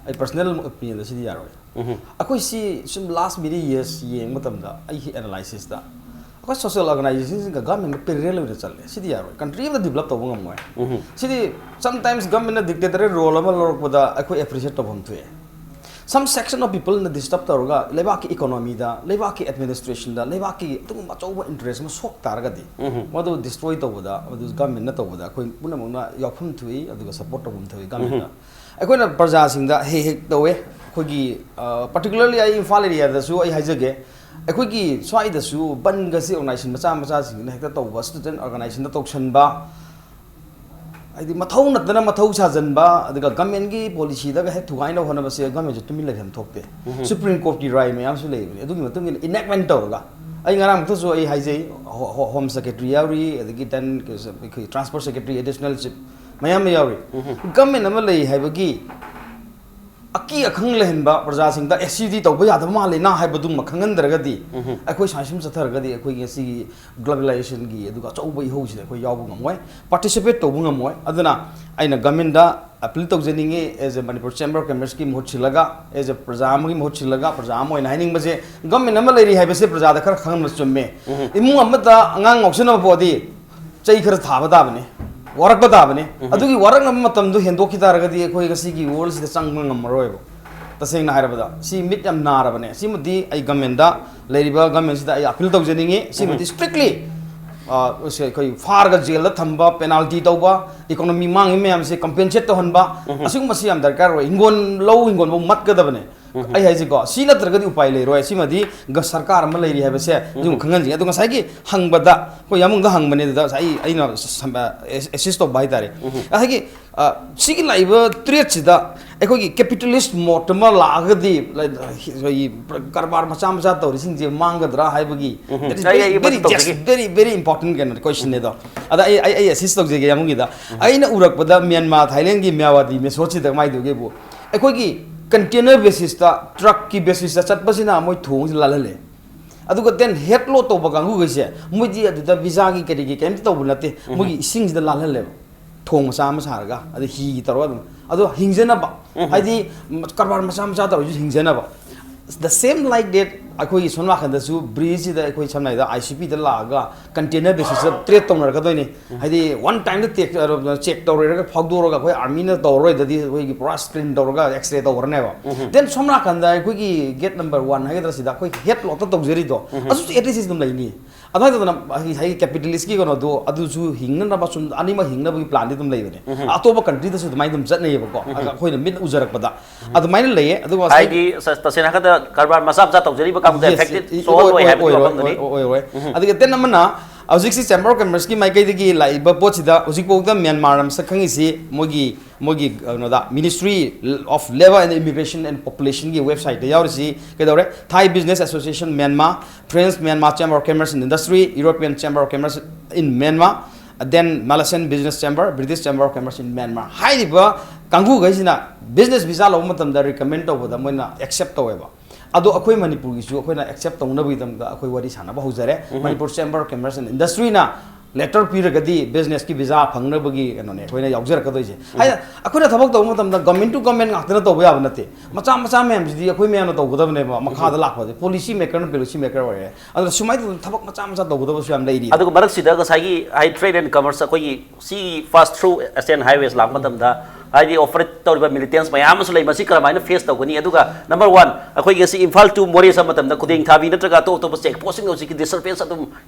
ꯑꯩ personal opinionꯗ ꯁꯤꯗꯤ ꯌꯥꯔꯣꯏ꯫ ꯎꯝꯍꯨꯝ꯫ ꯑꯩꯈꯣꯏ ꯁꯤ ꯁꯨꯝ last many years ꯌꯦꯡꯕ ꯃꯇꯝꯗ ꯑꯩꯒꯤ analysisꯇ ꯑꯩꯈꯣꯏ social organisationꯁꯤꯡꯒ governmentꯒ parallel ꯑꯣꯏꯅ ꯆꯠꯂꯦ꯫ ꯁꯤꯗꯤ ꯌꯥꯔꯣꯏ꯫ Country ꯑꯃ develop ꯇꯧꯕ ꯉꯝꯃꯣꯏ꯫ ꯎꯝꯍꯨꯝ꯫ ꯁꯤꯗꯤ sometimes governmentꯅ dictatorial role ꯑꯃ ꯂꯧꯔꯛꯄꯗ ꯑꯩꯈꯣꯏ appreciate ꯇꯧꯐꯝ ꯊꯣꯛꯑꯦ꯫ Some section of peopleꯅ disturb ꯇꯧꯔꯒ ꯂꯩꯕꯥꯛꯀꯤ economyꯗ, ꯂꯩꯕꯥꯛꯀꯤ administrationꯗ, ꯂꯩꯕꯥꯛꯀꯤ ꯑꯗꯨꯒꯨꯝꯕ ꯑꯆꯧꯕ interest ꯑꯃ ꯁꯣꯛ ꯇꯥꯔꯒꯗꯤ, ꯎꯝꯍꯨꯝ꯫ ꯃꯗꯨ destroy ꯇꯧꯕꯗ, ꯃꯗꯨ governmentꯅ ꯇꯧꯕꯗ ꯑꯩꯈꯣꯏ ꯄꯨꯝꯅꯃꯛꯅ ꯌꯥꯎꯐꯝ ꯊꯣꯛꯏ, ꯑꯗꯨꯒ support ꯇꯧꯐꯝ ꯊꯣꯛꯏ governmentꯅ꯫ ꯎꯝꯍꯨꯝ꯫ ꯑꯩꯈꯣꯏꯅ ꯄ꯭ꯔꯖꯥꯁꯤꯡꯗ ꯍꯦꯛ ꯍꯦꯛ ꯇꯧꯋꯦ꯫ ꯑꯩꯈꯣꯏꯒꯤ, ꯑ, particularly ꯑꯩ ꯏꯝꯐꯥꯜ areaꯗꯁꯨ ꯑꯩ ꯍꯥꯏꯖꯒꯦ, ꯑꯩꯈꯣꯏꯒꯤ ꯁ꯭ꯋꯥꯏꯗꯁꯨ ꯕꯟꯒꯁꯤ organization ꯃꯆꯥ ꯃꯆꯥꯁꯤꯡꯁꯤꯅ ꯍꯦꯛꯇ ꯇꯧꯕ, student organizationꯗ ꯇꯧꯁꯟꯕ, ꯍꯥꯏꯗꯤ ꯃꯊꯧ ꯅꯠꯇꯅ ꯃꯊꯧ ꯁꯥꯖꯟꯕ, ꯑꯗꯨꯒ governmentꯀꯤ policyꯗꯒ ꯍꯦꯛ ꯊꯨꯒꯥꯏꯅꯕ ꯍꯣꯠꯅꯕꯁꯦ governmentꯁꯨ ꯇꯨꯃꯤꯟ ꯂꯩꯐꯝ ꯊꯣꯛꯇꯦ꯫ ꯎꯝꯍꯨꯝ꯫ Supreme Courtꯀꯤ ꯔꯥꯏ ꯃꯌꯥꯝꯁꯨ ꯂꯩꯕꯅꯤ꯫ ꯑꯗꯨꯒꯤ ꯃꯇꯨꯡ ꯏꯟꯅ enactment ꯇꯧꯔꯒ, ꯑꯩ ꯉꯔꯥꯡꯃꯛꯇꯁꯨ ꯑꯩ ꯍꯥꯏꯖꯩ, ꯍꯣ-, ꯍꯣ-, Home Secretary ꯌꯥꯎꯔꯤ, ꯑꯗꯒꯤ then ꯑꯩꯈꯣꯏ Transport Secretary, Additional Chief ꯃꯌꯥꯝ ꯑꯃ ꯌꯥꯎꯔꯤ꯫ ꯎꯝꯍꯨꯝ꯫ Government ꯑꯃ ꯂꯩ ꯍꯥꯏꯕꯒꯤ ꯑꯀꯤ ꯑꯈꯪ ꯂꯩꯍꯟꯕ ꯄ꯭ꯔꯖꯥꯁꯤꯡꯗ, "ꯑꯦ, ꯁꯤꯗꯤ ꯇꯧꯕ ꯌꯥꯗꯕ ꯃꯥꯜꯂꯦ" ꯅ ꯍꯥꯏꯕꯗꯨꯃ ꯈꯪꯍꯟꯗ꯭ꯔꯒꯗꯤ, ꯑꯩꯈꯣꯏ ꯁꯨꯃꯥꯏꯅ ꯁꯨꯝ ꯆꯠꯊꯔꯒꯗꯤ ꯑꯩꯈꯣꯏꯒꯤ ꯉꯁꯤꯒꯤ ꯒ꯭ꯂꯣꯕꯦꯂꯥꯏꯖꯦꯁꯟꯒꯤ ꯑꯗꯨꯒ ꯑꯆꯧꯕ ꯏꯍꯧꯁꯤꯗ ꯑꯩꯈꯣꯏ ꯌꯥꯎꯕ ꯉꯝꯃꯣꯏ, ꯄꯥꯔꯇꯤꯁꯤꯄꯦꯠ ꯇꯧꯕ ꯉꯝꯃꯣꯏ꯫ ꯑꯗꯨꯅ ꯑꯩꯅ ꯒꯃꯦꯟꯗ appeal ꯇꯧꯖꯅꯤꯡꯉꯤ, as a Manipur Chamber of Commerce ꯀꯤ ꯃꯍꯨꯠ ꯁꯤꯜꯂꯒ, as a ꯄ꯭ꯔꯖꯥ ꯑꯃꯒꯤ ꯃꯍꯨꯠ ꯁꯤꯜꯂꯒ, ꯄ꯭ꯔꯖꯥ ꯑꯃ ꯑꯣꯏꯅ ꯍꯥꯏꯅꯤꯡꯕꯁꯦ, ꯒꯃꯦꯟ ꯑꯃ ꯂꯩꯔꯤ ꯍꯥꯏꯕꯁꯦ ꯄ꯭ꯔꯖꯥꯗ ꯈꯔ ꯈꯪꯍꯟꯕ ꯆꯨꯝꯃꯦ꯫ ꯏꯃꯨꯡ ꯑꯃꯗ ꯑꯉꯥꯡ ꯉꯥꯎꯁꯤꯟꯅꯕ ꯄꯣꯛꯑꯗꯤ ꯆꯩ ꯈꯔ ꯊꯥꯕ ꯇꯥꯕꯅꯤ, ꯋꯥꯔꯛꯄ ꯇꯥꯕꯅꯤ꯫ ꯑꯗꯨꯒꯤ ꯋꯥꯔꯛꯅꯕ ꯃꯇꯝꯗꯣ ꯍꯦꯟꯗꯣꯛꯈꯤ ꯇꯥꯔꯒꯗꯤ ꯑꯩꯈꯣꯏ ꯉꯁꯤꯒꯤ ꯋꯥꯔꯜꯁꯤꯗ ꯆꯪꯕ ꯉꯝꯃꯔꯣꯏꯕ꯫ ꯇꯁꯦꯡꯅ ꯍꯥꯏꯔꯕꯗ ꯁꯤ ꯃꯤꯠ ꯌꯥꯝ ꯅꯥꯔꯕꯅꯦ꯫ ꯁꯤꯃꯗꯤ ꯑꯩ ꯒꯃꯦꯟꯗ, ꯂꯩꯔꯤꯕ ꯒꯃꯦꯟꯁꯤꯗ ꯑꯩ ꯑꯄꯤꯜ ꯇꯧꯖꯅꯤꯡꯉꯤ꯫ ꯁꯤꯃꯗꯤ ꯁ꯭ꯇ꯭ꯔꯤꯛꯂꯤ ꯑꯩꯈꯣꯏ ꯐꯥꯔꯒ ꯖꯦꯜꯗ ꯊꯝꯕ, ꯄꯦꯅꯥꯜꯇꯤ ꯇꯧꯕ, ꯏꯀꯣꯅꯣꯃꯤ ꯃꯥꯡꯉꯤ ꯃꯌꯥꯝꯁꯦ ꯀꯝꯄꯦꯟꯁꯦꯠ ꯇꯧꯍꯟꯕ, ꯑꯁꯤꯒꯨꯝꯕꯁꯤ ꯌꯥꯝ ꯗꯔꯀꯥꯔ ꯑꯣꯏ꯫ ꯍꯤꯡꯒꯣꯜ, ꯂꯧ ꯍꯤꯡꯒꯣꯜꯐꯥꯎ ꯃꯠꯀꯗꯕꯅꯦ꯫ ꯑꯩ ꯍꯥꯏꯁꯤꯀꯣ, ꯁꯤ ꯅꯠꯇ꯭ꯔꯒꯗꯤ ꯎꯄꯥꯏ ꯂꯩꯔꯣꯏ꯫ ꯁꯤꯃꯗꯤ ꯒ-, ꯁꯔꯀꯥꯔ ꯑꯃ ꯂꯩꯔꯤ ꯍꯥꯏꯕꯁꯦ ꯑꯗꯨꯝ ꯈꯪꯍꯟꯖꯒꯦ꯫ ꯑꯗꯣ ꯉꯁꯥꯏꯒꯤ ꯍꯪꯕꯗ, ꯑꯩꯈꯣꯏ ꯌꯥꯝꯕꯨꯡꯗ ꯍꯪꯕꯅꯦ, ꯑꯗꯨꯗ ꯉꯁꯥꯏ ꯑꯩ, ꯑꯩꯅ ꯁꯝ-, ꯑꯦ-, ꯑꯦꯁꯤꯁ ꯇꯧꯕ ꯍꯥꯏꯇꯥꯔꯦ꯫ ꯉꯁꯥꯏꯒꯤ, ꯑ, ꯁꯤꯒꯤ ꯂꯥꯛꯏꯕ ꯇ꯭ꯔꯦꯠꯁꯤꯗ ꯑꯩꯈꯣꯏꯒꯤ ꯀꯦꯄꯤꯇꯦꯂꯤꯁ ꯃꯣꯠ ꯑꯃ ꯂꯥꯛꯑꯒꯗꯤ, like, ꯑꯩꯈꯣꯏꯒꯤ ꯀꯔꯕꯥꯔ ꯃꯆꯥ ꯃꯆꯥ ꯇꯧꯔꯤꯁꯤꯡꯁꯦ ꯃꯥꯡꯒꯗ꯭ꯔꯥ ꯍꯥꯏꯕꯒꯤ, that is ꯑꯩ, very, ꯑꯩ very, ꯃꯗꯨ just ꯇꯧꯖꯒꯦ꯫ Very, very important ꯀꯩꯅꯣ question ꯅꯦ ꯑꯗꯣ꯫ ꯑꯗ ꯑꯩ, ꯑꯩ, ꯑꯩ ꯑꯦꯁꯤꯁ ꯇꯧꯖꯒꯦ ꯌꯥꯝꯕꯨꯡꯒꯤꯗ꯫ ꯑꯩꯅ ꯎꯔꯛꯄꯗ ꯃ꯭ꯌꯥꯟꯃꯥꯔ, ꯊꯥꯏꯂꯦꯟꯒꯤ ꯃ꯭ꯌꯥꯋꯥꯗꯤ ꯃꯦꯁꯣꯠꯁꯤꯗ ꯀꯃꯥꯏꯅ ꯇꯧꯒꯦꯕꯨ, ꯑꯩꯈꯣꯏꯒꯤ container basis ꯇ, truck ꯀꯤ basis ꯇ ꯆꯠꯄꯁꯤꯅ ꯃꯣꯏ ꯊꯣꯡꯁꯤ ꯂꯥꯜꯍꯜꯂꯦ꯫ ꯑꯗꯨꯒ then head load ꯇꯧꯕ ꯀꯥꯡꯕꯨꯈꯩꯁꯦ, ꯃꯣꯏꯗꯤ ꯑꯗꯨꯗ visa ꯒꯤ ꯀꯔꯤꯒꯤ ꯀꯩꯝꯇ ꯇꯧꯕ ꯅꯠꯇꯦ, ꯃꯣꯏꯒꯤ ꯏꯁꯤꯡꯁꯤꯗ ꯂꯥꯜꯍꯜꯂꯦꯕ, ꯊꯣꯡ ꯃꯆꯥ ꯑꯃ ꯁꯥꯔꯒ, ꯑꯗꯩ ꯍꯤꯒꯤ ꯇꯧꯔꯒ ꯑꯗꯨꯝ, ꯑꯗꯣ ꯍꯤꯡꯖꯅꯕ, ꯍꯥꯏꯗꯤ ꯀꯔꯕꯥꯔ ꯃꯆꯥ ꯃꯆꯥ ꯇꯧꯔꯁꯨ ꯍꯤꯡꯖꯅꯕ꯫ The same like that, ꯑꯩꯈꯣꯏꯒꯤ ꯁꯣꯝ ꯅꯥꯀꯟꯗꯁꯨ bridge ꯁꯤꯗ ꯑꯩꯈꯣꯏ ꯁꯝꯅ ꯍꯥꯏꯔꯕꯗ ꯑꯥꯏ ꯁꯤ ꯄꯤꯗ ꯂꯥꯛꯑꯒ container basis ꯇ trade ꯇꯧꯅꯔꯛꯀꯗꯣꯏꯅꯤ꯫ ꯍꯥꯏꯗꯤ one time ꯗ check, check ꯇꯧꯔꯣꯏꯔꯒ ꯐꯥꯎꯗꯣꯔꯒ ꯑꯩꯈꯣꯏ army ꯅ ꯇꯧꯔꯔꯣꯏꯗꯗꯤ ꯑꯩꯈꯣꯏꯒꯤ ꯄꯨꯔꯥ screen ꯇꯧꯔꯒ X-ray ꯇꯧꯈ꯭ꯔꯅꯦꯕ꯫ Then ꯁꯣꯝ ꯅꯥꯀꯟꯗ ꯑꯩꯈꯣꯏꯒꯤ gate number one ꯍꯥꯏꯒꯗ꯭ꯔꯥ, ꯁꯤꯗ ꯑꯩꯈꯣꯏ head load ꯇ ꯇꯧꯖꯔꯤꯗꯣ, ꯑꯗꯨꯁꯨ at least ꯑꯗꯨꯝ ꯂꯩꯅꯤ꯫ ꯑꯗꯨꯃꯥꯏꯅ ꯇꯧꯗꯅ ꯉꯁꯥꯏꯒꯤ capitalist ꯀꯤ ꯀꯩꯅꯣꯗꯣ ꯑꯗꯨꯁꯨ ꯍꯤꯡꯅꯅꯕ ꯁꯨꯝ ꯑꯅꯤꯃꯛ ꯍꯤꯡꯅꯕꯒꯤ plan ꯗꯤ ꯑꯗꯨꯝ ꯂꯩꯕꯅꯦ꯫ ꯑꯇꯣꯞꯄ country ꯗꯁꯨ ꯑꯗꯨꯃꯥꯏꯅ ꯑꯗꯨꯝ ꯆꯠꯅꯩꯌꯦꯕꯀꯣ꯫ ꯑꯗ ꯑꯩꯈꯣꯏꯅ ꯃꯤꯠꯅ ꯎꯖꯔꯛꯄꯗ ꯑꯗꯨꯃꯥꯏꯅ ꯂꯩꯌꯦ꯫ ꯑꯗꯨꯒ ꯉꯁꯥꯏ ꯍꯥꯏꯗꯤ ꯁ-, ꯇꯁꯦꯡꯅ ꯍꯥꯏꯔꯀꯥꯟꯗ ꯀꯔꯕꯥꯔ ꯃꯆꯥ ꯃꯆꯥ ꯇꯧꯖꯔꯤꯕ ꯀꯥꯡꯕꯨꯗ Yes, affected ꯏ-, ꯁꯨꯡꯑꯣꯏ ꯑꯣꯏ-, ꯑꯣꯏ ꯍꯥꯏꯕꯒꯤ ꯑꯣꯏꯔꯣꯏ, ꯋꯥꯐꯝꯗꯨꯅꯤ꯫ ꯑꯣꯏ-, ꯑꯣꯏꯔꯣꯏ꯫ ꯑꯗꯨꯒ then ꯑꯃꯅ ꯍꯧꯖꯤꯛꯁꯤ Chamber of Commerce ꯀꯤ ꯃꯥꯏꯀꯩꯗꯒꯤ ꯂꯥꯛꯏꯕ ꯄꯣꯠꯁꯤꯗ ꯍꯧꯖꯤꯛꯐꯥꯎꯗ ꯃ꯭ꯌꯥꯟꯃꯥꯔ ꯃꯁꯛ ꯈꯪꯉꯤꯁꯤ ꯃꯣꯏꯒꯤ, ꯃꯣꯏꯒꯤ ꯀꯩꯅꯣꯗ Ministry of Labour and Immigration and Population ꯒꯤ website ꯇ ꯌꯥꯎꯔꯤꯁꯤ ꯀꯩꯗꯧꯔꯦ? Thai Business Association Myanmar, French Myanmar Chamber of Commerce and Industry, European Chamber of Commerce in Myanmar, then Malaysian Business Chamber, British Chamber of Commerce in Myanmar ꯍꯥꯏꯔꯤꯕ ꯀꯥꯡꯕꯨꯈꯩꯁꯤꯅ business visa ꯂꯧꯕ ꯃꯇꯝꯗ recommend ꯇꯧꯕꯗ ꯃꯣꯏꯅ accept ꯇꯧꯋꯦꯕ꯫ ꯑꯗꯣ ꯑꯩꯈꯣꯏ ꯃꯅꯤꯄꯨꯔꯒꯤꯁꯨ ꯑꯩꯈꯣꯏꯅ accept ꯇꯧꯅꯕꯒꯤꯗꯃꯛꯇ ꯑꯩꯈꯣꯏ ꯋꯥꯔꯤ ꯁꯥꯟꯅꯕ ꯍꯧꯖꯔꯦ꯫ Manipur Chamber of Commerce and Industryꯅ letter ꯄꯤꯔꯒꯗꯤ businessꯀꯤ visa ꯐꯪꯅꯕꯒꯤ ꯀꯩꯅꯣꯅꯦ ꯑꯩꯈꯣꯏꯅ ꯌꯥꯎꯖꯔꯛꯀꯗꯣꯏꯁꯦ꯫ ꯍꯥꯏꯅ ꯑꯩꯈꯣꯏꯅ ꯊꯕꯛ ꯇꯧꯕ ꯃꯇꯝꯗ government to government ꯉꯥꯛꯇꯅ ꯇꯧꯕ ꯌꯥꯕ ꯅꯠꯇꯦ꯫ ꯃꯆꯥ ꯃꯆꯥ ꯃꯌꯥꯝꯁꯤꯗꯤ ꯑꯩꯈꯣꯏ ꯃꯌꯥꯝꯅ ꯇꯧꯒꯗꯕꯅꯦꯕ꯫ ꯃꯈꯥꯗ ꯂꯥꯛꯄꯁꯦ policy makerꯅ policy maker ꯑꯣꯏꯔꯦ꯫ ꯑꯗꯨꯅ ꯁꯨꯃꯥꯏꯅ ꯇꯧꯗꯅ ꯊꯕꯛ ꯃꯆꯥ ꯃꯆꯥ ꯇꯧꯒꯗꯕꯁꯨ ꯌꯥꯝ ꯂꯩꯔꯤ꯫ ꯑꯗꯨꯒ ꯃꯔꯛꯁꯤꯗ ꯉꯁꯥꯏꯒꯤ ꯍꯥꯏ trade and commerce ꯑꯩꯈꯣꯏꯒꯤ ꯁꯤ pass through Asian Highways ꯂꯥꯛꯄ ꯃꯇꯝꯗ ꯍꯥꯏꯗꯤ operate ꯇꯧꯔꯤꯕ militants ꯃꯌꯥꯝ ꯑꯃꯁꯨ ꯂꯩ꯫ ꯃꯁꯤ ꯀꯔꯝꯍꯥꯏꯅ face ꯇꯧꯒꯅꯤ? ꯑꯗꯨꯒ number one, ꯑꯩꯈꯣꯏꯒꯤ ꯁꯤ ꯏꯝꯐꯥꯜ to ꯃꯣꯔꯦ ꯆꯠꯄ ꯃꯇꯝꯗ ꯈꯨꯗꯦꯡ ꯊꯥꯕꯤ ꯅꯠꯇ꯭ꯔꯒ ꯑꯇꯣꯞ ꯑꯇꯣꯞꯄ check postꯁꯤꯡ ꯍꯧꯖꯤꯛꯀꯤ disturbance ꯑꯗꯨꯝ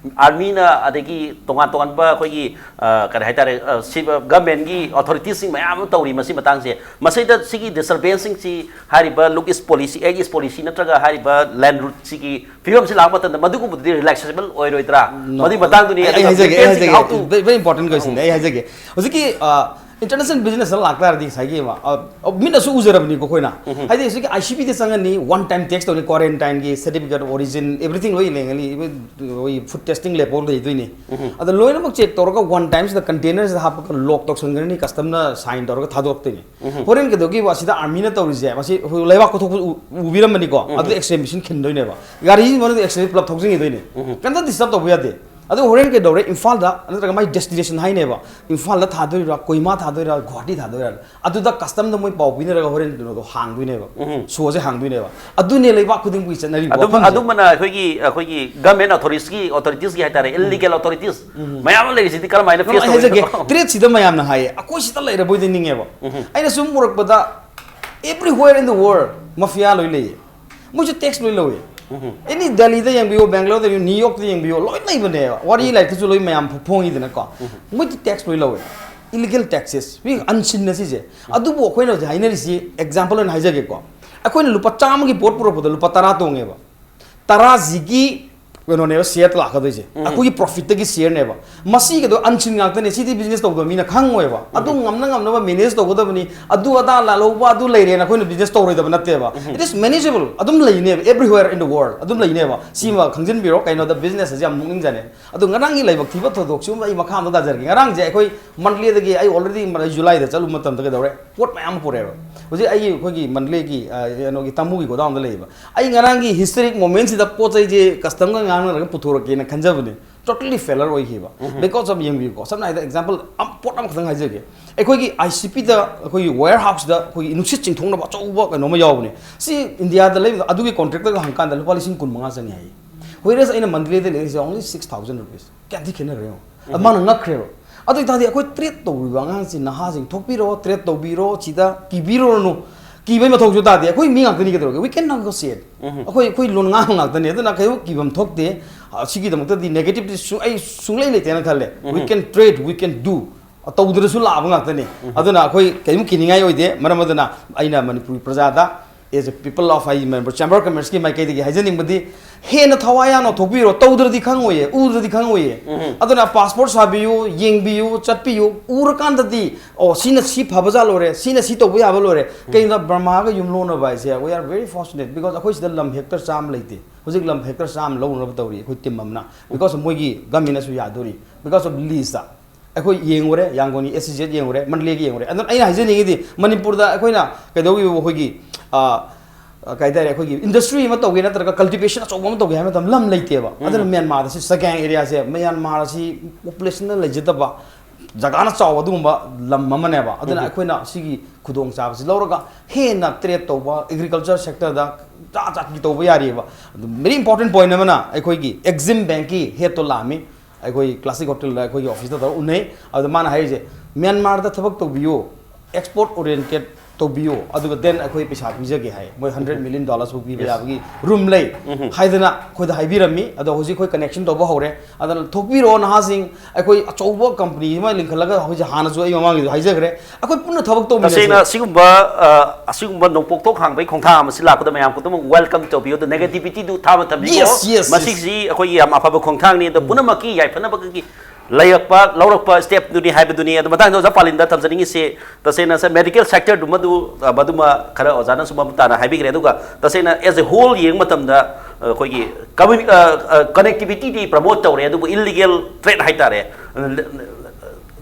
armyꯅ ꯑꯗꯒꯤ ꯇꯣꯉꯥꯟ ꯇꯣꯉꯥꯟꯕ ꯑꯩꯈꯣꯏꯒꯤ ꯑ, ꯀꯔꯤ ꯍꯥꯏꯇꯥꯔꯦ, ꯑ, ꯁꯤ governmentꯀꯤ authoritiesꯁꯤꯡ ꯃꯌꯥꯝ ꯑꯃ ꯇꯧꯔꯤ꯫ ꯃꯁꯤ ꯃꯇꯥꯡꯁꯦ ꯃꯁꯤꯗ ꯁꯤꯒꯤ disturbanceꯁꯤꯡꯁꯤ ꯍꯥꯏꯔꯤꯕ Look East policy, Act East policy ꯅꯠꯇ꯭ꯔꯒ ꯍꯥꯏꯔꯤꯕ land routeꯁꯤꯒꯤ ꯐꯤꯕꯝꯁꯤ ꯂꯥꯛꯄ ꯃꯇꯝꯗ ꯃꯗꯨꯒꯨꯝꯕꯗꯨꯗꯤ relaxable ꯑꯣꯏꯔꯣꯏꯗ꯭ꯔꯥ? ꯃꯗꯨꯒꯤ ꯃꯇꯥꯡꯗꯨꯅꯤ꯫ ꯑꯩ ꯑꯗꯨꯒ ꯍꯥꯏꯖꯒꯦ ꯑꯩ militansꯁꯤꯡꯒꯤ ꯍꯥꯏꯖꯒꯦ how to very important questionꯅꯦ꯫ ꯑꯩ ꯍꯥꯏꯖꯒꯦ꯫ ꯍꯧꯖꯤꯛꯀꯤ ꯏꯟꯇꯔꯅꯦꯁꯅꯦꯜ ꯕꯤꯖꯤꯅꯦꯁꯇ ꯂꯥꯛ ꯇꯥꯔꯗꯤ ꯉꯁꯥꯏꯒꯤ ꯑ, ꯑ, ꯃꯤꯠꯅꯁꯨ ꯎꯖꯔꯕꯅꯤꯀꯣ ꯑꯩꯈꯣꯏꯅ꯫ ꯍꯥꯏꯗꯤ ꯍꯧꯖꯤꯛꯀꯤ ICPꯗ ꯆꯪꯉꯅꯤ, one time tax ꯇꯧꯅꯤ, quarantineꯒꯤ certificate of origin everything ꯂꯣꯏ ꯂꯩꯒꯅꯤ, even ꯑꯩꯈꯣꯏꯒꯤ food testing lab ꯐꯥꯎ ꯂꯩꯗꯣꯏꯅꯤ꯫ ꯑꯗ ꯂꯣꯏꯅꯃꯛ check ꯇꯧꯔꯒ one timeꯁꯤꯗ containerꯁꯤꯗ ꯍꯥꯞꯄꯒ lock ꯇꯧꯁꯟꯈ꯭ꯔꯅꯤ, customerꯅ sign ꯇꯧꯔꯒ ꯊꯥꯗꯣꯔꯛꯇꯣꯏꯅꯤ꯫ ꯍꯣꯔꯦꯟ ꯀꯩꯗꯧꯒꯦꯕ ꯑꯁꯤꯗ armyꯅ ꯇꯧꯔꯤꯁꯦ? ꯃꯁꯤ ꯑꯩꯈꯣꯏ ꯂꯩꯕꯥꯛ ꯀꯣꯊꯣꯛꯄ ꯎ-, ꯎꯕꯤꯔꯝꯃꯅꯤꯀꯣ꯫ ꯑꯗꯨ X-ray machine ꯈꯤꯟꯗꯣꯏꯅꯦꯕ꯫ ꯒꯥꯔꯤꯁꯤ ꯃꯅꯨꯡꯗ X-ray ꯄꯨꯂꯞ ꯊꯧꯖꯤꯟꯈꯤꯗꯣꯏꯅꯦ꯫ ꯀꯩꯝꯇ disturb ꯇꯧꯕ ꯌꯥꯗꯦ꯫ ꯑꯗꯨ ꯍꯣꯔꯦꯟ ꯀꯩꯗꯧꯔꯦ? ꯏꯝꯐꯥꯜꯗ ꯅꯠꯇ꯭ꯔꯒ ꯃꯥꯏ destination ꯍꯥꯏꯅꯦꯕ, ꯏꯝꯐꯥꯜꯗ ꯊꯥꯗꯣꯏꯔꯥ, ꯀꯣꯏꯃꯥ ꯊꯥꯗꯣꯏꯔꯥ, ꯒꯨꯋꯥꯍꯥꯇꯤ ꯊꯥꯗꯣꯏꯔꯥ, ꯑꯗꯨꯗ customerꯗ ꯃꯣꯏ ꯄꯥꯎ ꯄꯤꯅꯔꯒ ꯍꯣꯔꯦꯟ ꯀꯩꯅꯣꯗꯣ ꯍꯥꯡꯗꯣꯏꯅꯦꯕ꯫ Showꯁꯦ ꯍꯥꯡꯗꯣꯏꯅꯦꯕ꯫ ꯑꯗꯨꯅꯦ ꯂꯩꯕꯥꯛ ꯈꯨꯗꯤꯡꯃꯛꯀꯤ ꯆꯠꯅꯔꯤꯕ ꯑꯗꯨꯝ ꯋꯥꯐꯝꯁꯦ꯫ ꯑꯗꯨꯝꯕꯅ ꯑꯩꯈꯣꯏꯒꯤ ꯑꯩꯈꯣꯏꯒꯤ government authorities ꯀꯤ authorities ꯀꯤ ꯍꯥꯏꯇꯥꯔꯦ, illegal authorities ꯃꯌꯥꯝ ꯑꯃ ꯂꯩꯔꯤꯁꯤꯗꯤ ꯀꯔꯝꯍꯥꯏꯅ ꯅꯪ, face ꯑꯩ ꯍꯥꯏꯖꯒꯦ꯫ ꯇꯧꯗꯣꯏꯅꯣ? Threatꯁꯤꯗ ꯃꯌꯥꯝꯅ ꯍꯥꯏꯌꯦ, ꯑꯩꯈꯣꯏ ꯁꯤꯗ ꯂꯩꯔꯕꯣꯏꯗꯤ ꯅꯤꯡꯉꯦꯕ꯫ ꯑꯩꯅ ꯁꯨꯝ ꯎꯔꯛꯄꯗ everywhere in the world mafia ꯂꯣꯏ ꯂꯩꯌꯦ꯫ ꯃꯣꯏꯁꯨ tax ꯂꯣꯏ ꯂꯧꯋꯦ꯫ Any ꯗꯦꯜꯂꯤꯗ ꯌꯦꯡꯕꯤꯌꯣ, ꯕꯦꯡꯒ꯭ꯂꯣꯔꯗ ꯌꯦꯡꯕꯤꯌꯣ, ꯅ꯭ꯌꯨ ꯌꯣꯔꯛꯇ ꯌꯦꯡꯕꯤꯌꯣ, ꯂꯣꯏ ꯂꯩꯕꯅꯦꯕ꯫ ꯋꯥꯔꯤ ꯂꯥꯏꯔꯤꯛꯇꯁꯨ ꯂꯣꯏ ꯃꯌꯥꯝ ꯐꯣꯡꯉꯤꯗꯅꯀꯣ꯫ ꯃꯣꯏꯗꯤ tax ꯂꯣꯏ ꯂꯧꯋꯦ꯫ Illegal taxes, ꯃꯤ unseenꯅ ꯁꯤꯁꯦ꯫ ꯑꯗꯨꯕꯨ ꯑꯩꯈꯣꯏꯅ ꯍꯧꯖꯤꯛ ꯍꯥꯏꯅꯔꯤꯁꯤ example ꯑꯣꯏꯅ ꯍꯥꯏꯖꯒꯦꯀꯣ꯫ ꯑꯩꯈꯣꯏꯅ ꯂꯨꯄꯥ ꯆꯥꯝꯃꯒꯤ ꯄꯣꯠ ꯄꯨꯔꯛꯄꯗ ꯂꯨꯄꯥ ꯇꯔꯥ ꯇꯣꯡꯉꯦꯕ꯫ ꯇꯔꯥꯁꯤꯒꯤ ꯀꯩꯅꯣꯅꯦꯕ share ꯂꯥꯛꯀꯗꯣꯏꯁꯦ꯫ ꯑꯩꯈꯣꯏꯒꯤ profitꯇꯒꯤ shareꯅꯦꯕ꯫ ꯃꯁꯤꯒꯗꯣ unseen ꯉꯥꯛꯇꯅꯦ꯫ ꯁꯤꯗꯤ business ꯇꯧꯗꯕ ꯃꯤꯅ ꯈꯪꯉꯣꯏꯕ꯫ ꯑꯗꯨ ꯉꯝꯅ ꯉꯝꯅꯕ manage ꯇꯧꯒꯗꯕꯅꯤ꯫ ꯑꯗꯨ ꯑꯗꯥ ꯂꯥꯜꯍꯧꯕ ꯑꯗꯨ ꯂꯩꯔꯦꯅ ꯑꯩꯈꯣꯏꯅ business ꯇꯧꯔꯣꯏꯗꯕ ꯅꯠꯇꯦꯕ꯫ It is manageable. ꯑꯗꯨꯝ ꯂꯩꯅꯦꯕ everywhere in the world꯫ ꯑꯗꯨꯝ ꯂꯩꯅꯦꯕ꯫ ꯁꯤꯃ ꯈꯪꯖꯤꯟꯕꯤꯔꯣ꯫ ꯀꯩꯅꯣꯗ business ꯑꯁꯤ ꯌꯥꯝ ꯅꯣꯛꯅꯤꯡꯖꯥꯠꯅꯦ꯫ ꯑꯗꯣ ꯉꯔꯥꯡꯒꯤ ꯂꯥꯏꯕꯛ ꯊꯤꯕ ꯊꯧꯗꯣꯛꯁꯤ ꯑꯃ ꯑꯩ ꯃꯈꯥ ꯑꯃ ꯇꯥꯖꯔꯛꯀꯦ꯫ ꯉꯔꯥꯡꯁꯦ ꯑꯩꯈꯣꯏ ꯃꯟꯗꯂꯦꯗꯒꯤ ꯑꯩ already ꯖꯨꯂꯥꯏꯗ ꯆꯠꯂꯨꯕ ꯃꯇꯝꯗ ꯀꯩꯗꯧꯔꯦ, ꯄꯣꯠ ꯃꯌꯥꯝ ꯑꯃ ꯄꯨꯔꯛꯑꯦꯕ꯫ ꯍꯧꯖꯤꯛ ꯑꯩꯒꯤ ꯑꯩꯈꯣꯏꯒꯤ ꯃꯟꯗꯂꯦꯒꯤ, ꯑ, ꯀꯩꯅꯣꯒꯤ ꯇꯥꯃꯨꯒꯤ ꯒꯣꯗꯥꯎꯟꯗ ꯂꯩꯌꯦꯕ꯫ ꯑꯩ ꯉꯔꯥꯡꯒꯤ historic momentꯁꯤꯗ ꯄꯣꯠ ꯆꯩꯁꯦ ꯀꯁꯇꯝꯒ ꯉꯥꯡꯅꯔꯒ ꯄꯨꯊꯣꯔꯛꯀꯦꯅ ꯈꯟꯖꯕꯅꯦ꯫ Totally failure ꯑꯣꯏꯈꯤꯕ꯫ Because of, ꯌꯦꯡꯕꯤꯌꯨꯀꯣ, ꯁꯝꯅ ꯍꯥꯏꯔꯕꯗ example ꯑꯝ-, ꯄꯣꯠ ꯑꯃꯈꯛꯇꯪ ꯍꯥꯏꯖꯒꯦ꯫ ꯑꯩꯈꯣꯏꯒꯤ ICPꯗ, ꯑꯩꯈꯣꯏꯒꯤ warehouseꯗ ꯑꯩꯈꯣꯏꯒꯤ ꯅꯨꯡꯁꯤꯠ ꯆꯤꯡꯊꯣꯛꯅꯕ ꯑꯆꯧꯕ ꯀꯩꯅꯣ ꯑꯃ ꯌꯥꯎꯕꯅꯦ꯫ ꯁꯤ ꯏꯟꯗꯤꯌꯥꯗ ꯂꯩꯕꯗ ꯑꯗꯨꯒꯤ contractorꯒ ꯍꯪꯀꯥꯟꯗ ꯂꯨꯄꯥ ꯂꯤꯁꯤꯡ ꯀꯨꯟ ꯃꯉꯥ ꯆꯪꯉꯦ ꯍꯥꯏꯌꯦ꯫ Whereas ꯑꯩꯅ ꯃꯟꯗꯂꯦꯗ ꯂꯩꯔꯤꯁꯦ only six thousand rupees꯫ ꯀꯌꯥꯝ ꯊꯤ ꯈꯦꯠꯅꯈ꯭ꯔꯦ ꯌꯦꯡꯉꯣ꯫ ꯑꯗ ꯃꯥꯅ ꯉꯛꯈ꯭ꯔꯦꯕ꯫ ꯑꯗꯨ ꯑꯣꯏꯇꯥꯔꯗꯤ ꯑꯩꯈꯣꯏ trade ꯇꯧꯔꯤꯕ ꯑꯉꯥꯡꯁꯤ, ꯅꯍꯥꯁꯤꯡ, ꯊꯣꯛꯄꯤꯔꯣ, trade ꯇꯧꯕꯤꯔꯣ, ꯁꯤꯗ ꯀꯤꯕꯤꯔꯨꯔꯅꯨ꯫ ꯀꯤꯕꯩ ꯃꯊꯧꯁꯨ ꯇꯥꯗꯦ, ꯑꯩꯈꯣꯏ ꯃꯤ ꯉꯥꯛꯇꯅꯤ ꯀꯩꯗꯧꯔꯒꯦ, we can negotiate꯫ ꯑꯩꯈꯣꯏ, ꯑꯩꯈꯣꯏ ꯂꯣꯟ ꯉꯥꯡꯕ ꯉꯥꯛꯇꯅꯤ, ꯑꯗꯨꯅ ꯀꯩꯝ ꯀꯤꯐꯝ ꯊꯣꯛꯇꯦ꯫ ꯑ, ꯁꯤꯒꯤꯗꯃꯛꯇꯗꯤ negativity ꯁꯨ-, ꯑꯩ ꯁꯨꯡꯂꯩ ꯂꯩꯇꯦꯅ ꯈꯜꯂꯦ꯫ We can trade, we can do꯫ ꯇꯧꯗ꯭ꯔꯁꯨ ꯂꯥꯛꯑꯕ ꯉꯥꯛꯇꯅꯤ꯫ ꯑꯗꯨꯅ ꯑꯩꯈꯣꯏ ꯀꯔꯤꯝ ꯀꯤꯅꯤꯡꯉꯥꯏ ꯑꯣꯏꯗꯦ꯫ ꯃꯔꯝ ꯑꯗꯨꯅ ꯑꯩꯅ ꯃꯅꯤꯄꯨꯔꯒꯤ ꯄ꯭ꯔꯖꯥꯗ, as a people of, ꯑꯩ ꯃꯅꯤꯄꯨꯔ Chamber of Commerceꯀꯤ ꯃꯥꯏꯀꯩꯗꯒꯤ ꯍꯥꯏꯖꯅꯤꯡꯕꯗꯤ, ꯍꯦꯟꯅ ꯊꯋꯥꯏ ꯌꯥꯎꯅ ꯊꯣꯛꯄꯤꯔꯣ꯫ ꯇꯧꯗ꯭ꯔꯗꯤ ꯈꯪꯉꯣꯏꯌꯦ, ꯎꯗ꯭ꯔꯗꯤ ꯈꯪꯉꯣꯏꯌꯦ꯫ ꯑꯗꯨꯅ passport ꯁꯥꯕꯤꯌꯨ, ꯌꯦꯡꯕꯤꯌꯨ, ꯆꯠꯄꯤꯌꯨ꯫ ꯎꯔꯀꯥꯟꯗꯗꯤ, ꯑꯣ, ꯁꯤꯅ ꯁꯤ ꯐꯕ ꯖꯥꯠ ꯂꯣꯏꯔꯦ, ꯁꯤꯅ ꯁꯤ ꯇꯧꯕ ꯌꯥꯕ ꯂꯣꯏꯔꯦ꯫ ꯀꯩꯒꯤꯅꯣꯗ ꯕꯔꯃꯥꯒ ꯌꯨꯝꯂꯣꯟꯅꯕ ꯍꯥꯏꯁꯦ, we are very fortunate, because ꯑꯩꯈꯣꯏ ꯁꯤꯗ ꯂꯝ hectare ꯆꯥꯝꯃ ꯂꯩꯇꯦ꯫ ꯍꯧꯖꯤꯛ ꯂꯝ hectare ꯆꯥꯝꯃ ꯂꯧꯅꯕ ꯇꯧꯔꯤ ꯑꯩꯈꯣꯏ team ꯑꯃꯅ, because of ꯃꯣꯏꯒꯤ governmentꯅꯁꯨ ꯌꯥꯗꯣꯔꯤ, because of leaseꯇ꯫ ꯑꯩꯈꯣꯏ ꯌꯦꯡꯉꯨꯔꯦ, ꯌꯥꯡꯒꯣꯟꯒꯤ SEZ ꯌꯦꯡꯉꯨꯔꯦ, ꯃꯟꯗꯂꯦꯒꯤ ꯌꯦꯡꯉꯨꯔꯦ꯫ ꯑꯗꯨꯅ ꯑꯩꯅ ꯍꯥꯏꯖꯅꯤꯡꯉꯤꯗꯤ, ꯃꯅꯤꯄꯨꯔꯗ ꯑꯩꯈꯣꯏꯅ ꯀꯩꯗꯧꯔꯤꯕ, ꯑꯩꯈꯣꯏꯒꯤ, ꯑ, ꯑ, ꯀꯩ ꯍꯥꯏꯇꯥꯔꯦ, ꯑꯩꯈꯣꯏꯒꯤ industry ꯑꯃ ꯇꯧꯒꯦ ꯅꯠꯇ꯭ꯔꯒ cultivation ꯑꯆꯧꯕ ꯑꯃ ꯇꯧꯒꯦ ꯍꯥꯏꯕ ꯃꯇꯝꯗ ꯂꯝ ꯂꯩꯇꯦꯕ꯫ ꯑꯗꯨꯅ ꯃ꯭ꯌꯥꯟꯃꯥꯔꯗ ꯁꯤ ꯆꯒꯦꯡ area ꯁꯦ, ꯃ꯭ꯌꯥꯟꯃꯥꯔ ꯑꯁꯤ populationꯅ ꯂꯩꯖꯗꯕ, ꯖꯒꯥꯅ ꯆꯥꯎꯕ ꯑꯗꯨꯒꯨꯝꯕ ꯂꯝ ꯑꯃꯅꯦꯕ꯫ ꯑꯗꯨꯅ ꯑꯩꯈꯣꯏꯅ ꯁꯤꯒꯤ ꯈꯨꯗꯣꯡꯆꯥꯕꯁꯤ ꯂꯧꯔꯒ ꯍꯦꯟꯅ trade ꯇꯧꯕ, agriculture sectorꯗ ꯖꯥꯠ ꯖꯥꯠꯀꯤ ꯇꯧꯕ ꯌꯥꯔꯤꯑꯕ꯫ ꯑꯗꯨ very important point ꯑꯃꯅ, ꯑꯩꯈꯣꯏꯒꯤ Exim Bankꯀꯤ headꯇꯣ ꯂꯥꯛꯑꯝꯃꯤ꯫ ꯑꯩꯈꯣꯏ Classic Hotelꯗ ꯑꯩꯈꯣꯏꯒꯤ officeꯇ ꯇꯧꯔꯒ ꯎꯅꯩ꯫ ꯑꯗꯨꯗ ꯃꯥꯅ ꯍꯥꯏꯔꯤꯁꯦ, ꯃ꯭ꯌꯥꯟꯃꯥꯔꯗ ꯊꯕꯛ ꯇꯧꯕꯤꯌꯨ, export oriented ꯇꯧꯕꯤꯌꯨ, ꯑꯗꯨꯒ then ꯑꯩꯈꯣꯏ ꯄꯩꯁꯥ ꯄꯤꯖꯒꯦ ꯍꯥꯏ꯫ ꯃꯣꯏ hundred million dollars ꯐꯥꯎ ꯄꯤꯕ ꯌꯥꯕꯒꯤ room ꯂꯩ ꯍꯥꯏꯗꯅ ꯑꯩꯈꯣꯏꯗ ꯍꯥꯏꯕꯤꯔꯝꯃꯤ꯫ ꯑꯗꯣ ꯍꯧꯖꯤꯛ ꯑꯩꯈꯣꯏ connection ꯇꯧꯕ ꯍꯧꯔꯦ꯫ ꯑꯗꯨꯅ ꯊꯣꯛꯄꯤꯔꯛꯑꯣ ꯅꯍꯥꯁꯤꯡ, ꯑꯩꯈꯣꯏ ꯑꯆꯧꯕ company ꯑꯃ ꯂꯤꯡꯈꯠꯂꯒ, ꯍꯧꯖꯤꯛ ꯍꯥꯟꯅꯁꯨ ꯑꯩ ꯃꯃꯥꯡꯒꯤꯁꯨ ꯍꯥꯏꯖꯈ꯭ꯔꯦ, ꯑꯩꯈꯣꯏ ꯄꯨꯟꯅ ꯊꯕꯛ ꯇꯧꯃꯤꯟꯅꯁꯦ꯫ ꯇꯁꯦꯡꯅ ꯁꯤꯒꯨꯝꯕ, ꯑ, ꯑꯁꯤꯒꯨꯝꯕ ꯅꯣꯡꯄꯣꯛ ꯊꯣꯛ ꯍꯥꯡꯕꯒꯤ ꯈꯣꯡꯊꯥꯡ ꯑꯃꯁꯤ ꯂꯥꯛꯄꯗ ꯃꯌꯥꯝ ꯈꯨꯗꯤꯡꯃꯛ welcome ꯇꯧꯕꯤꯌꯨ꯫ ꯑꯗꯣ negativityꯗꯨ ꯊꯥꯕ ꯊꯝꯕꯤꯌꯨ꯫ Yes, yes, yes. ꯃꯁꯤꯁꯤ ꯑꯩꯈꯣꯏꯒꯤ ꯌꯥꯝ ꯑꯐꯕ ꯈꯣꯡꯊꯥꯡꯅꯤ꯫ ꯑꯗꯣ ꯄꯨꯝꯅꯃꯛꯀꯤ ꯌꯥꯏꯐꯅꯕꯒꯤ ꯂꯩꯔꯛꯄ, ꯂꯧꯔꯛꯄ stepꯗꯨꯅꯤ ꯍꯥꯏꯕꯗꯨꯅꯤ꯫ ꯑꯗꯣ ꯃꯇꯥꯡꯗ ꯑꯣꯖꯥ ꯄꯥꯂꯤꯟꯗ ꯊꯝꯖꯅꯤꯡꯉꯤꯁꯤ, ꯇꯁꯦꯡꯅ ꯁꯦ medical sectorꯗꯨꯃꯗꯨ, ꯑ, ꯃꯗꯨꯃ ꯈꯔ ꯑꯣꯖꯥꯅꯁꯨ ꯃꯃꯨꯠ ꯇꯥꯅ ꯍꯥꯏꯕꯤꯈ꯭ꯔꯦ꯫ ꯑꯗꯨꯒ ꯇꯁꯦꯡꯅ as a whole ꯌꯦꯡꯕ ꯃꯇꯝꯗ ꯑꯩꯈꯣꯏꯒꯤ ꯀꯝꯃ꯭ꯌꯨꯅꯤ ꯀꯅꯦꯛꯇꯤꯚꯤꯇꯤꯗꯤ ꯄ꯭ꯔꯃꯣꯠ ꯇꯧꯔꯦ, ꯑꯗꯨꯕꯨ ꯏꯜꯂꯤꯒꯦꯜ ꯇ꯭ꯔꯦꯗ ꯍꯥꯏꯇꯥꯔꯦ,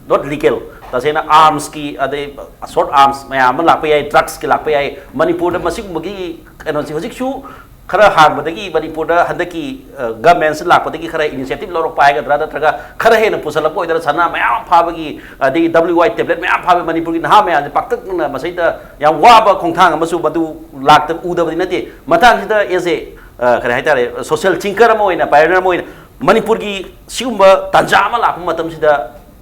ꯅꯣꯠ ꯂꯤꯒꯦꯜ, ꯇꯁꯦꯡꯅ ꯑꯥꯔꯝꯁꯀꯤ ꯑꯗꯩ ꯁꯣꯔꯠ ꯑꯥꯔꯝꯁ ꯃꯌꯥꯝ ꯑꯃ ꯂꯥꯛꯄ ꯌꯥꯏ, ꯗ꯭ꯔꯛꯁꯀꯤ ꯂꯥꯛꯄ ꯌꯥꯏ꯫ ꯃꯅꯤꯄꯨꯔꯗ ꯃꯁꯤꯒꯨꯝꯕꯒꯤ ꯀꯩꯅꯣꯁꯤ ꯍꯧꯖꯤꯛꯁꯨ ꯈꯔ ꯍꯥꯡꯕꯗꯒꯤ ꯃꯅꯤꯄꯨꯔꯗ ꯍꯟꯗꯛꯀꯤ ꯒꯃꯦꯟꯁꯤ ꯂꯥꯛꯄꯗꯒꯤ ꯈꯔ ꯏꯅꯤꯁꯤꯌꯦꯇꯤꯚ ꯂꯧꯔꯛꯄ ꯍꯥꯏꯒꯗ꯭ꯔꯥ, ꯅꯠꯇ꯭ꯔꯒ ꯈꯔ ꯍꯦꯟꯅ ꯄꯨꯁꯜꯂꯛꯄ ꯑꯣꯏꯗꯣꯏꯔꯥ? ꯁꯅꯥ ꯃꯌꯥꯝ ꯑꯃ ꯐꯥꯕꯒꯤ, ꯑꯗꯒꯤ ꯗꯕ꯭ꯂꯤꯎ ꯋꯥꯏ ꯇꯦꯕ꯭ꯂꯦꯠ ꯃꯌꯥꯝ ꯐꯥꯕꯒꯤ ꯃꯅꯤꯄꯨꯔꯒꯤ ꯅꯍꯥ ꯃꯌꯥꯝꯁꯦ ꯄꯥꯛꯇꯛꯅꯅ ꯃꯁꯤꯗ ꯌꯥꯝ ꯋꯥꯕ ꯈꯣꯡꯊꯥꯡ ꯑꯃꯁꯨ ꯃꯗꯨ ꯂꯥꯛꯇ ꯎꯗꯕꯗꯤ ꯅꯠꯇꯦ꯫ ꯃꯇꯥꯡꯁꯤꯗ ꯑꯦꯁ ꯑꯦ ꯀꯔꯤ ꯍꯥꯏꯇꯥꯔꯦ, ꯁꯣꯁꯤꯌꯦꯜ ꯊꯤꯡꯀꯔ ꯑꯃ ꯑꯣꯏꯅ, ꯄꯥꯏꯑꯣꯅꯤꯌꯔ ꯑꯃ ꯑꯣꯏꯅ ꯃꯅꯤꯄꯨꯔꯒꯤ ꯁꯤꯒꯨꯝꯕ ꯇꯥꯟꯖꯥ ꯑꯃ ꯂꯥꯛꯄ ꯃꯇꯝꯁꯤꯗ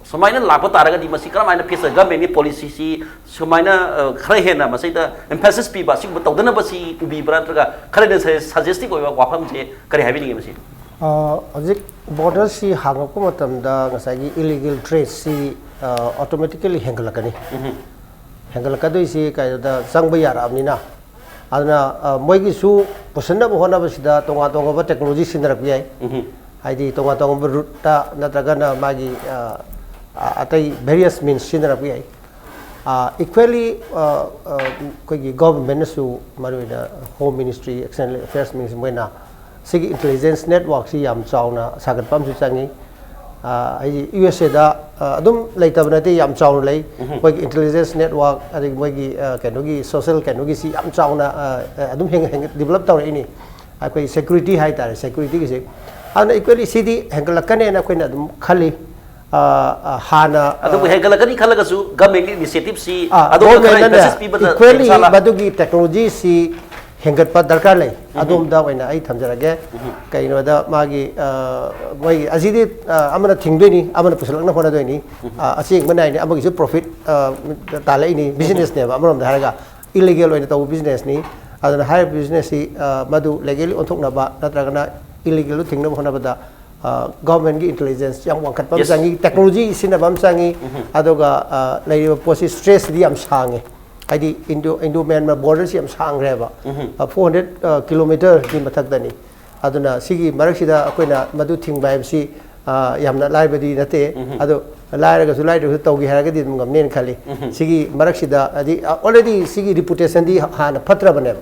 ꯁꯨꯃꯥꯏꯅ ꯂꯥꯛꯄ ꯇꯥꯔꯒꯗꯤ ꯃꯁꯤ ꯀꯔꯝꯍꯥꯏꯅ ꯐꯦꯁ ꯇꯧ? ꯒꯃꯦꯟꯒꯤ ꯄꯣꯂꯤꯁꯤꯁꯤ ꯁꯨꯃꯥꯏꯅ ꯑ, ꯈꯔ ꯍꯦꯟꯅ ꯃꯁꯤꯗ ꯑꯦꯝꯐꯦꯁꯤꯁ ꯄꯤꯕ, ꯑꯁꯤꯒꯨꯝꯕ ꯇꯧꯗꯅꯕ ꯁꯤ ꯎꯕꯤꯕ꯭ꯔꯥ, ꯅꯠꯇ꯭ꯔꯒ ꯈꯔ ꯍꯦꯟꯅ ꯁꯖꯦꯁꯇꯤꯚ ꯑꯣꯏꯕ ꯋꯥꯐꯝꯁꯦ ꯀꯔꯤ ꯍꯥꯏꯕꯤꯅꯤꯡꯉꯤ ꯃꯁꯤ? ꯑ, ꯍꯧꯖꯤꯛ ꯕꯣꯔꯗꯔꯁꯤ ꯍꯥꯡꯉꯛꯄ ꯃꯇꯝꯗ ꯉꯁꯥꯏꯒꯤ ꯏꯂꯤꯒꯦꯜ ꯇ꯭ꯔꯦꯗꯁꯤ ꯑꯣꯇꯣꯃꯦꯇꯤꯀꯦꯂꯤ ꯍꯦꯟꯒꯠꯂꯛꯀꯅꯤ꯫ ꯍꯦꯟꯒꯠꯂꯛꯀꯗꯣꯏꯁꯤ ꯀꯩꯗ ꯆꯪꯕ ꯌꯥꯔꯛꯑꯕꯅꯤꯅ, ꯑꯗꯨꯅ ꯑ, ꯃꯣꯏꯒꯤꯁꯨ ꯄꯨꯁꯤꯟꯅꯕ ꯍꯣꯠꯅꯕꯁꯤꯗ ꯇꯣꯉꯥꯟ ꯇꯣꯉꯥꯟꯕ ꯇꯦꯛꯅꯣꯂꯣꯖꯤ ꯁꯤꯖꯤꯟꯅꯔꯛꯄ ꯌꯥꯏ꯫ ꯍꯥꯏꯗꯤ ꯇꯣꯉꯥꯟ ꯇꯣꯉꯥꯟꯕ ꯔꯨꯠꯇ ꯅꯠꯇ꯭ꯔꯒꯅ ꯃꯥꯒꯤ ꯑ, ꯑ, ꯑꯇꯩ ꯚꯦꯔꯤꯌꯁ ꯃꯤꯟꯁ ꯁꯤꯖꯤꯟꯅꯔꯛꯄ ꯌꯥꯏ꯫ ꯏꯀ꯭ꯋꯦꯂꯤ ꯑꯩꯈꯣꯏꯒꯤ ꯒꯣꯚꯔꯟꯃꯦꯟꯅꯁꯨ, ꯃꯔꯨꯑꯣꯏꯅ home ministry, external affairs ministry, ꯃꯣꯏꯅ ꯁꯤꯒꯤ ꯏꯟꯇꯦꯂꯤꯖꯦꯟꯁ ꯅꯦꯠꯋꯥꯔꯛꯁꯤ ꯌꯥꯝ ꯆꯥꯎꯅ ꯁꯥꯒꯠꯄ ꯑꯃꯁꯨ ꯆꯪꯉꯤ꯫ ꯑ, ꯍꯥꯏꯗꯤ ꯌꯨ ꯑꯦꯁ ꯑꯦꯗ ꯑꯗꯨꯝ ꯂꯩꯇꯕ ꯅꯠꯇꯦ, ꯌꯥꯝ ꯆꯥꯎꯅ ꯂꯩ꯫ ꯃꯣꯏꯒꯤ ꯏꯟꯇꯦꯂꯤꯖꯦꯟꯁ ꯅꯦꯠꯋꯥꯔꯛ, ꯑꯗꯒꯤ ꯃꯣꯏꯒꯤ ꯑ, ꯀꯩꯅꯣꯒꯤ ꯁꯣꯁꯤꯌꯦꯜ ꯀꯩꯅꯣꯒꯤꯁꯤ ꯌꯥꯝ ꯆꯥꯎꯅ ꯑ, ꯑ, ꯑꯗꯨꯝ ꯍꯦꯟꯒꯠ ꯍꯦꯟꯒꯠ ꯗꯤꯕꯂꯞ ꯇꯧꯔꯛꯏꯅꯤ꯫ ꯑꯩꯈꯣꯏ ꯁꯦꯀ꯭ꯌꯨꯔꯤꯇꯤ ꯍꯥꯏꯇꯥꯔꯦ, ꯁꯦꯀ꯭ꯌꯨꯔꯤꯇꯤꯒꯤꯁꯦ꯫ ꯑꯗꯨꯅ ꯏꯀ꯭ꯋꯦꯂꯤ ꯁꯤꯗꯤ ꯍꯦꯟꯒꯠꯂꯛꯀꯅꯦꯅ ꯑꯩꯈꯣꯏꯅ ꯑꯗꯨꯝ ꯈꯜꯂꯤ꯫ ꯑ, ꯑ, ꯍꯥꯟꯅ ꯑ, ꯑꯗꯨꯕꯨ ꯍꯦꯟꯒꯠꯂꯛꯀꯅꯤ ꯈꯜꯂꯒꯁꯨ ꯒꯃꯦꯟꯒꯤ ꯏꯅꯤꯁꯤꯌꯦꯇꯤꯚꯁꯤ ꯑ, ꯑꯗꯣꯝꯗ ꯈꯔ ꯒꯣꯚꯔꯟꯃꯦꯟꯅꯅꯦ ꯏꯝꯐꯦꯁꯤꯁ ꯄꯤꯕꯗ ꯏꯀ꯭ꯋꯦꯂꯤ ꯍꯦꯟꯁꯥꯂ ꯃꯗꯨꯒꯤ ꯇꯦꯛꯅꯣꯂꯣꯖꯤꯁꯤ ꯍꯦꯟꯒꯠꯄ ꯗꯔꯀꯥꯔ ꯂꯩ꯫ ꯑꯗꯣꯝꯗ ꯑꯣꯏꯅ ꯑꯩ ꯊꯝꯖꯔꯒꯦ꯫ ꯀꯩꯅꯣꯗ ꯃꯥꯒꯤ, ꯑ, ꯃꯣꯏꯒꯤ ꯑꯁꯤꯗꯤ, ꯑ, ꯑꯃꯅ ꯊꯤꯡꯗꯣꯏꯅꯤ, ꯑꯃꯅ ꯄꯨꯁꯜꯂꯛꯅ ꯍꯣꯠꯅꯗꯣꯏꯅꯤ꯫ ꯑ, ꯑꯁꯦꯡꯕ ꯅꯥꯏꯅꯤ, ꯑꯃꯒꯤꯁꯨ ꯄ꯭ꯔꯣꯐꯤꯠ, ꯑ, ꯇꯥꯜꯂꯛꯏꯅꯤ, ꯕꯤꯖꯤꯅꯦꯁꯅꯦꯕ ꯑꯃꯔꯣꯝꯗ ꯍꯥꯏꯔꯒ꯫ ꯏꯂꯤꯒꯦꯜ ꯑꯣꯏꯅ ꯇꯧꯕ ꯕꯤꯖꯤꯅꯦꯁꯅꯤ꯫ ꯑꯗꯨꯅ ꯍꯥꯏꯔꯤꯕ ꯕꯤꯖꯤꯅꯦꯁꯁꯤ, ꯑ, ꯃꯗꯨ ꯂꯦꯒꯦꯂꯤ ꯑꯣꯟꯊꯣꯛꯅꯕ ꯅꯠꯇ꯭ꯔꯒꯅ ꯏꯂꯤꯒꯦꯜꯗꯨ ꯊꯤꯡꯅꯕ ꯍꯣꯠꯅꯕꯗ, ꯑ, ꯒꯚꯔꯟꯃꯦꯟꯒꯤ ꯏꯟꯇꯦꯂꯤꯖꯦꯟꯁ ꯌꯥꯝ ꯋꯥꯡꯈꯠꯄ ꯑꯃ ꯆꯪꯉꯤ, ꯇꯦꯛꯅꯣꯂꯣꯖꯤ ꯁꯤꯖꯤꯟꯅꯕ ꯑꯃ ꯆꯪꯉꯤ꯫ ꯑꯗꯨꯒ, ꯑ, ꯂꯩꯔꯤꯕ ꯄꯣꯠꯁꯤ ꯁ꯭ꯇꯔꯦꯁꯁꯤꯗꯤ ꯌꯥꯝ ꯁꯥꯡꯉꯦ꯫ ꯍꯥꯏꯗꯤ ꯏꯟꯗꯣ ꯏꯟꯗꯣ ꯃ꯭ꯌꯥꯟꯃꯥꯔ ꯕꯣꯔꯗꯔꯁꯤ ꯌꯥꯝ ꯁꯥꯡꯈ꯭ꯔꯦꯕ꯫ Four hundred ꯀꯤꯂꯣꯃꯤꯇꯔꯒꯤ ꯃꯊꯛꯇꯅꯤ꯫ ꯑꯗꯨꯅ ꯁꯤꯒꯤ ꯃꯔꯛꯁꯤꯗ ꯑꯩꯈꯣꯏꯅ ꯃꯗꯨ ꯊꯤꯡꯕ ꯍꯥꯏꯕꯁꯤ, ꯑ, ꯌꯥꯝꯅ ꯂꯥꯏꯕꯗꯤ ꯅꯠꯇꯦ꯫ ꯑꯗꯣ ꯂꯥꯏꯔꯒꯁꯨ ꯂꯥꯏꯗ꯭ꯔꯒꯁꯨ ꯇꯧꯒꯦ ꯍꯥꯏꯔꯒꯗꯤ ꯑꯗꯨꯝ ꯉꯝꯅꯦꯅ ꯈꯜꯂꯤ꯫ ꯁꯤꯒꯤ ꯃꯔꯛꯁꯤꯗ ꯍꯥꯏꯗꯤ, ꯑ, ꯑꯣꯜꯔꯦꯗꯤ ꯁꯤꯒꯤ ꯔꯤꯄꯨꯇꯦꯁꯟꯗꯤ ꯍꯥꯟꯅ ꯐꯠꯇ꯭ꯔꯕꯅꯦꯕ꯫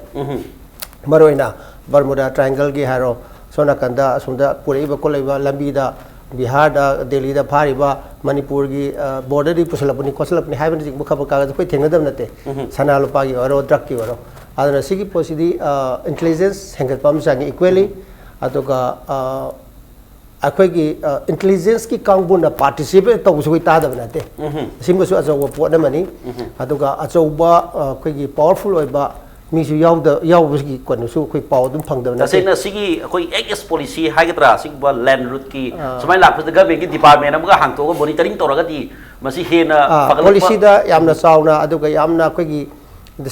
ꯃꯔꯨꯑꯣꯏꯅ ꯕꯔꯃꯨꯗꯥ ꯇ꯭ꯔꯥꯏꯡꯒꯜꯒꯤ ꯍꯥꯏꯔꯣ, ꯁꯣꯝ ꯅꯥꯀꯟꯗ ꯑꯁꯣꯝꯗ ꯄꯨꯔꯛꯏꯕ ꯈꯣꯠꯂꯛꯏꯕ ꯂꯝꯕꯤꯗ ꯕꯤꯍꯥꯔꯗ, ꯗꯦꯜꯂꯤꯗ ꯐꯥꯔꯤꯕ, ꯃꯅꯤꯄꯨꯔꯒꯤ ꯕꯣꯔꯗꯔꯗꯒꯤ ꯄꯨꯁꯜꯂꯛꯄꯅꯤ ꯈꯣꯠꯆꯜꯂꯛꯄꯅꯤ ꯍꯥꯏꯕꯅꯆꯤꯡꯕ ꯈꯕꯔ ꯀꯥꯒꯖ ꯑꯩꯈꯣꯏ ꯊꯦꯡꯅꯗꯕ ꯅꯠꯇꯦ꯫ ꯁꯅꯥ ꯂꯨꯄꯥꯒꯤ ꯑꯣꯏꯔꯣ, ꯗ꯭ꯔꯛꯀꯤ ꯑꯣꯏꯔꯣ꯫ ꯑꯗꯨꯅ ꯁꯤꯒꯤ ꯄꯣꯠꯁꯤꯗꯤ ꯏꯟꯇꯦꯂꯤꯖꯦꯟꯁ ꯍꯦꯟꯒꯠꯄ ꯑꯃ ꯆꯪꯉꯤ, ꯏꯀ꯭ꯋꯦꯂꯤ꯫ ꯑꯗꯨꯒ ꯑ, ꯑꯩꯈꯣꯏꯒꯤ ꯏꯟꯇꯦꯂꯤꯖꯦꯟꯁꯀꯤ ꯀꯥꯡꯕꯨꯅ ꯄꯥꯔꯇꯤꯁꯤꯄꯦꯠ ꯇꯧꯕꯁꯨ ꯑꯩꯈꯣꯏ ꯇꯥꯗꯕ ꯅꯠꯇꯦ꯫ ꯁꯤꯃꯁꯨ ꯑꯆꯧꯕ ꯄꯣꯠ ꯑꯃꯅꯤ꯫ ꯑꯗꯨꯒ ꯑꯆꯧꯕ ꯑ, ꯑꯩꯈꯣꯏꯒꯤ ꯄꯥꯋꯔꯐꯨꯜ ꯑꯣꯏꯕ ꯃꯤꯁꯨ ꯌꯥꯎꯗ ꯌꯥꯎꯕꯒꯤ ꯀꯩꯅꯣꯁꯨ ꯑꯩꯈꯣꯏ ꯄꯥꯎ ꯑꯗꯨꯝ ꯐꯪꯗꯕ ꯅꯠꯇꯦ꯫ ꯇꯁꯦꯡꯅ ꯁꯤꯒꯤ ꯑꯩꯈꯣꯏ ꯑꯦꯛ ꯑꯦꯁ ꯄꯣꯂꯤꯁꯤ ꯍꯥꯏꯒꯗ꯭ꯔꯥ, ꯁꯤꯒꯨꯝꯕ ꯂꯦꯟ ꯔꯨꯠꯀꯤ ꯁꯨꯃꯥꯏꯅ ꯂꯥꯛꯄꯁꯤꯗ ꯒꯃꯦꯟꯒꯤ ꯗꯤꯄꯥꯔꯠꯃꯦꯟ ꯑꯃꯒ ꯍꯥꯡꯇꯣꯛꯑꯒ ꯃꯣꯅꯤꯇꯔꯤꯡ ꯇꯧꯔꯒꯗꯤ ꯃꯁꯤ ꯍꯦꯟꯅ ꯐꯒꯠꯂꯛꯄ꯫ ꯄꯣꯂꯤꯁꯤꯗ ꯌꯥꯝꯅ ꯆꯥꯎꯅ, ꯑꯗꯨꯒ ꯌꯥꯝꯅ ꯑꯩꯈꯣꯏꯒꯤ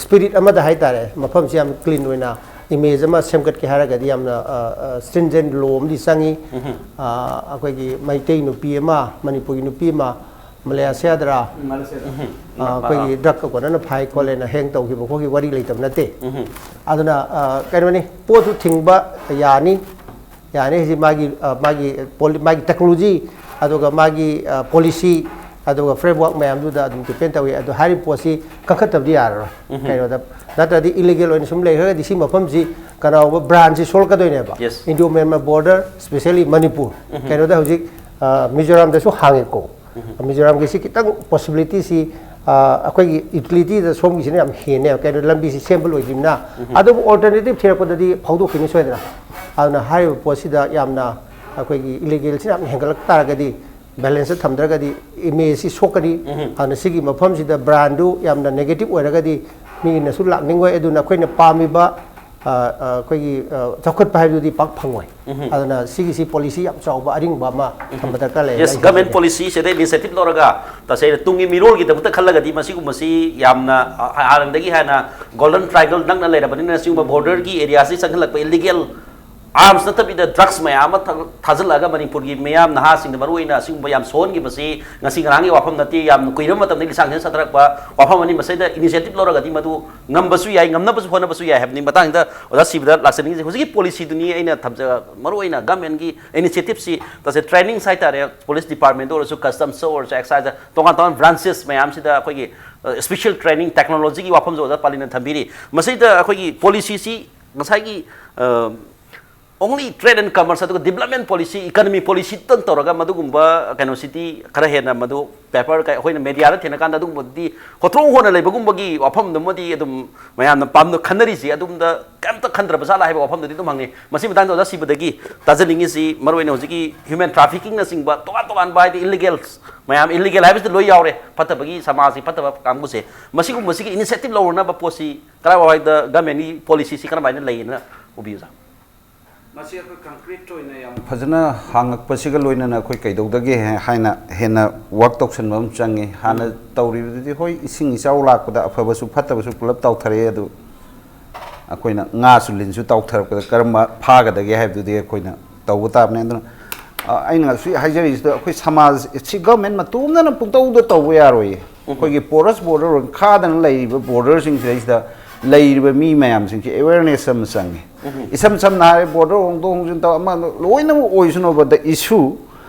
ꯁ꯭ꯄꯤꯔꯤꯠ ꯑꯃꯗ ꯍꯥꯏꯇꯥꯔꯦ, ꯃꯐꯝꯁꯤ ꯌꯥꯝ ꯀ꯭ꯂꯤꯟ ꯑꯣꯏꯅ ꯏꯃꯦꯖ ꯑꯃ ꯁꯦꯝꯒꯠꯀꯦ ꯍꯥꯏꯔꯒꯗꯤ ꯌꯥꯝꯅ ꯁ꯭ꯇ꯭ꯔꯤꯟꯖꯦꯟ ꯂꯣ ꯑꯃꯗꯤ ꯆꯪꯉꯤ꯫ ꯑ, ꯑꯩꯈꯣꯏꯒꯤ ꯃꯩꯇꯩ ꯅꯨꯄꯤ ꯑꯃ, ꯃꯅꯤꯄꯨꯔꯒꯤ ꯅꯨꯄꯤ ꯑꯃ, ꯃꯂꯦꯁꯤꯌꯥꯗꯔꯥ, ꯑ, ꯑꯩꯈꯣꯏꯒꯤ ꯗ꯭ꯔꯛꯀ ꯀꯣꯟꯅꯅ ꯐꯥꯏ ꯈꯣꯠꯂꯦꯅ ꯍꯦꯡ ꯇꯧꯈꯤꯕ ꯈꯣꯠꯈꯤꯕ ꯋꯥꯔꯤ ꯂꯩꯇꯕ ꯅꯠꯇꯦ꯫ ꯑꯗꯨꯅ ꯑ, ꯀꯩꯅꯣꯅꯤ, ꯄꯣꯠꯇꯨ ꯊꯤꯡꯕ ꯌꯥꯅꯤ꯫ ꯌꯥꯅꯤ ꯍꯥꯏꯁꯤ ꯃꯥꯒꯤ, ꯑ, ꯃꯥꯒꯤ ꯄꯣꯂꯤ-, ꯃꯥꯒꯤ ꯇꯦꯛꯅꯣꯂꯣꯖꯤ, ꯑꯗꯨꯒ ꯃꯥꯒꯤ, ꯑ, ꯄꯣꯂꯤꯁꯤ, ꯑꯗꯨꯒ ꯐ꯭ꯔꯦꯝꯋꯥꯔꯛ ꯃꯌꯥꯝꯗꯨꯗ ꯑꯗꯨꯝ ꯗꯤꯄꯦꯟ ꯇꯧꯏ꯫ ꯑꯗꯣ ꯍꯥꯏꯔꯤꯕ ꯄꯣꯠꯁꯤ ꯀꯛꯊꯠꯇꯕꯗꯤ ꯌꯥꯔꯔꯣꯏ꯫ ꯀꯩꯅꯣꯗ ꯅꯠꯇ꯭ꯔꯗꯤ ꯏꯂꯤꯒꯦꯜ ꯑꯣꯏꯅ ꯁꯨꯝ ꯂꯩꯈ꯭ꯔꯒꯗꯤ ꯁꯤ ꯃꯐꯝꯁꯤ ꯀꯅꯥꯒꯨꯝꯕ ꯕ꯭ꯔꯥꯟꯁꯤ ꯁꯣꯛꯂꯛꯀꯗꯣꯏꯅꯦꯕ꯫ Yes. Indo Myanmar border, specially Manipur. ꯀꯩꯅꯣꯗ ꯍꯧꯖꯤꯛ, ꯑ, ꯃꯤꯖꯣꯔꯥꯝꯗꯁꯨ ꯍꯥꯡꯉꯦꯀꯣ꯫ ꯃꯤꯖꯣꯔꯥꯝꯒꯤꯁꯤ ꯈꯤꯇꯪ ꯄꯣꯁꯤꯕꯤꯂꯤꯇꯤꯁꯤ, ꯑ, ꯑꯩꯈꯣꯏꯒꯤ ꯌꯨꯇꯤꯂꯤꯇꯤꯗ ꯁꯣꯝꯒꯤꯁꯤꯅ ꯌꯥꯝ ꯍꯦꯟꯅꯦꯕ, ꯀꯩꯅꯣ ꯂꯝꯕꯤꯁꯤ ꯁꯦꯝꯕ ꯂꯣꯏꯗ꯭ꯔꯤꯕꯅꯤꯅ꯫ ꯑꯗꯨꯕꯨ ꯑꯣꯜꯇꯔꯅꯦꯇꯤꯚ ꯊꯤꯔꯛꯄꯗꯗꯤ ꯐꯥꯎꯗꯣꯛꯈꯤꯅꯤ ꯁꯣꯏꯗꯅ꯫ ꯑꯗꯨꯅ ꯍꯥꯏꯔꯤꯕ ꯄꯣꯠꯁꯤꯗ ꯌꯥꯝꯅ ꯑꯩꯈꯣꯏꯒꯤ ꯏꯂꯤꯒꯦꯜꯁꯤꯅ ꯌꯥꯝ ꯍꯦꯟꯒꯠꯂꯛ ꯇꯥꯔꯒꯗꯤ ꯕꯦꯂꯦꯟꯁꯇ ꯊꯝꯗ꯭ꯔꯒꯗꯤ ꯏꯃꯦꯖꯁꯤ ꯁꯣꯛꯀꯅꯤ꯫ ꯑꯗꯨꯅ ꯁꯤꯒꯤ ꯃꯐꯝꯁꯤꯗ ꯕ꯭ꯔꯥꯟꯗꯨ ꯌꯥꯝꯅ ꯅꯦꯒꯦꯇꯤꯚ ꯑꯣꯏꯔꯒꯗꯤ ꯃꯤꯅꯁꯨ ꯂꯥꯛꯅꯤꯡꯉꯣꯏ꯫ ꯑꯗꯨꯅ ꯑꯩꯈꯣꯏꯅ ꯄꯥꯝꯃꯤꯕ, ꯑ, ꯑ, ꯑꯩꯈꯣꯏꯒꯤ, ꯑ, ꯆꯥꯎꯈꯠꯄ ꯍꯥꯏꯕꯗꯨꯗꯤ ꯄꯥꯛ ꯐꯪꯉꯣꯏ꯫ ꯑꯗꯨꯅ ꯁꯤꯒꯤꯁꯤ ꯄꯣꯂꯤꯁꯤ ꯌꯥꯝ ꯆꯥꯎꯕ ꯑꯔꯤꯡꯕ ꯑꯃ ꯊꯝꯕ ꯗꯔꯀꯥꯔ ꯂꯩ ꯌꯦꯁ, ꯍꯥꯏꯅ ꯒꯃꯦꯟ ꯈꯜꯂꯤ꯫ ꯄꯣꯂꯤꯁꯤꯁꯤꯗ ꯏꯅꯤꯁꯤꯌꯦꯇꯤꯚ ꯂꯧꯔꯒ ꯇꯁꯦꯡꯅ ꯇꯨꯡꯒꯤ ꯃꯤꯔꯣꯜꯒꯤꯗꯃꯛꯇ ꯈꯜꯂꯒꯗꯤ ꯃꯁꯤꯒꯨꯝꯕꯁꯤ ꯌꯥꯝꯅ, ꯑ, ꯍꯥꯟꯅꯗꯒꯤ ꯍꯥꯟꯅ ꯒꯣꯜꯗꯟ ꯇ꯭ꯔꯥꯏꯒꯜ ꯅꯛꯅ ꯂꯩꯔꯕꯅꯤꯅ ꯁꯤꯒꯨꯝꯕ ꯕꯣꯔꯗꯔꯒꯤ ꯑꯦꯔꯤꯌꯥꯁꯤ ꯆꯪꯍꯜꯂꯛꯄ ꯏꯂꯤꯒꯦꯜ ꯑꯥꯔꯝꯁ ꯅꯠꯇꯕꯤꯗ ꯗ꯭ꯔꯛꯁ ꯃꯌꯥꯝ ꯑꯃ ꯊꯥ-, ꯊꯥꯖꯤꯜꯂꯛꯑꯒ ꯃꯅꯤꯄꯨꯔꯒꯤ ꯃꯤꯌꯥꯝ ꯅꯍꯥꯁꯤꯡꯗ ꯃꯔꯨꯑꯣꯏꯅ ꯑꯁꯤꯒꯨꯝꯕ ꯌꯥꯝ ꯁꯣꯛꯍꯟꯈꯤꯕꯁꯤ ꯉꯁꯤ ꯉꯔꯥꯡꯒꯤ ꯋꯥꯐꯝ ꯅꯠꯇꯦ, ꯌꯥꯝ ꯀꯨꯏꯔꯕ ꯃꯇꯝꯗꯒꯤ ꯁꯥꯡꯁꯅ ꯆꯠꯊꯔꯛꯄ ꯋꯥꯐꯝ ꯑꯃꯅꯤ꯫ ꯃꯁꯤꯗ ꯏꯅꯤꯁꯤꯌꯦꯇꯤꯚ ꯂꯧꯔꯒꯗꯤ ꯃꯗꯨ ꯉꯝꯕꯁꯨ ꯌꯥꯏ, ꯉꯝꯅꯕꯁꯨ ꯍꯣꯠꯅꯕꯁꯨ ꯌꯥꯏ ꯍꯥꯏꯕꯅꯤ꯫ ꯃꯇꯥꯡꯁꯤꯗ ꯑꯣꯖꯥ ꯁꯤꯕꯗ ꯂꯥꯛꯆꯅꯤꯡꯉꯤꯁꯦ, ꯍꯧꯖꯤꯛꯀꯤ ꯄꯣꯂꯤꯁꯤꯗꯨꯅꯤ ꯑꯩꯅ ꯊꯝꯖ-, ꯃꯔꯨꯑꯣꯏꯅ ꯒꯃꯦꯟꯒꯤ ꯏꯅꯤꯁꯤꯌꯦꯇꯤꯚꯁꯤ ꯇꯁꯦꯡꯅ ꯇ꯭ꯔꯦꯅꯤꯡꯁ ꯍꯥꯏꯇꯥꯔꯦ, ꯄꯨꯂꯤꯁ ꯗꯤꯄꯥꯔꯠꯃꯦꯟꯇ ꯑꯣꯏꯔꯁꯨ, ꯀꯁꯇꯝꯁꯇ ꯑꯣꯏꯔꯁꯨ, ꯑꯦꯛꯁꯥꯏꯖꯇ, ꯇꯣꯉꯥꯟ ꯇꯣꯉꯥꯟꯕ ꯕ꯭ꯔꯥꯟꯆꯦꯁ ꯃꯌꯥꯝꯁꯤꯗ ꯑꯩꯈꯣꯏꯒꯤ ꯁ꯭ꯄꯦꯁꯤꯌꯦꯜ ꯇ꯭ꯔꯦꯅꯤꯡ ꯇꯦꯛꯅꯣꯂꯣꯖꯤꯒꯤ ꯋꯥꯐꯝꯁꯨ ꯑꯣꯖꯥ ꯄꯥꯂꯤꯅ ꯊꯝꯕꯤꯔꯤ꯫ ꯃꯁꯤꯗ ꯑꯩꯈꯣꯏꯒꯤ ꯄꯣꯂꯤꯁꯤꯁꯤ ꯉꯁꯥꯏꯒꯤ ꯑ, only trade and commerce ꯑꯗꯨꯒ development policy, economy policy ꯇꯪ ꯇꯧꯔꯒ ꯃꯗꯨꯒꯨꯝꯕ ꯀꯩꯅꯣꯁꯤꯗꯤ ꯈꯔ ꯍꯦꯟꯅ ꯃꯗꯨ paper ꯀꯩ-, ꯑꯩꯈꯣꯏꯅ media ꯗ ꯊꯦꯡꯅꯀꯥꯟꯗ ꯑꯗꯨꯒꯨꯝꯕꯗꯨꯗꯤ ꯍꯣꯇ꯭ꯔꯣꯡ ꯍꯣꯟꯅ ꯂꯩꯕꯒꯨꯝꯕꯒꯤ ꯋꯥꯐꯝꯗꯨꯃꯗꯤ ꯑꯗꯨꯝ ꯃꯌꯥꯝꯅ ꯄꯥꯝꯅ ꯈꯟꯅꯔꯤꯁꯤ ꯑꯗꯨꯝꯗ ꯀꯩꯝꯇ ꯈꯟꯗ꯭ꯔꯕ ꯖꯥꯠꯂꯥ ꯍꯥꯏꯕ ꯋꯥꯐꯝꯗꯨꯗꯤ ꯑꯗꯨꯝ ꯍꯪꯅꯤ꯫ ꯃꯁꯤ ꯃꯇꯥꯡꯗ ꯑꯣꯖꯥ ꯁꯤꯕꯗꯒꯤ ꯇꯥꯖꯅꯤꯡꯉꯤꯁꯤ ꯃꯔꯨꯑꯣꯏꯅ ꯍꯧꯖꯤꯛꯀꯤ human trafficking ꯅꯆꯤꯡꯕ ꯇꯣꯉꯥꯟ ꯇꯣꯉꯥꯟꯕ ꯍꯥꯏꯗꯤ illegals ꯃꯌꯥꯝ, illegal ꯍꯥꯏꯕꯁꯤꯗ ꯂꯣꯏ ꯌꯥꯎꯔꯦ, ꯐꯠꯇꯕꯒꯤ ꯁꯃꯥꯖꯁꯤ ꯐꯠꯇꯕ ꯀꯥꯡꯕꯨꯁꯦ, ꯃꯁꯤꯒꯨꯝꯕꯁꯤꯒꯤ initiative ꯂꯧꯔꯅꯕ ꯄꯣꯠꯁꯤ ꯀꯔꯥꯏꯋꯥꯏꯗ government ꯀꯤ policy ꯁꯤ ꯀꯔꯝꯍꯥꯏꯅ ꯂꯩꯌꯦꯅ ꯎꯕꯤ ꯑꯣꯖꯥ? ꯃꯁꯤ ꯑꯩꯈꯣꯏ concrete ꯑꯣꯏꯅ ꯌꯥꯝ ꯐꯖꯅ ꯍꯥꯡꯉꯛꯄꯁꯤꯒ ꯂꯣꯏꯅꯅ ꯑꯩꯈꯣꯏ ꯀꯩꯗꯧꯗꯒꯦ ꯍꯥꯏꯅ ꯍꯦꯟꯅ work ꯇꯧꯁꯟꯕ ꯑꯃ ꯆꯪꯉꯤ꯫ ꯍꯥꯟꯅ ꯇꯧꯔꯤꯕꯗꯨꯗꯤ ꯍꯣꯏ ꯏꯁꯤꯡ ꯏꯆꯥꯎ ꯂꯥꯛꯄꯗ ꯑꯐꯕꯁꯨ ꯐꯠꯇꯕꯁꯨ ꯄꯨꯂꯞ ꯇꯥꯎꯊꯔꯛꯑꯦ, ꯑꯗꯨ ꯑꯩꯈꯣꯏꯅ ꯉꯥꯁꯨ ꯂꯤꯟꯁꯨ ꯇꯥꯎꯊꯔꯛꯄꯗ ꯀꯔꯝꯕ ꯐꯥꯒꯗꯒꯦ ꯍꯥꯏꯕꯗꯨꯗꯤ ꯑꯩꯈꯣꯏꯅ ꯇꯧꯕ ꯇꯥꯕꯅꯤ꯫ ꯑꯗꯨꯅ ꯑ, ꯑꯩꯅ ꯉꯁꯤ ꯍꯥꯏꯖꯔꯤꯁꯤꯗ ꯑꯩꯈꯣꯏ ꯁꯃꯥꯖ ꯁꯤ government ꯃꯇꯣꯝꯗꯅ ꯄꯨꯡꯇꯧꯗ ꯇꯧꯕ ꯌꯥꯔꯣꯏꯌꯦ꯫ ꯑꯩꯈꯣꯏꯒꯤ porous border ꯑꯣꯏ ꯈꯥꯗꯅ ꯂꯩꯔꯤꯕ border ꯁꯤꯡꯁꯤꯗꯩꯁꯤꯗ ꯂꯩꯔꯤꯕ ꯃꯤ ꯃꯌꯥꯝꯁꯤꯡꯁꯦ awareness ꯑꯃ ꯆꯪꯉꯤ꯫ ꯏꯁꯝ ꯁꯝꯅ ꯍꯥꯏꯔꯦ border ꯍꯣꯡꯗꯣꯛ ꯍꯣꯡꯖꯤꯟ ꯇꯧ ꯑꯃ ꯂꯣꯏꯅꯃꯛ ꯑꯣꯏꯁꯅꯨꯕ, the issue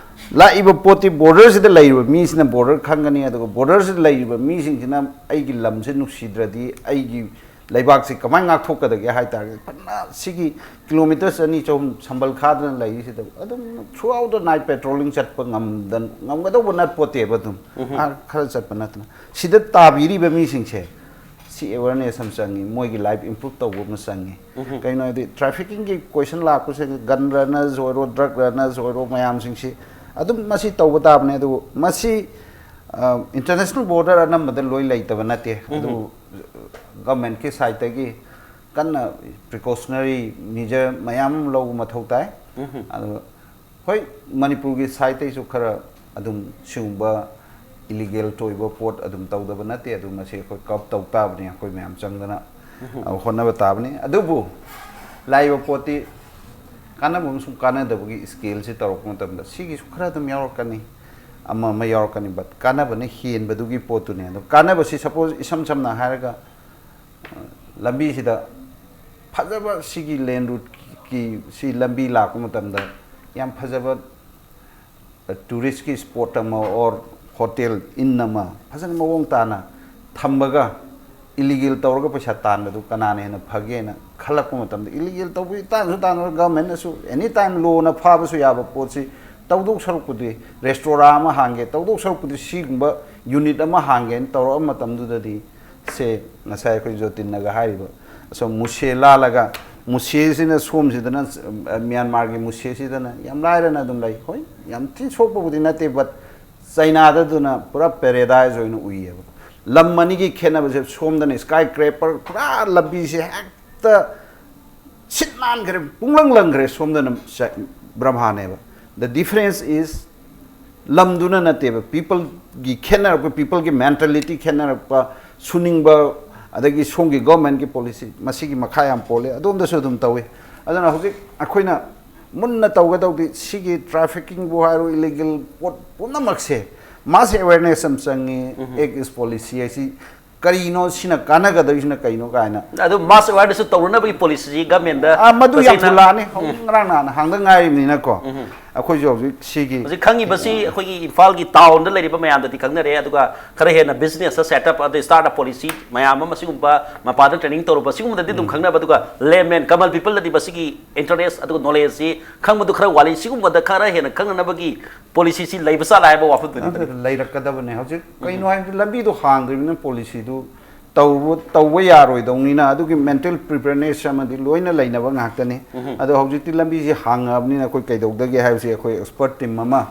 ꯂꯥꯛꯏꯕ ꯄꯣꯠꯇꯤ border ꯁꯤꯗ ꯂꯩꯔꯤꯕ ꯃꯤꯁꯤꯅ border ꯈꯪꯒꯅꯤ, ꯑꯗꯨꯒ border ꯁꯤꯗ ꯂꯩꯔꯤꯕ ꯃꯤꯁꯤꯡꯁꯤꯅ ꯑꯩꯒꯤ ꯂꯝꯁꯦ ꯅꯨꯡꯁꯤꯗ꯭ꯔꯗꯤ ꯑꯩꯒꯤ ꯂꯩꯕꯥꯛꯁꯤ ꯀꯃꯥꯏꯅ ꯉꯥꯛꯊꯣꯛꯀꯗꯒꯦ ꯍꯥꯏ ꯇꯥꯔꯒꯗꯤ ꯐꯖꯅ ꯁꯤꯒꯤ kilometres ꯑꯅꯤ ꯆꯍꯨꯝ ꯁꯝꯕꯜ ꯈꯥꯗꯅ ꯂꯩꯔꯤꯁꯤꯗ ꯑꯗꯨꯝ throughout the night patrolling ꯆꯠꯄ ꯉꯝꯗꯅ, ꯉꯝꯒꯗꯧꯕ ꯅꯠꯄꯣꯠꯇꯦꯕ꯫ ꯑꯗꯨꯝ ꯑꯥ ꯈꯔ ꯆꯠꯄ ꯅꯠꯇꯅ ꯁꯤꯗ ꯇꯥꯕꯤꯔꯤꯕ ꯃꯤꯁꯤꯡꯁꯦ ꯁꯤ awareness ꯑꯃ ꯆꯪꯉꯤ, ꯃꯣꯏꯒꯤ life improve ꯇꯧꯕ ꯑꯃ ꯆꯪꯉꯤ꯫ ꯀꯩꯅꯣ ꯍꯥꯏꯗꯤ trafficking ꯒꯤ question ꯂꯥꯛꯄꯁꯦ gun runners ꯑꯣꯏꯔꯣ, drug runners ꯑꯣꯏꯔꯣ, ꯃꯌꯥꯝꯁꯤꯡꯁꯤ ꯑꯗꯨꯝ ꯃꯁꯤ ꯇꯧꯕ ꯇꯥꯕꯅꯦ꯫ ꯑꯗꯨꯕꯨ ꯃꯁꯤ ꯑ, international border ꯑꯅꯝꯕꯗ ꯂꯣꯏ ꯂꯩꯇꯕ ꯅꯠꯇꯦ꯫ ꯑꯗꯨꯕꯨ government ꯀꯤ side ꯇꯒꯤ ꯀꯟꯅ precautionary measure ꯃꯌꯥꯝ ꯑꯃ ꯂꯧꯕ ꯃꯊꯧ ꯇꯥꯏ꯫ ꯑꯗꯨꯒ ꯍꯣꯏ, ꯃꯅꯤꯄꯨꯔꯒꯤ side ꯇꯩꯁꯨ ꯈꯔ ꯑꯗꯨꯝ ꯁꯤꯒꯨꯝꯕ illegal ꯑꯣꯏꯕ ꯄꯣꯠ ꯑꯗꯨꯝ ꯇꯧꯗꯕ ꯅꯠꯇꯦ꯫ ꯑꯗꯨ ꯃꯁꯤ ꯑꯩꯈꯣꯏ curb ꯇꯧ ꯇꯥꯕꯅꯤ, ꯑꯩꯈꯣꯏ ꯃꯌꯥꯝ ꯆꯪꯗꯅ ꯑ, ꯍꯣꯠꯅꯕ ꯇꯥꯕꯅꯤ꯫ ꯑꯗꯨꯕꯨ ꯂꯥꯛꯏꯕ ꯄꯣꯠꯇꯤ ꯀꯥꯟꯅꯕ ꯑꯃꯁꯨꯡ ꯀꯥꯟꯅꯗꯕꯒꯤ scale ꯁꯤ ꯇꯧꯔꯛꯄ ꯃꯇꯝꯗ ꯁꯤꯒꯤꯁꯨ ꯈꯔ ꯑꯗꯨꯝ ꯌꯥꯎꯔꯛꯀꯅꯤ, ꯑꯃ ꯑꯃ ꯌꯥꯎꯔꯛꯀꯅꯤ꯫ But ꯀꯥꯟꯅꯕꯅ ꯍꯦꯟꯕꯗꯨꯒꯤ ꯄꯣꯠꯇꯨꯅꯦ꯫ ꯑꯗꯣ ꯀꯥꯟꯅꯕꯁꯤ suppose ꯏꯁꯝ ꯁꯝꯅ ꯍꯥꯏꯔꯒ ꯑ, ꯂꯝꯕꯤꯁꯤꯗ ꯐꯖꯕ ꯁꯤꯒꯤ land route ꯀꯤ ꯁꯤ ꯂꯝꯕꯤ ꯂꯥꯛꯄ ꯃꯇꯝꯗ ꯌꯥꯝ ꯐꯖꯕ tourist ꯀꯤ spot ꯑꯃ or hotel, inn ꯑꯃ ꯐꯖꯅ ꯃꯑꯣꯡ ꯇꯥꯅ ꯊꯝꯃꯒ ꯏꯂꯤꯒꯦꯜ ꯇꯧꯔꯒ ꯄꯩꯁꯥ ꯇꯥꯟꯕꯗꯨ ꯀꯅꯥꯅ ꯍꯦꯟꯅ ꯐꯒꯦꯅ ꯈꯜꯂꯛꯄ ꯃꯇꯝꯗ, ꯏꯂꯤꯒꯦꯜ ꯇꯧꯕ ꯇꯥꯟꯁꯨ ꯇꯥꯟꯅꯔ ꯒꯚꯔꯟꯃꯦꯟꯅꯁꯨ ꯑꯦꯅꯤ ꯇꯥꯏꯝ ꯂꯣꯅ ꯐꯥꯕꯁꯨ ꯌꯥꯕ ꯄꯣꯠꯁꯤ ꯇꯧꯗꯧ ꯁꯔꯨꯛꯄꯨꯗꯤ, ꯔꯦꯁꯇꯣꯔꯥ ꯑꯃ ꯍꯥꯡꯒꯦ ꯇꯧꯗꯧ ꯁꯔꯨꯛꯄꯨꯗꯤ, ꯁꯤꯒꯨꯝꯕ ꯌꯨꯅꯤꯠ ꯑꯃ ꯍꯥꯡꯒꯦꯅ ꯇꯧꯔꯛꯄ ꯃꯇꯝꯗꯨꯗꯗꯤ, ꯁꯦ ꯉꯁꯥꯏ ꯑꯩꯈꯣꯏ ꯖꯣꯇꯤꯟꯅꯒ ꯍꯥꯏꯔꯤꯕ, ꯑꯁꯣꯝ ꯃꯨꯁꯦ ꯂꯥꯜꯂꯒ, ꯃꯨꯁꯦꯁꯤꯅ ꯁꯣꯝꯁꯤꯗꯅ, ꯃ꯭ꯌꯥꯟꯃꯥꯔꯒꯤ ꯃꯨꯁꯦꯁꯤꯗꯅ ꯌꯥꯝ ꯂꯥꯏꯔꯅ ꯑꯗꯨꯝ ꯂꯩ꯫ ꯍꯣꯏ, ꯌꯥꯝ ꯊꯤ ꯁꯣꯛꯄꯕꯨꯗꯤ ꯅꯠꯇꯦ, ꯕꯠ ꯆꯩꯅꯥꯗꯗꯨꯅ ꯄꯨꯔꯥ ꯄꯦꯔꯦꯗꯥꯏꯁ ꯑꯣꯏꯅ ꯎꯏꯌꯦꯕ꯫ ꯂꯝ ꯑꯅꯤꯒꯤ ꯈꯦꯠꯅꯕꯁꯦ, ꯁꯣꯝꯗꯅ ꯁ꯭ꯀꯥꯏ ꯀ꯭ꯔꯦꯄꯔ ꯄꯨꯔꯥ ꯂꯝꯕꯤꯁꯦ ꯍꯦꯛꯇ ꯁꯤꯠ ꯅꯥꯟꯈ꯭ꯔꯦ, ꯄꯨꯡꯂꯪ ꯂꯪꯈ꯭ꯔꯦ꯫ ꯁꯣꯝꯗꯅ ꯆ-, ꯕ꯭ꯔꯍꯃꯥꯅꯦꯕ꯫ The difference is, ꯂꯝꯗꯨꯅ ꯅꯠꯇꯦꯕ, ꯄꯤꯄꯜꯒꯤ ꯈꯦꯠꯅꯔꯛꯄ, ꯄꯤꯄꯜꯒꯤ ꯃꯦꯟꯇꯦꯂꯤꯇꯤ ꯈꯦꯠꯅꯔꯛꯄ, ꯁꯨꯅꯤꯡꯕ, ꯑꯗꯒꯤ ꯁꯣꯝꯒꯤ ꯒꯣꯔꯃꯦꯟꯒꯤ ꯄꯣꯂꯤꯁꯤ, ꯃꯁꯤꯒꯤ ꯃꯈꯥ ꯌꯥꯝ ꯄꯣꯜꯂꯦ꯫ ꯑꯗꯣꯝꯗꯁꯨ ꯑꯗꯨꯝ ꯇꯧꯏ꯫ ꯑꯗꯨꯅ ꯍꯧꯖꯤꯛ ꯑꯩꯈꯣꯏꯅ ꯃꯨꯟꯅ ꯇꯧꯒꯗꯧꯗꯤ, ꯁꯤꯒꯤ ꯇ꯭ꯔꯥꯐꯤꯀꯤꯡꯕꯨ ꯍꯥꯏꯔꯣ, ꯏꯂꯤꯒꯦꯜ ꯄꯣꯠ ꯄꯨꯝꯅꯃꯛꯁꯦ, ꯃꯥꯁ ꯑꯦꯋꯦꯔꯅꯦꯁ ꯑꯃ ꯆꯪꯉꯤ꯫ ꯑꯦꯛ ꯏꯁ ꯄꯣꯂꯤꯁꯤ ꯍꯥꯏꯁꯤ ꯀꯔꯤꯅꯣ, ꯁꯤꯅ ꯀꯥꯟꯅꯒꯗꯧꯔꯤꯁꯤꯅ ꯀꯩꯅꯣ ꯀꯥꯏꯅ꯫ ꯑꯗꯨ ꯃꯥꯁ ꯑꯦꯋꯦꯔꯅꯦꯁ ꯇꯧꯅꯅꯕꯒꯤ ꯄꯣꯂꯤꯁꯤ ꯒꯃꯦꯟꯗ ꯑꯥ, ꯃꯗꯨ ꯌꯥꯝ ꯇꯁꯦꯡꯅ ꯊꯨꯂꯥꯛꯑꯅꯤ꯫ ꯍꯧꯖꯤꯛ ꯉꯔꯥꯡ ꯅꯍꯥꯟ ꯍꯥꯡꯗ ꯉꯥꯏꯔꯤꯕꯅꯤꯅꯀꯣ꯫ ꯑꯩꯈꯣꯏꯁꯨ ꯍꯧꯖꯤꯛ ꯁꯤꯒꯤ ꯍꯧꯖꯤꯛ ꯈꯪꯉꯤꯕꯁꯤ ꯑꯩꯈꯣꯏꯒꯤ ꯏꯝꯐꯥꯜꯒꯤ ꯇꯥꯎꯟꯗ ꯂꯩꯔꯤꯕ ꯃꯌꯥꯝꯗꯗꯤ ꯈꯪꯅꯔꯦ, ꯑꯗꯨꯒ ꯈꯔ ꯍꯦꯟꯅ ꯕꯤꯖꯤꯅꯦꯁꯇ ꯁꯦꯠ ꯑꯞ, ꯑꯗꯩ ꯁ꯭ꯇꯥꯔꯠ ꯑꯞ ꯄꯣꯂꯤꯁꯤ ꯃꯌꯥꯝ ꯑꯃ, ꯁꯤꯒꯨꯝꯕ ꯃꯄꯥꯟꯗ ꯇ꯭ꯔꯦꯅꯤꯡ ꯇꯧꯔꯨꯕ, ꯁꯤꯒꯨꯝꯕꯗꯗꯤ ꯑꯗꯨꯝ ꯈꯪꯅꯕ, ꯑꯗꯨꯒ ꯂꯦꯃꯦꯟ, ꯀꯃꯜ ꯄꯤꯄꯜꯗꯗꯤ ꯃꯁꯤꯒꯤ ꯏꯟꯇꯔꯦꯁ ꯑꯗꯨꯒ ꯅꯣꯂꯦꯖꯁꯤ ꯈꯪꯕꯗꯨ ꯈꯔ ꯋꯥꯠꯂꯤ꯫ ꯁꯤꯒꯨꯝꯕꯗ ꯈꯔ ꯍꯦꯟꯅ ꯈꯪꯅꯅꯕꯒꯤ ꯄꯣꯂꯤꯁꯤꯁꯤ ꯂꯩꯕ ꯆꯥꯠꯂ ꯍꯥꯏꯕ ꯋꯥꯐꯝꯗꯨꯅꯤ꯫ ꯅꯠꯇꯦ, ꯂꯩꯔꯛꯀꯗꯕꯅꯦ꯫ ꯍꯧꯖꯤꯛ ꯀꯩꯅꯣ ꯍꯥꯏꯕꯗꯤ, ꯂꯝꯕꯤꯗꯣ ꯍꯥꯡꯗ꯭ꯔꯤꯕꯅꯤꯅ ꯄꯣꯂꯤꯁꯤꯗꯨ ꯇꯧꯕ, ꯇꯧꯕ ꯌꯥꯔꯣꯏꯗꯧꯅꯤꯅ, ꯑꯗꯨꯒꯤ ꯃꯦꯟꯇꯦꯜ ꯄ꯭ꯔꯤꯄꯦꯌꯔꯅꯦꯁ ꯑꯃꯗꯤ ꯂꯣꯏꯅ ꯂꯩꯅꯕ ꯉꯥꯛꯇꯅꯤ꯫ ꯑꯗꯣ ꯍꯧꯖꯤꯛꯇꯤ ꯂꯝꯕꯤꯁꯤ ꯍꯥꯡꯉꯕꯅꯤꯅ ꯑꯩꯈꯣꯏ ꯀꯩꯗꯧꯗꯒꯦ ꯍꯥꯏꯕꯁꯤ ꯑꯩꯈꯣꯏ ꯑꯦꯛꯁꯄꯔꯠ ꯇꯤꯝ ꯑꯃ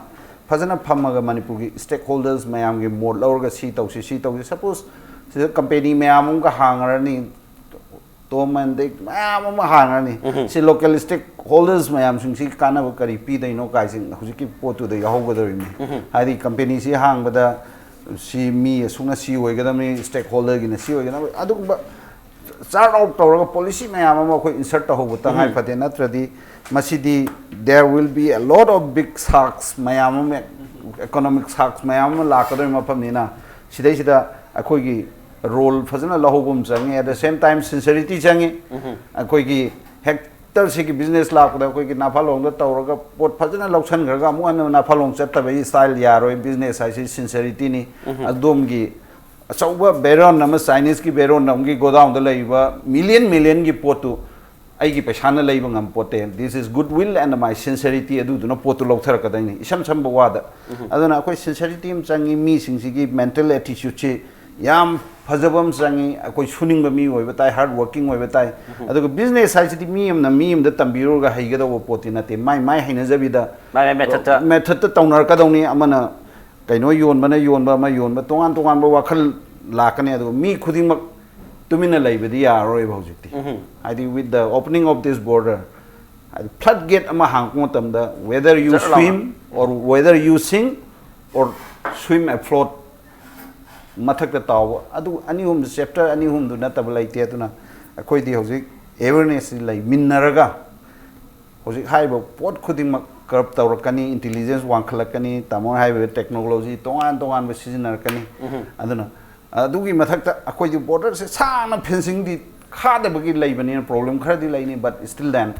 ꯐꯖꯅ ꯐꯝꯃꯒ ꯃꯅꯤꯄꯨꯔꯒꯤ ꯁ꯭ꯇꯦꯛ ꯍꯣꯜꯗꯔꯁ ꯃꯌꯥꯝꯒꯤ ꯃꯣꯠ ꯂꯧꯔꯒ ꯁꯤ ꯇꯧꯁꯤ, ꯁꯤ ꯇꯧꯁꯤ꯫ ꯁꯄꯣꯁ ꯁꯤꯗ ꯀꯝꯄꯦꯅꯤ ꯃꯌꯥꯝ ꯑꯃꯒ ꯍꯥꯡꯉꯔꯅꯤ, ꯇꯣꯝ ꯑꯦꯟ ꯗꯤꯛ ꯃꯌꯥꯝ ꯑꯃ ꯍꯥꯡꯉꯅꯤ꯫ ꯁꯤ ꯂꯣꯀꯦꯜ ꯁ꯭ꯇꯦꯛ ꯍꯣꯜꯗꯔꯁ ꯃꯌꯥꯝꯁꯤꯡꯁꯤ ꯀꯥꯟꯅꯕ ꯀꯔꯤ ꯄꯤꯗꯣꯏꯅꯣ ꯀꯥꯏꯁꯤ ꯍꯧꯖꯤꯛꯀꯤ ꯄꯣꯠꯇꯨꯗ ꯌꯥꯎꯍꯧꯒꯗꯧꯔꯤꯕꯅꯤ꯫ ꯍꯥꯏꯗꯤ ꯀꯝꯄꯦꯅꯤꯁꯤ ꯍꯥꯡꯕꯗ ꯁꯤ ꯃꯤ ꯑꯁꯨꯛꯅ ꯁꯤ ꯑꯣꯏꯒꯗꯕꯅꯤ, ꯁ꯭ꯇꯦꯛ ꯍꯣꯜꯗꯔꯒꯤꯅ ꯁꯤ ꯑꯣꯏꯒꯗꯕ, ꯑꯗꯨꯒꯨꯝꯕ ꯆꯥꯔꯠ ꯑꯥꯎꯠ ꯇꯧꯔꯒ ꯄꯣꯂꯤꯁꯤ ꯃꯌꯥꯝ ꯑꯃ ꯑꯩꯈꯣꯏ ꯏꯟꯁꯔꯠ ꯇꯧꯍꯧꯕ ꯇꯉꯥꯏ ꯐꯗꯦ꯫ ꯅꯠꯇ꯭ꯔꯗꯤ ꯃꯁꯤꯗꯤ there will be a lot of big sharks ꯃꯌꯥꯝ ꯑꯃ, ꯏꯀꯣꯅꯣꯃꯤꯛ ꯁꯥꯔꯛꯁ ꯃꯌꯥꯝ ꯑꯃ ꯂꯥꯛꯀꯗꯧꯔꯤꯕ ꯃꯐꯝꯅꯤꯅ, ꯁꯤꯗꯩꯁꯤꯗ ꯑꯩꯈꯣꯏꯒꯤ ꯔꯣꯜ ꯐꯖꯅ ꯂꯧꯍꯧꯕ ꯑꯃ ꯆꯪꯉꯤ꯫ At the same time, ꯁꯤꯟꯁꯔꯤꯇꯤ ꯆꯪꯉꯤ꯫ ꯑꯩꯈꯣꯏꯒꯤ ꯍꯦꯛꯇ ꯁꯤꯒꯤ ꯕꯤꯖꯤꯅꯦꯁ ꯂꯥꯛꯄꯗ ꯑꯩꯈꯣꯏꯒꯤ ꯅꯥꯐꯥꯂꯣꯡꯗ ꯇꯧꯔꯒ ꯄꯣꯠ ꯐꯖꯅ ꯂꯧꯁꯟꯈ꯭ꯔꯒ ꯑꯃꯨꯛ ꯍꯟꯅ ꯅꯥꯐꯥꯂꯣꯡ ꯆꯠꯇꯕꯒꯤ ꯁ꯭ꯇꯥꯏꯜ ꯌꯥꯔꯣꯏ꯫ ꯕꯤꯖꯤꯅꯦꯁ ꯍꯥꯏꯁꯤ ꯁꯤꯟꯁꯔꯤꯇꯤꯅꯤ꯫ ꯑꯗꯣꯝꯒꯤ ꯑꯆꯧꯕ ꯕꯦꯔꯣꯟ ꯑꯃ, ꯆꯥꯏꯅꯤꯁꯀꯤ ꯕꯦꯔꯣꯟ ꯑꯃꯒꯤ ꯒꯣꯗꯥꯎꯟꯗ ꯂꯩꯔꯤꯕ ꯃꯤꯂꯤꯌꯟ ꯃꯤꯂꯤꯌꯟꯒꯤ ꯄꯣꯠꯇꯨ ꯑꯩꯒꯤ ꯄꯩꯁꯥꯅ ꯂꯩꯕ ꯉꯝ ꯄꯣꯠꯇꯦ꯫ This is good will and my sincerity, ꯑꯗꯨꯗꯨꯅ ꯄꯣꯠꯇꯨ ꯂꯧꯊꯔꯛꯀꯗꯣꯏꯅꯤ, ꯏꯁꯝ ꯁꯝꯕ ꯋꯥꯗ꯫ ꯑꯗꯨꯅ ꯑꯩꯈꯣꯏ ꯁꯤꯟꯁꯔꯤꯇꯤ ꯑꯃ ꯆꯪꯉꯤ, ꯃꯤꯁꯤꯡꯁꯤꯒꯤ ꯃꯦꯟꯇꯦꯜ ꯑꯦꯇꯤꯆꯨꯠꯁꯤ ꯌꯥꯝ ꯐꯖꯕ ꯑꯃ ꯆꯪꯉꯤ꯫ ꯑꯩꯈꯣꯏ ꯁꯨꯅꯤꯡꯕ ꯃꯤ ꯑꯣꯏꯕ ꯇꯥꯏ, ꯍꯥꯔꯗ ꯋꯥꯔꯀꯤꯡ ꯑꯣꯏꯕ ꯇꯥꯏ꯫ ꯑꯗꯨꯒ ꯕꯤꯖꯤꯅꯦꯁ ꯍꯥꯏꯁꯤꯗꯤ ꯃꯤ ꯑꯃꯅ ꯃꯤ ꯑꯃꯗ ꯇꯝꯕꯤꯔꯨꯔꯒ ꯍꯩꯒꯗꯧꯕ ꯄꯣꯠꯇꯤ ꯅꯠꯇꯦ, ꯃꯥꯏ ꯃꯥꯏ ꯍꯩꯅꯖꯕꯤꯗ ꯃꯥꯏ ꯃꯥꯏ ꯃꯦꯊꯠꯇ꯫ ꯃꯦꯊꯠꯇ ꯇꯧꯅꯔꯛꯀꯗꯧꯅꯤ꯫ ꯑꯃꯅ ꯀꯩꯅꯣ ꯌꯣꯟꯕꯅ ꯌꯣꯟꯕ, ꯑꯃ ꯌꯣꯟꯕ, ꯇꯣꯉꯥꯟ ꯇꯣꯉꯥꯟꯕ ꯋꯥꯈꯜ ꯂꯥꯛꯀꯅꯤ꯫ ꯑꯗꯨꯒ ꯃꯤ ꯈꯨꯗꯤꯡꯃꯛ ꯇꯨꯃꯤꯟꯅ ꯂꯩꯕꯗꯤ ꯌꯥꯔꯔꯣꯏꯕ ꯍꯧꯖꯤꯛꯇꯤ꯫ ꯍꯥꯏꯗꯤ, with the opening of this border, ꯍꯥꯏꯗꯤ, flood gate ꯑꯃ ꯍꯥꯡꯉꯛꯄ ꯃꯇꯝꯗ, whether you ꯆꯠꯂ ꯂꯥꯎꯅ꯫ Swim or whether you sink or swim afloat, ꯃꯊꯛꯇ ꯇꯥꯎꯕ, ꯑꯗꯨ ꯑꯅꯤ ꯑꯍꯨꯝꯗꯨ, ꯆꯦꯞꯇꯔ ꯑꯅꯤ ꯑꯍꯨꯝꯗꯨ ꯅꯠꯇꯕ ꯂꯩꯇꯦ꯫ ꯑꯗꯨꯅ ꯑꯩꯈꯣꯏꯗꯤ ꯍꯧꯖꯤꯛ ꯑꯦꯋꯦꯔꯅꯦꯁꯁꯤ ꯂꯩꯃꯤꯟꯅꯔꯒ, ꯍꯧꯖꯤꯛ ꯍꯥꯏꯔꯤꯕ ꯄꯣꯠ ꯈꯨꯗꯤꯡꯃꯛ ꯀꯔꯞ ꯇꯧꯔꯛꯀꯅꯤ, ꯏꯟꯇꯦꯂꯤꯖꯦꯟꯁ ꯋꯥꯡꯈꯠꯂꯛꯀꯅꯤ, ꯇꯥꯃꯣꯅ ꯍꯥꯏꯕ ꯇꯦꯛꯅꯣꯂꯣꯖꯤ ꯇꯣꯉꯥꯟ ꯇꯣꯉꯥꯟꯕ ꯁꯤꯖꯤꯟꯅꯔꯛꯀꯅꯤ꯫ ꯑꯗꯨꯅ ꯑꯗꯨꯒꯤ ꯃꯊꯛꯇ ꯑꯩꯈꯣꯏꯗꯤ ꯕꯣꯔꯗꯔꯁꯦ ꯁꯥꯡꯅ ꯐꯦꯟꯁꯤꯡꯗꯤ ꯈꯥꯗꯕꯒꯤ ꯂꯩꯕꯅꯤꯅ ꯄ꯭ꯔꯣꯕ꯭ꯂꯦꯝ ꯈꯔꯗꯤ ꯂꯩꯅꯤ, but still then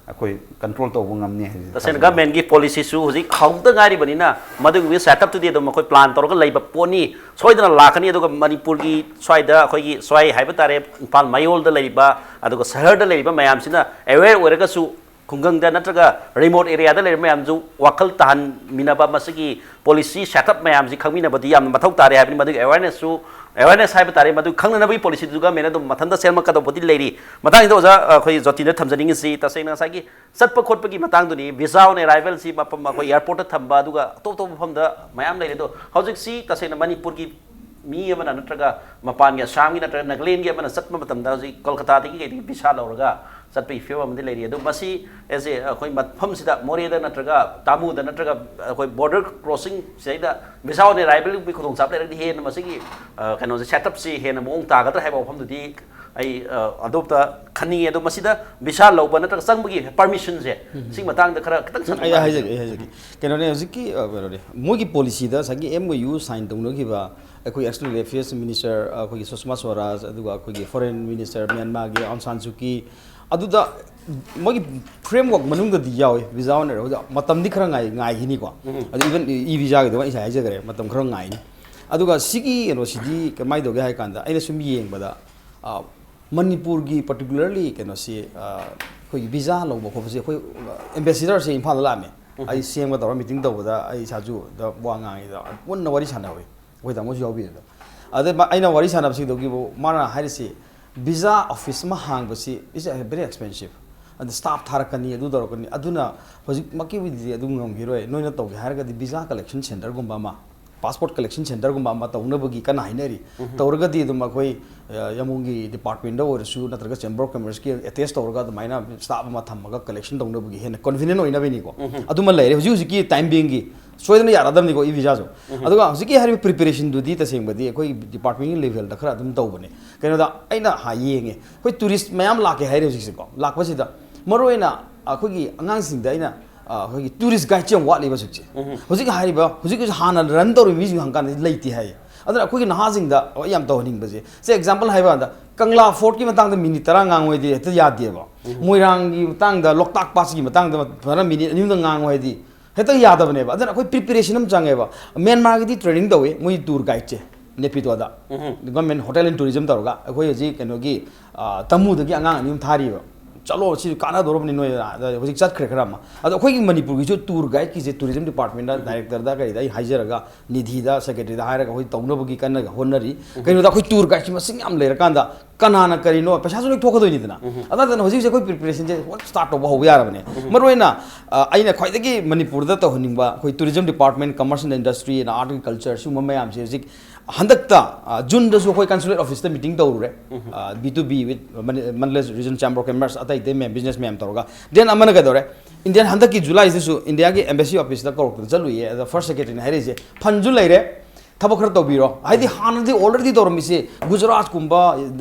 ꯑꯩꯈꯣꯏ ꯀꯟꯇ꯭ꯔꯣꯜ ꯇꯧꯕ ꯉꯝꯅꯤ ꯍꯥꯏꯕꯁꯤ ꯇꯁꯦꯡꯅ ꯊꯥꯖꯩ꯫ ꯒꯚꯔꯟꯃꯦꯟꯒꯤ ꯄꯣꯂꯤꯁꯤꯁꯨ ꯍꯧꯖꯤꯛ ꯍꯧꯗ ꯉꯥꯏꯔꯤꯕꯅꯤꯅ, ꯃꯗꯨꯒꯤ ꯁꯦꯠꯑꯞꯇꯨꯗꯤ ꯑꯗꯨꯝ ꯑꯩꯈꯣꯏ ꯄ꯭ꯂꯥꯟ ꯇꯧꯔꯒ ꯂꯩꯕ ꯄꯣꯠꯅꯤ, ꯁꯣꯏꯗꯅ ꯂꯥꯛꯀꯅꯤ꯫ ꯑꯗꯨꯒ ꯃꯅꯤꯄꯨꯔꯒꯤ ꯁ꯭ꯋꯥꯏꯗ, ꯑꯩꯈꯣꯏꯒꯤ ꯁ꯭ꯋꯥꯏ ꯍꯥꯏꯕ ꯇꯥꯔꯦ, ꯏꯝꯐꯥꯜ ꯃꯌꯣꯜꯗ ꯂꯩꯔꯤꯕ, ꯑꯗꯨꯒ ꯁꯍꯔꯗ ꯂꯩꯔꯤꯕ ꯃꯌꯥꯝꯁꯤꯅ ꯑꯦꯋꯦꯌꯔ ꯑꯣꯏꯔꯒꯁꯨ, ꯈꯨꯡꯒꯪꯗ ꯅꯠꯇ꯭ꯔꯒ ꯔꯤꯃꯣꯠ ꯑꯦꯔꯤꯌꯥꯗ ꯂꯩꯔꯤꯕ ꯃꯌꯥꯝꯁꯨ ꯋꯥꯈꯜ ꯇꯥꯍꯟꯃꯤꯟꯅꯕ, ꯃꯁꯤꯒꯤ ꯄꯣꯂꯤꯁꯤ ꯁꯦꯠꯑꯞ ꯃꯌꯥꯝꯁꯤ ꯈꯪꯃꯤꯟꯅꯕꯗꯤ ꯌꯥꯝꯅ ꯃꯊꯧ ꯇꯥꯔꯦ ꯍꯥꯏꯕꯅꯤ꯫ ꯃꯗꯨꯒꯤ ꯑꯦꯋꯦꯔꯅꯦꯁꯁꯨ, ꯑꯦꯋꯦꯔꯅꯦꯁ ꯍꯥꯏꯕ ꯇꯥꯔꯦ, ꯃꯗꯨ ꯈꯪꯅꯅꯕꯒꯤ ꯄꯣꯂꯤꯁꯤꯗꯨ ꯒꯚꯔꯟꯃꯦꯟꯅ ꯑꯗꯨꯝ ꯃꯊꯟꯇ ꯁꯦꯝꯃꯛꯀꯗꯧꯕꯗꯤ ꯂꯩꯔꯤ꯫ ꯃꯇꯥꯡꯁꯤꯗ ꯑꯣꯖꯥ, ꯑꯩꯈꯣꯏ ꯖꯣꯇꯤꯗ ꯊꯝꯖꯅꯤꯡꯉꯤꯁꯤ, ꯇꯁꯦꯡꯅ ꯉꯁꯥꯏꯒꯤ ꯆꯠꯄ ꯈꯣꯠꯄꯒꯤ ꯃꯇꯥꯡꯗꯨꯅꯤ, visa on arrivalꯁꯤ ꯃꯐꯝ ꯑꯩꯈꯣꯏ ꯑꯦꯌꯥꯔꯄꯣꯔꯠꯇ ꯊꯝꯕ, ꯑꯗꯨꯒ ꯑꯇꯣꯞ ꯑꯇꯣꯞꯄ ꯃꯐꯝꯗ ꯃꯌꯥꯝ ꯂꯩꯔꯦ꯫ ꯑꯗꯣ ꯍꯧꯖꯤꯛꯁꯤ ꯇꯁꯦꯡꯅ ꯃꯅꯤꯄꯨꯔꯒꯤ ꯃꯤ ꯑꯃꯅ ꯅꯠꯇ꯭ꯔꯒ ꯃꯄꯥꯟꯒꯤ, ꯑꯁꯥꯝꯒꯤ ꯅꯠꯇ꯭ꯔꯒ ꯅꯥꯒꯥꯂꯦꯟꯒꯤ ꯑꯃꯅ ꯆꯠꯄ ꯃꯇꯝꯗ, ꯍꯧꯖꯤꯛ ꯀꯣꯜꯀꯇꯥꯗꯒꯤ ꯀꯩꯗꯒꯤ visa ꯂꯧꯔꯒ ꯆꯠꯄꯒꯤ ꯐꯤꯕꯝ ꯑꯃꯗꯤ ꯂꯩꯔꯤ꯫ ꯑꯗꯨ ꯃꯁꯤ ꯑꯦꯁ ꯑꯦ ꯑꯩꯈꯣꯏ ꯃꯐꯝꯁꯤꯗ, ꯃꯣꯔꯦꯗ ꯅꯠꯇ꯭ꯔꯒ ꯇꯥꯃꯨꯗ ꯅꯠꯇ꯭ꯔꯒ ꯑꯩꯈꯣꯏ ꯕꯣꯔꯗꯔ ꯀ꯭ꯔꯣꯁꯤꯡ ꯁꯤꯗꯩꯗ visa on arrivalꯒꯤ ꯈꯨꯗꯣꯡꯆꯥꯕ ꯂꯩꯔꯒꯗꯤ ꯍꯦꯟꯅ ꯃꯁꯤꯒꯤ, ꯑ, ꯀꯩꯅꯣꯁꯦ, ꯁꯦꯠꯑꯞꯁꯤ ꯍꯦꯟꯅ ꯃꯑꯣꯡ ꯇꯥꯒꯗ꯭ꯔꯥ ꯍꯥꯏꯕ ꯋꯥꯐꯝꯗꯨꯗꯤ ꯑꯩ, ꯑ, ꯑꯗꯣꯝꯇ ꯈꯟꯅꯤꯡꯉꯦ꯫ ꯑꯗꯣ ꯃꯁꯤꯗ visa ꯂꯧꯕ ꯅꯠꯇ꯭ꯔꯒ ꯆꯪꯕꯒꯤ ꯄꯔꯃꯤꯁꯟꯁꯦ, ꯁꯤꯒꯤ ꯃꯇꯥꯡꯗ ꯈꯔ ꯈꯤꯇꯪ ꯑꯩ ꯁꯟꯗꯣꯛꯅ ꯍꯥꯏꯖꯒꯦ, ꯑꯩ ꯍꯥꯏꯖꯒꯦ꯫ ꯀꯩꯅꯣꯅꯦ, ꯍꯧꯖꯤꯛꯀꯤ, ꯑ, ꯀꯩꯅꯣꯅꯦ, ꯃꯣꯏꯒꯤ ꯄꯣꯂꯤꯁꯤꯗ ꯉꯁꯥꯏꯒꯤ MOU sign ꯇꯧꯅꯈꯤꯕ ꯑꯩꯈꯣꯏ external affairs minister, ꯑꯩꯈꯣꯏꯒꯤ ꯁꯨꯁꯃꯥ ꯁ꯭ꯋꯔꯥꯖ, ꯑꯗꯨꯒ ꯑꯩꯈꯣꯏꯒꯤ foreign minister ꯃ꯭ꯌꯥꯟꯃꯥꯔꯒꯤ ꯑꯥꯎꯟ ꯁꯥꯟ ꯁꯨꯀꯤ, ꯑꯗꯨꯗ ꯃꯣꯏꯒꯤ framework ꯃꯅꯨꯡꯗꯗꯤ ꯌꯥꯎꯏ visa on arrival꯫ ꯃꯇꯝꯗꯤ ꯈꯔ ꯉꯥꯏ-, ꯉꯥꯏꯈꯤꯅꯤꯀꯣ꯫ ꯑꯗꯨ even e-visaꯒꯤꯗꯣ ꯑꯩ ꯉꯁꯥꯏ ꯍꯥꯏꯖꯈ꯭ꯔꯦ, ꯃꯇꯝ ꯈꯔ ꯉꯥꯏꯅꯤ꯫ ꯑꯗꯨꯒ ꯁꯤꯒꯤ ꯀꯩꯅꯣꯁꯤꯗꯤ ꯀꯃꯥꯏꯅ ꯇꯧꯒꯦ ꯍꯥꯏ ꯀꯥꯟꯗ, ꯑꯩꯅ ꯁꯨꯝ ꯌꯦꯡꯕꯗ, ꯑ, ꯃꯅꯤꯄꯨꯔꯒꯤ particularly ꯀꯩꯅꯣꯁꯤ, ꯑ, ꯑꯩꯈꯣꯏꯒꯤ visa ꯂꯧꯕ ꯈꯣꯠꯄꯁꯦ, ꯑꯩꯈꯣꯏ ambassadorꯁꯦ ꯏꯝꯐꯥꯜꯗ ꯂꯥꯛꯑꯝꯃꯦ꯫ ꯑꯩ ꯁꯤ ꯑꯦꯝꯒ ꯇꯧꯔꯒ meeting ꯇꯧꯕꯗ ꯑꯩ ꯏꯁꯥꯁꯨ ꯗ ꯋꯥ ꯉꯥꯡꯉꯤꯗ ꯄꯨꯟꯅ ꯋꯥꯔꯤ ꯁꯥꯟꯅꯍꯧꯏ, ꯑꯩꯈꯣꯏ ꯇꯥꯃꯣꯁꯨ ꯌꯥꯎꯕꯤꯗ꯫ ꯑꯗꯩ ꯃꯥ-, ꯑꯩꯅ ꯋꯥꯔꯤ ꯁꯥꯟꯅꯕꯁꯤꯗꯒꯤꯕꯨ ꯃꯥꯅ ꯍꯥꯏꯔꯤꯁꯤ, visa office ꯑꯃ ꯍꯥꯡꯕꯁꯤ is a very expensive, ꯑꯗ staff ꯊꯥꯔꯛꯀꯅꯤ, ꯑꯗꯨ ꯇꯧꯔꯛꯀꯅꯤ, ꯑꯗꯨꯅ ꯍꯧꯖꯤꯛꯃꯛꯀꯤꯕꯨꯗꯤ ꯑꯗꯨ ꯉꯝꯈꯤꯔꯣꯏ, ꯅꯣꯏꯅ ꯇꯧꯒꯦ ꯍꯥꯏꯔꯒꯗꯤ visa collection centreꯒꯨꯝꯕ ꯑꯃ, passport collection centreꯒꯨꯝꯕ ꯑꯃ ꯇꯧꯅꯕꯒꯤ ꯀꯟꯅ ꯍꯥꯏꯅꯔꯤ꯫ ꯇꯧꯔꯒꯗꯤ ꯑꯗꯨꯝ ꯑꯩꯈꯣꯏ, ꯑ, ꯌꯥꯝꯕꯨꯡꯒꯤ departmentꯇ ꯑꯣꯏꯔꯁꯨ ꯅꯠꯇ꯭ꯔꯒ Chamber of Commerceꯀꯤ attach ꯇꯧꯔꯒ ꯑꯗꯨꯃꯥꯏꯅ staff ꯑꯃ ꯊꯝꯃꯒ collection ꯇꯧꯅꯕꯒꯤ ꯍꯦꯟꯅ convenient ꯑꯣꯏꯅꯕꯅꯤꯀꯣ꯫ ꯑꯗꯨꯃ ꯂꯩꯔꯦ ꯍꯧꯖꯤꯛ ꯍꯧꯖꯤꯛꯀꯤ time beingꯒꯤ꯫ ꯁꯣꯏꯗꯅ ꯌꯥꯔꯛꯑꯗꯕꯅꯤꯀꯣ e visaꯁꯨ꯫ ꯑꯗꯨꯒ ꯍꯧꯖꯤꯛꯀꯤ ꯍꯥꯏꯔꯤꯕ preparationꯗꯨꯗꯤ ꯇꯁꯦꯡꯕꯗꯤ ꯑꯩꯈꯣꯏ departmentꯀꯤ levelꯗ ꯈꯔ ꯑꯗꯨꯝ ꯇꯧꯕꯅꯦ꯫ ꯀꯩꯅꯣꯗ ꯑꯩꯅ ꯍꯥ-, ꯌꯦꯡꯉꯦ, ꯑꯩꯈꯣꯏ tourist ꯃꯌꯥꯝ ꯂꯥꯛꯀꯦ ꯍꯥꯏꯔꯦ ꯍꯧꯖꯤꯛꯁꯦꯀꯣ꯫ ꯂꯥꯛꯄꯁꯤꯗ ꯃꯔꯨꯑꯣꯏꯅ ꯑꯩꯈꯣꯏꯒꯤ ꯑꯉꯥꯡꯁꯤꯡꯗ ꯑꯩꯅ, ꯑ, ꯑꯩꯈꯣꯏꯒꯤ tourist guideꯁꯦ ꯌꯥꯝ ꯋꯥꯠꯂꯤꯕ ꯍꯧꯖꯤꯛꯁꯦ꯫ ꯍꯧꯖꯤꯛ ꯍꯥꯏꯔꯤꯕ, ꯍꯧꯖꯤꯛ ꯍꯧꯖꯤꯛ ꯍꯥꯟꯅ run ꯇꯧꯔꯤꯕ ꯃꯤꯁꯤꯡ ꯍꯪꯀꯥꯟꯗꯗꯤ ꯂꯩꯇꯦ ꯍꯥꯏꯌꯦ꯫ ꯑꯗꯨꯅ ꯑꯩꯈꯣꯏꯒꯤ ꯅꯍꯥꯁꯤꯡꯗ ꯑꯩ ꯌꯥꯝ ꯇꯧꯍꯟꯅꯤꯡꯕꯁꯦ, ꯁꯦ example ꯍꯥꯏꯕ ꯀꯥꯟꯗ, ꯀꯪꯂꯥ fortꯀꯤ ꯃꯇꯥꯡꯗ minute ꯇꯔꯥ ꯉꯥꯡꯉꯨ ꯍꯥꯏꯗꯤ ꯍꯦꯛꯇ ꯌꯥꯗꯦꯕ꯫ ꯃꯣꯏꯔꯥꯡꯒꯤ ꯃꯇꯥꯡꯗ, ꯂꯣꯛꯇꯥꯛ ꯄꯥꯠꯁꯤꯒꯤ ꯃꯇꯥꯡꯗ ꯐꯖꯅ minute ꯑꯅꯤ ꯑꯍꯨꯝꯗ ꯉꯥꯡꯉꯨ ꯍꯥꯏꯗꯤ ꯍꯦꯛꯇ ꯌꯥꯗꯕꯅꯦꯕ꯫ ꯑꯗꯨꯅ ꯑꯩꯈꯣꯏ preparation ꯑꯃ ꯆꯪꯉꯦꯕ꯫ ꯃ꯭ꯌꯥꯟꯃꯥꯔꯒꯤꯗꯤ training ꯇꯧꯋꯤ ꯃꯣꯏ tour guideꯁꯦ, ꯅꯦꯄꯤꯗꯣꯗ꯫ Government Hotel and Tourism ꯇꯧꯔꯒ ꯑꯩꯈꯣꯏ ꯍꯧꯖꯤꯛ ꯀꯩꯅꯣꯒꯤ, ꯑ, ꯇꯃꯨꯗꯒꯤ ꯑꯉꯥꯡ ꯑꯅꯤ ꯑꯍꯨꯝ ꯊꯥꯔꯤꯕ꯫ "ꯆꯠꯂꯣ, ꯁꯤ ꯀꯥꯟꯅꯗꯧꯔꯕꯅꯤ ꯅꯣꯏ", ꯑꯗ ꯍꯧꯖꯤꯛ ꯆꯠꯈ꯭ꯔꯦ ꯈꯔ ꯑꯃ꯫ ꯑꯗꯣ ꯑꯩꯈꯣꯏꯒꯤ ꯃꯅꯤꯄꯨꯔꯒꯤꯁꯨ tour guideꯀꯤꯁꯦ tourism departmentꯇ directorꯗ ꯀꯔꯤꯗ ꯑꯩ ꯍꯥꯏꯖꯔꯒ, ꯅꯤꯙꯤꯗ, secretaryꯗ ꯍꯥꯏꯔꯒ ꯑꯩꯈꯣꯏ ꯇꯧꯅꯕꯒꯤ ꯀꯟꯅ ꯍꯣꯠꯅꯔꯤ꯫ ꯀꯩꯅꯣꯗ ꯑꯩꯈꯣꯏ tour guideꯁꯤ ꯃꯁꯤꯡ ꯌꯥꯝ ꯂꯩꯔꯀꯥꯟꯗ ꯀꯅꯥꯅ ꯀꯔꯤꯅꯣ, ꯄꯩꯁꯥꯁꯨ ꯂꯣꯏ ꯊꯣꯛꯀꯗꯣꯏꯅꯤꯗꯅ꯫ ꯑꯗꯨ ꯅꯠꯇꯅ ꯍꯧꯖꯤꯛ ꯍꯧꯖꯤꯛ ꯑꯩꯈꯣꯏ preparationꯁꯦ start ꯇꯧꯕ ꯍꯧꯕ ꯌꯥꯔꯕꯅꯦ꯫ ꯃꯔꯨꯑꯣꯏꯅ, ꯑ, ꯑꯩꯅ ꯈ꯭ꯋꯥꯏꯗꯒꯤ ꯃꯅꯤꯄꯨꯔꯗ ꯇꯧꯍꯟꯅꯤꯡꯕ ꯑꯩꯈꯣꯏ tourism department, commerce and industry and art and culture ꯁꯤꯒꯨꯝꯕ ꯃꯌꯥꯝꯁꯦ ꯍꯧꯖꯤꯛ ꯍꯟꯗꯛꯇ, ꯑ, Juneꯗꯁꯨ ꯑꯩꯈꯣꯏ consulate officeꯇ meeting ꯇꯧꯔꯨꯔꯦ꯫ ꯑ, B to B with Mani-, Mandalay Region Chamber of Commerce, ꯑꯇꯩ ꯑꯇꯩ ꯃꯌꯥꯝ, business ꯃꯌꯥꯝ ꯇꯧꯔꯒ꯫ Then ꯑꯃꯅ ꯀꯩꯗꯧꯔꯦ? Indian ꯍꯟꯗꯛꯀꯤ Julyꯗꯁꯨ Indiaꯒꯤ embassy officeꯇ ꯀꯧꯔꯛꯇꯅ ꯆꯠꯂꯨꯏꯌꯦ꯫ ꯑꯗ first secretaryꯅ ꯍꯥꯏꯔꯛꯏꯁꯦ, fundꯁꯨ ꯂꯩꯔꯦ, ꯊꯕꯛ ꯈꯔ ꯇꯧꯕꯤꯔꯣ꯫ ꯍꯥꯏꯗꯤ ꯍꯥꯟꯅꯗꯤ already ꯇꯧꯔꯝꯃꯤꯁꯦ ꯒꯨꯖꯔꯥꯠꯀꯨꯝꯕ,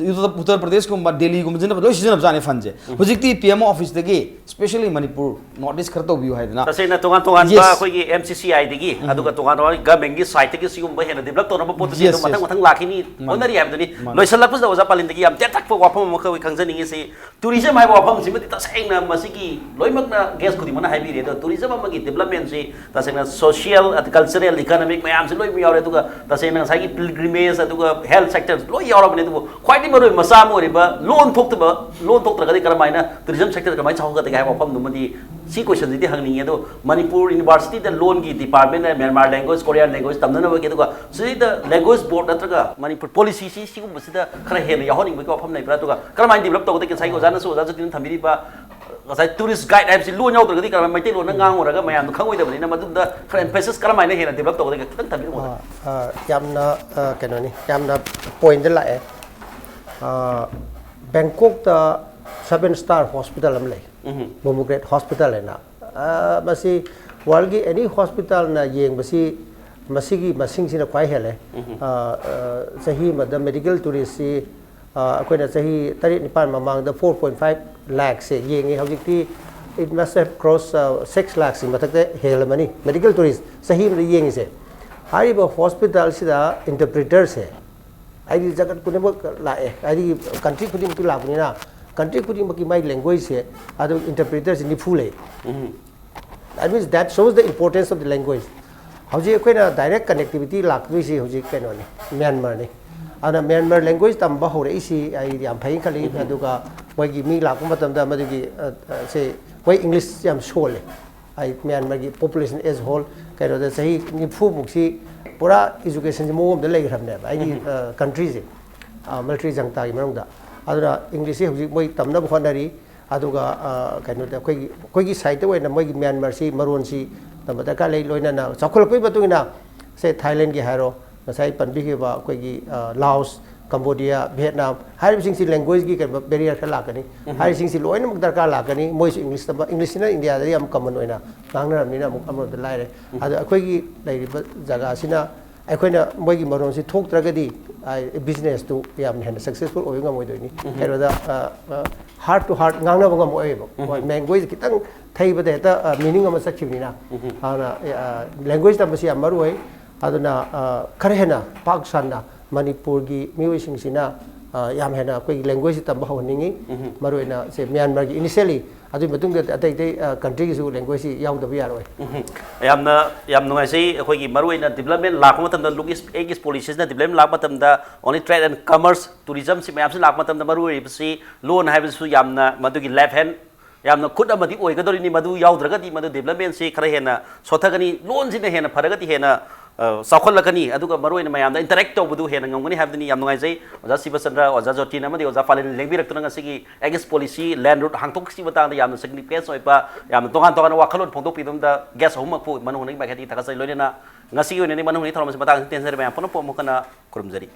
ꯎꯠꯇꯔ ꯄ꯭ꯔꯗꯦꯁꯀꯨꯝꯕ, ꯗꯦꯜꯂꯤꯒꯨꯝꯕ ꯁꯤꯖꯤꯟꯅꯕ, ꯂꯣꯏ ꯁꯤꯖꯤꯟꯅꯕꯖꯥꯠꯅꯤ fundꯁꯦ꯫ ꯍꯧꯖꯤꯛꯇꯤ P M O officeꯇꯒꯤ specially Manipur North East ꯈꯔ ꯇꯧꯕꯤꯌꯨ ꯍꯥꯏꯗꯅ꯫ ꯇꯁꯦꯡꯅ ꯇꯣꯉꯥꯟ ꯇꯣꯉꯥꯟꯕ Yes. ꯑꯩꯈꯣꯏꯒꯤ M C C Iꯗꯒꯤ, ꯑꯗꯨꯒ ꯇꯣꯉꯥꯟ ꯇꯣꯉꯥꯟꯕ governmentꯀꯤ sideꯇꯒꯤ ꯁꯤꯒꯨꯝꯕ ꯍꯦꯟꯅ develop ꯇꯧꯅꯕ ꯄꯣꯠꯇꯨꯗꯤ Yes, ꯑꯗꯨꯝ ꯃꯊꯪ yes. ꯃꯊꯪ ꯂꯥꯛꯈꯤꯅꯤ, ꯃꯥꯅꯤ꯫ ꯍꯣꯠꯅꯔꯤ ꯍꯥꯏꯕꯗꯨꯅꯤ꯫ ꯃꯥꯅꯤ꯫ ꯂꯣꯏꯁꯤꯜꯂꯛꯄꯁꯤꯗ ꯑꯣꯖꯥ ꯄꯥꯂꯤꯟꯗꯒꯤ ꯌꯥꯝ ꯇꯦꯟꯇꯛꯄ ꯋꯥꯐꯝ ꯑꯃꯈꯛ ꯑꯩꯈꯣꯏ ꯈꯪꯖꯅꯤꯡꯉꯤꯁꯤ, tourism ꯍꯥꯏꯕ ꯋꯥꯐꯝꯁꯤꯃꯗꯤ ꯇꯁꯦꯡꯅ ꯃꯁꯤꯒꯤ ꯂꯣꯏꯅꯃꯛꯅ guest ꯈꯨꯗꯤꯡꯃꯛꯅ ꯍꯥꯏꯕꯤꯔꯦ꯫ ꯑꯗꯣ tourism ꯑꯃꯒꯤ developmentꯁꯤ ꯇꯁꯦꯡꯅ social, cultural, economic ꯃꯌꯥꯝꯁꯤ ꯂꯣꯏꯅꯃꯛ ꯌꯥꯎꯔꯦ꯫ ꯑꯗꯨꯒ ꯇꯁꯦꯡꯅ ꯉꯁꯥꯏꯒꯤ ꯄꯤꯜꯒ꯭ꯔꯤꯃꯦꯖ ꯑꯗꯨꯒ ꯍꯦꯜꯊ ꯁꯦꯛꯇꯔ ꯂꯣꯏ ꯌꯥꯎꯔꯕꯅꯤ꯫ ꯑꯗꯨꯕꯨ ꯈ꯭ꯋꯥꯏꯗꯒꯤ ꯃꯔꯨꯑꯣꯏꯕ ꯃꯆꯥ ꯑꯃ ꯑꯣꯏꯔꯤꯕ ꯂꯣꯟ ꯊꯣꯛꯇꯕ, ꯂꯣꯟ ꯊꯣꯛꯇ꯭ꯔꯒꯗꯤ ꯀꯔꯝꯍꯥꯏꯅ ꯇꯨꯔꯤꯖꯝ ꯁꯦꯛꯇꯔ ꯀꯃꯥꯏꯅ ꯆꯥꯎꯈꯠꯀꯗꯒꯦ ꯍꯥꯏꯕ ꯋꯥꯐꯝꯗꯨꯃꯗꯤ ꯁꯤ ꯀꯣꯏꯁꯟꯁꯤꯗꯤ ꯍꯪꯅꯤꯡꯉꯦ꯫ ꯑꯗꯣ ꯃꯅꯤꯄꯨꯔ ꯌꯨꯅꯤꯚꯔꯁꯤꯇꯤꯗ ꯂꯣꯟꯒꯤ ꯗꯤꯄꯥꯔꯠꯃꯦꯟꯅ ꯃ꯭ꯌꯥꯟꯃꯥꯔ ꯂꯦꯡꯒ꯭ꯋꯦꯖ, ꯀꯣꯔꯤꯌꯥꯟ ꯂꯦꯡꯒ꯭ꯋꯦꯖ ꯇꯝꯅꯅꯕꯒꯤ, ꯑꯗꯨꯒ ꯁꯤꯗ ꯂꯦꯡꯒ꯭ꯋꯦꯖ ꯕꯣꯔꯗ ꯅꯠꯇ꯭ꯔꯒ ꯃꯅꯤꯄꯨꯔ ꯄꯣꯂꯤꯁꯤꯁꯤ ꯁꯤꯒꯨꯝꯕꯁꯤꯗ ꯈꯔ ꯍꯦꯟꯅ ꯌꯥꯎꯍꯟꯅꯤꯡꯕꯒꯤ ꯋꯥꯐꯝ ꯂꯩꯕ꯭ꯔꯥ? ꯑꯗꯨꯒ ꯀꯔꯝꯍꯥꯏꯅ ꯗꯤꯕꯂꯞ ꯇꯧꯒꯗꯒꯦ? ꯉꯁꯥꯏꯒꯤ ꯑꯣꯖꯥꯅꯁꯨ, ꯑꯣꯖꯥ ꯖꯣꯇꯤꯟꯅ ꯊꯝꯕꯤꯔꯤꯕ ꯉꯁꯥꯏ ꯇꯨꯔꯤꯁ ꯒꯥꯏꯗ ꯍꯥꯏꯕꯁꯤ ꯂꯣꯟ ꯌꯥꯎꯗ꯭ꯔꯒꯗꯤ ꯀꯔꯝꯍꯥꯏꯅ ꯃꯩꯇꯩꯂꯣꯟꯅ ꯉꯥꯡꯉꯨꯔꯒ ꯃꯌꯥꯝꯗꯣ ꯈꯪꯉꯣꯏꯗꯕꯅꯤꯅ, ꯃꯗꯨꯗ ꯈꯔ ꯑꯦꯝꯐꯦꯁꯤꯁ ꯀꯔꯝꯍꯥꯏꯅ ꯍꯦꯟꯅ ꯗꯤꯕꯂꯞ ꯇꯧꯒꯗꯒꯦ? ꯈꯤꯇꯪ ꯊꯝꯕꯤꯔꯝꯃꯣ꯫ ꯑ, ꯑ, ꯌꯥꯝꯅ, ꯑ, ꯀꯩꯅꯣꯅꯤ, ꯌꯥꯝꯅ ꯄꯣꯏꯟꯗ ꯂꯥꯛꯑꯦ꯫ ꯑ, ꯕꯦꯡꯀꯣꯛꯇ ꯁꯚꯦꯟ ꯁ꯭ꯇꯥꯔ ꯍꯣꯁꯄꯤꯇꯥꯜ ꯑꯃ ꯂꯩ, ꯎꯝ꯫ ꯕꯣꯝꯕꯨꯒ꯭ꯔꯦꯠ ꯍꯣꯁꯄꯤꯇꯥꯜ ꯍꯥꯏꯅ꯫ ꯑ, ꯃꯁꯤ ꯋꯥꯔꯜꯒꯤ ꯑꯦꯅꯤ ꯍꯣꯁꯄꯤꯇꯥꯜꯅ ꯌꯦꯡꯕꯁꯤ ꯃꯁꯤꯒꯤ ꯃꯁꯤꯡꯁꯤꯅ ꯈ꯭ꯋꯥꯏ ꯍꯦꯜꯂꯦ꯫ ꯎꯝ꯫ ꯑ, ꯑ, ꯆꯍꯤ ꯑꯃꯗ ꯃꯦꯗꯤꯀꯦꯜ ꯇꯨꯔꯤꯁꯁꯤ, ꯑ, ꯑꯩꯈꯣꯏꯅ ꯆꯍꯤ ꯇꯔꯦꯠ ꯅꯤꯄꯥꯜ ꯃꯃꯥꯡꯗ four point five ꯂꯥꯛꯁꯦ ꯌꯦꯡꯉꯤ꯫ ꯍꯧꯖꯤꯛꯇꯤ it must have crossed, ꯑ, six ꯂꯥꯛꯁꯤ ꯃꯊꯛꯇ ꯍꯦꯜꯂꯝꯃꯅꯤ ꯃꯦꯗꯤꯀꯦꯜ ꯇꯨꯔꯤꯁ ꯆꯍꯤ ꯑꯃꯗ ꯌꯦꯡꯉꯤꯁꯦ꯫ ꯍꯥꯏꯔꯤꯕ ꯍꯣꯁꯄꯤꯇꯥꯜꯁꯤꯗ ꯏꯟꯇꯔꯄ꯭ꯔꯤꯇꯔꯁꯦ ꯍꯥꯏꯗꯤ ꯖꯒꯠ ꯈꯨꯗꯤꯡꯃꯛ ꯂꯥꯛꯑꯦ, ꯍꯥꯏꯗꯤ ꯀꯟꯇ꯭ꯔꯤ ꯈꯨꯗꯤꯡꯃꯛꯇꯤ ꯂꯥꯛꯄꯅꯤꯅ ꯀꯟꯇ꯭ꯔꯤ ꯈꯨꯗꯤꯡꯃꯛꯀꯤ ꯃꯥꯒꯤ ꯂꯦꯡꯒ꯭ꯋꯦꯖꯁꯦ ꯑꯗꯨ ꯏꯟꯇꯔꯄ꯭ꯔꯤꯇꯔꯁꯦ ꯅꯤꯐꯨ ꯂꯩ꯫ ꯎꯝ꯫ That means that shows the importance of the language. ꯍꯧꯖꯤꯛ ꯑꯩꯈꯣꯏꯅ ꯗꯥꯏꯔꯦꯛ ꯀꯅꯦꯛꯇꯤꯚꯤꯇꯤ ꯂꯥꯛꯇꯣꯏꯁꯤ ꯍꯧꯖꯤꯛ ꯀꯩꯅꯣꯅꯤ, ꯃ꯭ꯌꯥꯟꯃꯥꯔꯅꯤ꯫ ꯑꯗꯨꯅ ꯃ꯭ꯌꯥꯟꯃꯥꯔ ꯂꯦꯡꯒ꯭ꯋꯦꯖ ꯇꯝꯕ ꯍꯧꯔꯛꯏꯁꯤ ꯑꯩ ꯌꯥꯝ ꯐꯩ ꯈꯜꯂꯤ꯫ ꯎꯝ꯫ ꯑꯗꯨꯒ ꯃꯣꯏꯒꯤ ꯃꯤ ꯂꯥꯛꯄ ꯃꯇꯝꯗ ꯃꯗꯨꯒꯤ, ꯑ, ꯑ, ꯁꯦ, ꯃꯣꯏ ꯏꯪꯂꯤꯁ ꯌꯥꯝ ꯁꯣꯜꯂꯦ꯫ ꯑꯩ ꯃ꯭ꯌꯥꯟꯃꯥꯔꯒꯤ ꯄꯣꯄꯨꯂꯦꯁꯟ ꯑꯦꯖ ꯍꯣꯜ ꯀꯩꯅꯣꯗ ꯆꯍꯤ ꯅꯤꯐꯨꯃꯨꯛꯁꯤ ꯄꯨꯔꯥ ꯏꯖꯨꯀꯦꯁꯟꯁꯤ ꯃꯑꯣꯡ ꯑꯃꯗ ꯂꯩꯈ꯭ꯔꯕꯅꯦꯕ ꯑꯩꯒꯤ, ꯎꯝ꯫ ꯑ, ꯀꯟꯇ꯭ꯔꯤꯁꯦ, ꯑ, ꯃꯤꯂꯤꯇꯔꯤ ꯖꯪꯇꯥꯒꯤ ꯃꯅꯨꯡꯗ꯫ ꯑꯗꯨꯅ ꯏꯪꯂꯤꯁꯁꯤ ꯍꯧꯖꯤꯛ ꯃꯣꯏ ꯇꯝꯅꯕ ꯍꯣꯠꯅꯔꯤ꯫ ꯑꯗꯨꯒ, ꯑ, ꯀꯩꯅꯣꯗ ꯑꯩꯈꯣꯏꯒꯤ, ꯑꯩꯈꯣꯏꯒꯤ ꯁꯥꯏꯠꯇ ꯑꯣꯏꯅ ꯃꯣꯏꯒꯤ ꯃ꯭ꯌꯥꯟꯃꯥꯔꯁꯤ ꯃꯔꯣꯟꯁꯤ ꯇꯝꯕ ꯗꯔꯀꯥꯔ ꯂꯩ꯫ ꯂꯣꯏꯅꯅ ꯆꯥꯎꯈꯠꯂꯛꯄꯒꯤ ꯃꯇꯨꯡ ꯏꯟꯅ ꯁꯦ ꯊꯥꯏꯂꯦꯟꯒꯤ ꯍꯥꯏꯔꯣ, ꯉꯁꯥꯏ ꯄꯟꯕꯤꯈꯤꯕ ꯑꯩꯈꯣꯏꯒꯤ, ꯑ, ꯂꯥꯑꯣꯁ, ꯀꯝꯕꯣꯗꯤꯌꯥ, ꯚꯤꯌꯦꯠꯅꯥꯝ ꯍꯥꯏꯔꯤꯕꯁꯤꯡꯁꯤ ꯂꯦꯡꯒ꯭ꯋꯦꯖꯀꯤ ꯀꯩꯅꯣ ꯕꯦꯔꯤꯌꯔ ꯈꯔ ꯂꯥꯛꯀꯅꯤ꯫ ꯎꯝ꯫ ꯍꯥꯏꯔꯤꯁꯤꯡꯁꯤ ꯂꯣꯏꯅꯃꯛ ꯗꯔꯀꯥꯔ ꯂꯥꯛꯀꯅꯤ꯫ ꯃꯣꯏꯁꯨ ꯏꯪꯂꯤꯁ ꯇꯝꯕ, ꯏꯪꯂꯤꯁꯁꯤꯅ ꯏꯟꯗꯤꯌꯥꯗ ꯌꯥꯝ ꯀꯃꯟ ꯑꯣꯏꯅ ꯉꯥꯡꯅꯔꯕꯅꯤꯅ ꯑꯃꯨꯛ ꯑꯃꯔꯣꯝꯗ ꯂꯥꯏꯔꯦ꯫ ꯎꯝ꯫ ꯑꯗꯣ ꯑꯩꯈꯣꯏꯒꯤ ꯂꯩꯔꯤꯕ ꯖꯒꯥꯁꯤꯅ ꯑꯩꯈꯣꯏꯅ ꯃꯣꯏꯒꯤ ꯃꯔꯣꯟꯁꯤ ꯊꯣꯛꯇ꯭ꯔꯒꯗꯤ, ꯑ, ꯕꯤꯖꯤꯅꯦꯁꯇꯨ ꯌꯥꯝ ꯍꯦꯟꯅ ꯁꯛꯁꯦꯁꯐꯨꯜ ꯑꯣꯏꯕ ꯉꯝꯃꯣꯏꯗꯣꯏꯅꯤ꯫ ꯎꯝ꯫ ꯀꯩꯅꯣꯗ, ꯑ, ꯑ, ꯍꯥꯔꯠ ꯇꯨ ꯍꯥꯔꯠ ꯉꯥꯡꯅꯕ ꯉꯝꯃꯛꯑꯣꯏꯕ꯫ ꯎꯝ꯫ ꯍꯣꯏ, ꯂꯦꯡꯒ꯭ꯋꯦꯖ ꯈꯤꯇꯪ ꯊꯩꯕꯗ ꯍꯦꯛꯇ, ꯑ, ꯃꯤꯅꯤꯡ ꯑꯃ ꯆꯠꯈꯤꯕꯅꯤꯅ꯫ ꯎꯝ꯫ ꯑꯗꯨꯅ, ꯑ, ꯂꯦꯡꯒ꯭ꯋꯦꯖ ꯇꯝꯕꯁꯤ ꯌꯥꯝ ꯃꯔꯨ ꯑꯣꯏ꯫ ꯑꯗꯨꯅ, ꯑ, ꯈꯔ ꯍꯦꯟꯅ ꯄꯥꯛ ꯁꯟꯅ ꯃꯅꯤꯄꯨꯔꯒꯤ ꯃꯤꯑꯣꯏꯁꯤꯡꯁꯤꯅ, ꯑ, ꯌꯥꯝ ꯍꯦꯟꯅ ꯑꯩꯈꯣꯏꯒꯤ ꯂꯦꯡꯒ꯭ꯋꯦꯖꯁꯤ ꯇꯝꯕ ꯍꯧꯍꯟꯅꯤꯡꯉꯤ꯫ ꯎꯝ꯫ ꯃꯔꯨꯑꯣꯏꯅ ꯁꯦ ꯃ꯭ꯌꯥꯟꯃꯥꯔꯒꯤ initially ꯑꯗꯨꯒꯤ ꯃꯇꯨꯡꯗ ꯑꯇꯩ ꯑꯇꯩ ꯀꯟꯇ꯭ꯔꯤꯒꯤꯁꯨ ꯂꯦꯡꯒ꯭ꯋꯦꯖꯁꯤ ꯌꯥꯎꯗꯕ ꯌꯥꯔꯣꯏ꯫ ꯎꯝ꯫ ꯌꯥꯝꯅ ꯌꯥꯝ ꯅꯨꯡꯉꯥꯏꯖꯩ꯫ ꯑꯩꯈꯣꯏꯒꯤ ꯃꯔꯨꯑꯣꯏꯅ ꯗꯤꯕꯂꯞꯃꯦꯟ ꯂꯥꯛꯄ ꯃꯇꯝꯗ, ꯂꯨꯛ ꯏꯁ ꯑꯦꯛ ꯏꯁ ꯄꯣꯂꯤꯁꯤꯁꯅ ꯗꯤꯕꯂꯞꯃꯦꯟ ꯂꯥꯛꯄ ꯃꯇꯝꯗ only trade and commerce, tourismꯁꯤ ꯃꯌꯥꯝꯁꯤ ꯂꯥꯛꯄ ꯃꯇꯝꯗ ꯃꯔꯨ ꯑꯣꯏꯔꯤꯕꯁꯤ ꯂꯣꯟ ꯍꯥꯏꯕꯁꯤꯁꯨ ꯌꯥꯝꯅ ꯃꯗꯨꯒꯤ left hand, ꯌꯥꯝꯅ ꯈꯨꯠ ꯑꯃꯗꯤ ꯑꯣꯏꯒꯗꯧꯔꯤꯅꯤ꯫ ꯃꯗꯨ ꯌꯥꯎꯗ꯭ꯔꯒꯗꯤ ꯃꯗꯨ ꯗꯤꯕꯂꯞꯃꯦꯟꯁꯤ ꯈꯔ ꯍꯦꯟꯅ ꯁꯣꯠꯊꯒꯅꯤ꯫ ꯂꯣꯟꯁꯤꯅ ꯍꯦꯟꯅ ꯐꯔꯒꯗꯤ ꯍꯦꯟꯅ ꯑ, ꯆꯥꯎꯈꯠꯂꯛꯀꯅꯤ, ꯑꯗꯨꯒ ꯃꯔꯨꯑꯣꯏꯅ ꯃꯌꯥꯝꯗ interact ꯇꯧꯕꯗꯨ ꯍꯦꯟꯅ ꯉꯝꯒꯅꯤ ꯍꯥꯏꯕꯗꯨꯅꯤ꯫ ꯌꯥꯝ ꯅꯨꯡꯉꯥꯏꯖꯩ ꯑꯣꯖꯥ ꯁꯤꯕꯆꯟꯗ꯭ꯔ, ꯑꯣꯖꯥ ꯖꯣꯇꯤꯟ ꯑꯃꯗꯤ ꯑꯣꯖꯥ ꯐꯥꯂꯦꯟ ꯂꯦꯡꯕꯤꯔꯛꯇꯨꯅ ꯉꯁꯤꯒꯤ ꯑꯦꯛ ꯏꯁ ꯄꯣꯂꯤꯁꯤ, ꯂꯦꯟ ꯔꯨꯠ ꯍꯥꯡꯗꯣꯛꯈꯤꯕ ꯃꯇꯥꯡꯗ ꯌꯥꯝꯅ significance ꯑꯣꯏꯕ, ꯌꯥꯝꯅ ꯇꯣꯉꯥꯟ ꯇꯣꯉꯥꯟꯕ ꯋꯥꯈꯜꯂꯣꯟ ꯐꯣꯡꯗꯣꯛꯄꯤꯗꯨꯗ guest ꯑꯍꯨꯝꯃꯛꯄꯨ ꯃꯅꯨꯡ ꯍꯨꯠꯅꯒꯤ ꯃꯥꯏꯀꯩꯗꯒꯤ ꯊꯥꯒꯠꯆꯔꯤ꯫ ꯂꯣꯏꯅꯅ ꯉꯁꯤꯒꯤ ꯑꯣꯏꯅꯗꯤ ꯃꯅꯨꯡ ꯍꯨꯠꯅꯒꯤ ꯊꯧꯔꯝ ꯑꯁꯤ ꯃꯇꯥꯡ ꯑꯁꯤꯗ ꯇꯦꯟꯖꯔꯦ꯫ ꯃꯌꯥꯝ ꯄꯨꯝꯅꯃꯛꯄꯨ ꯑꯃꯨꯛ ꯍꯟꯅ ꯈꯨꯔꯨꯝꯖꯔꯤ꯫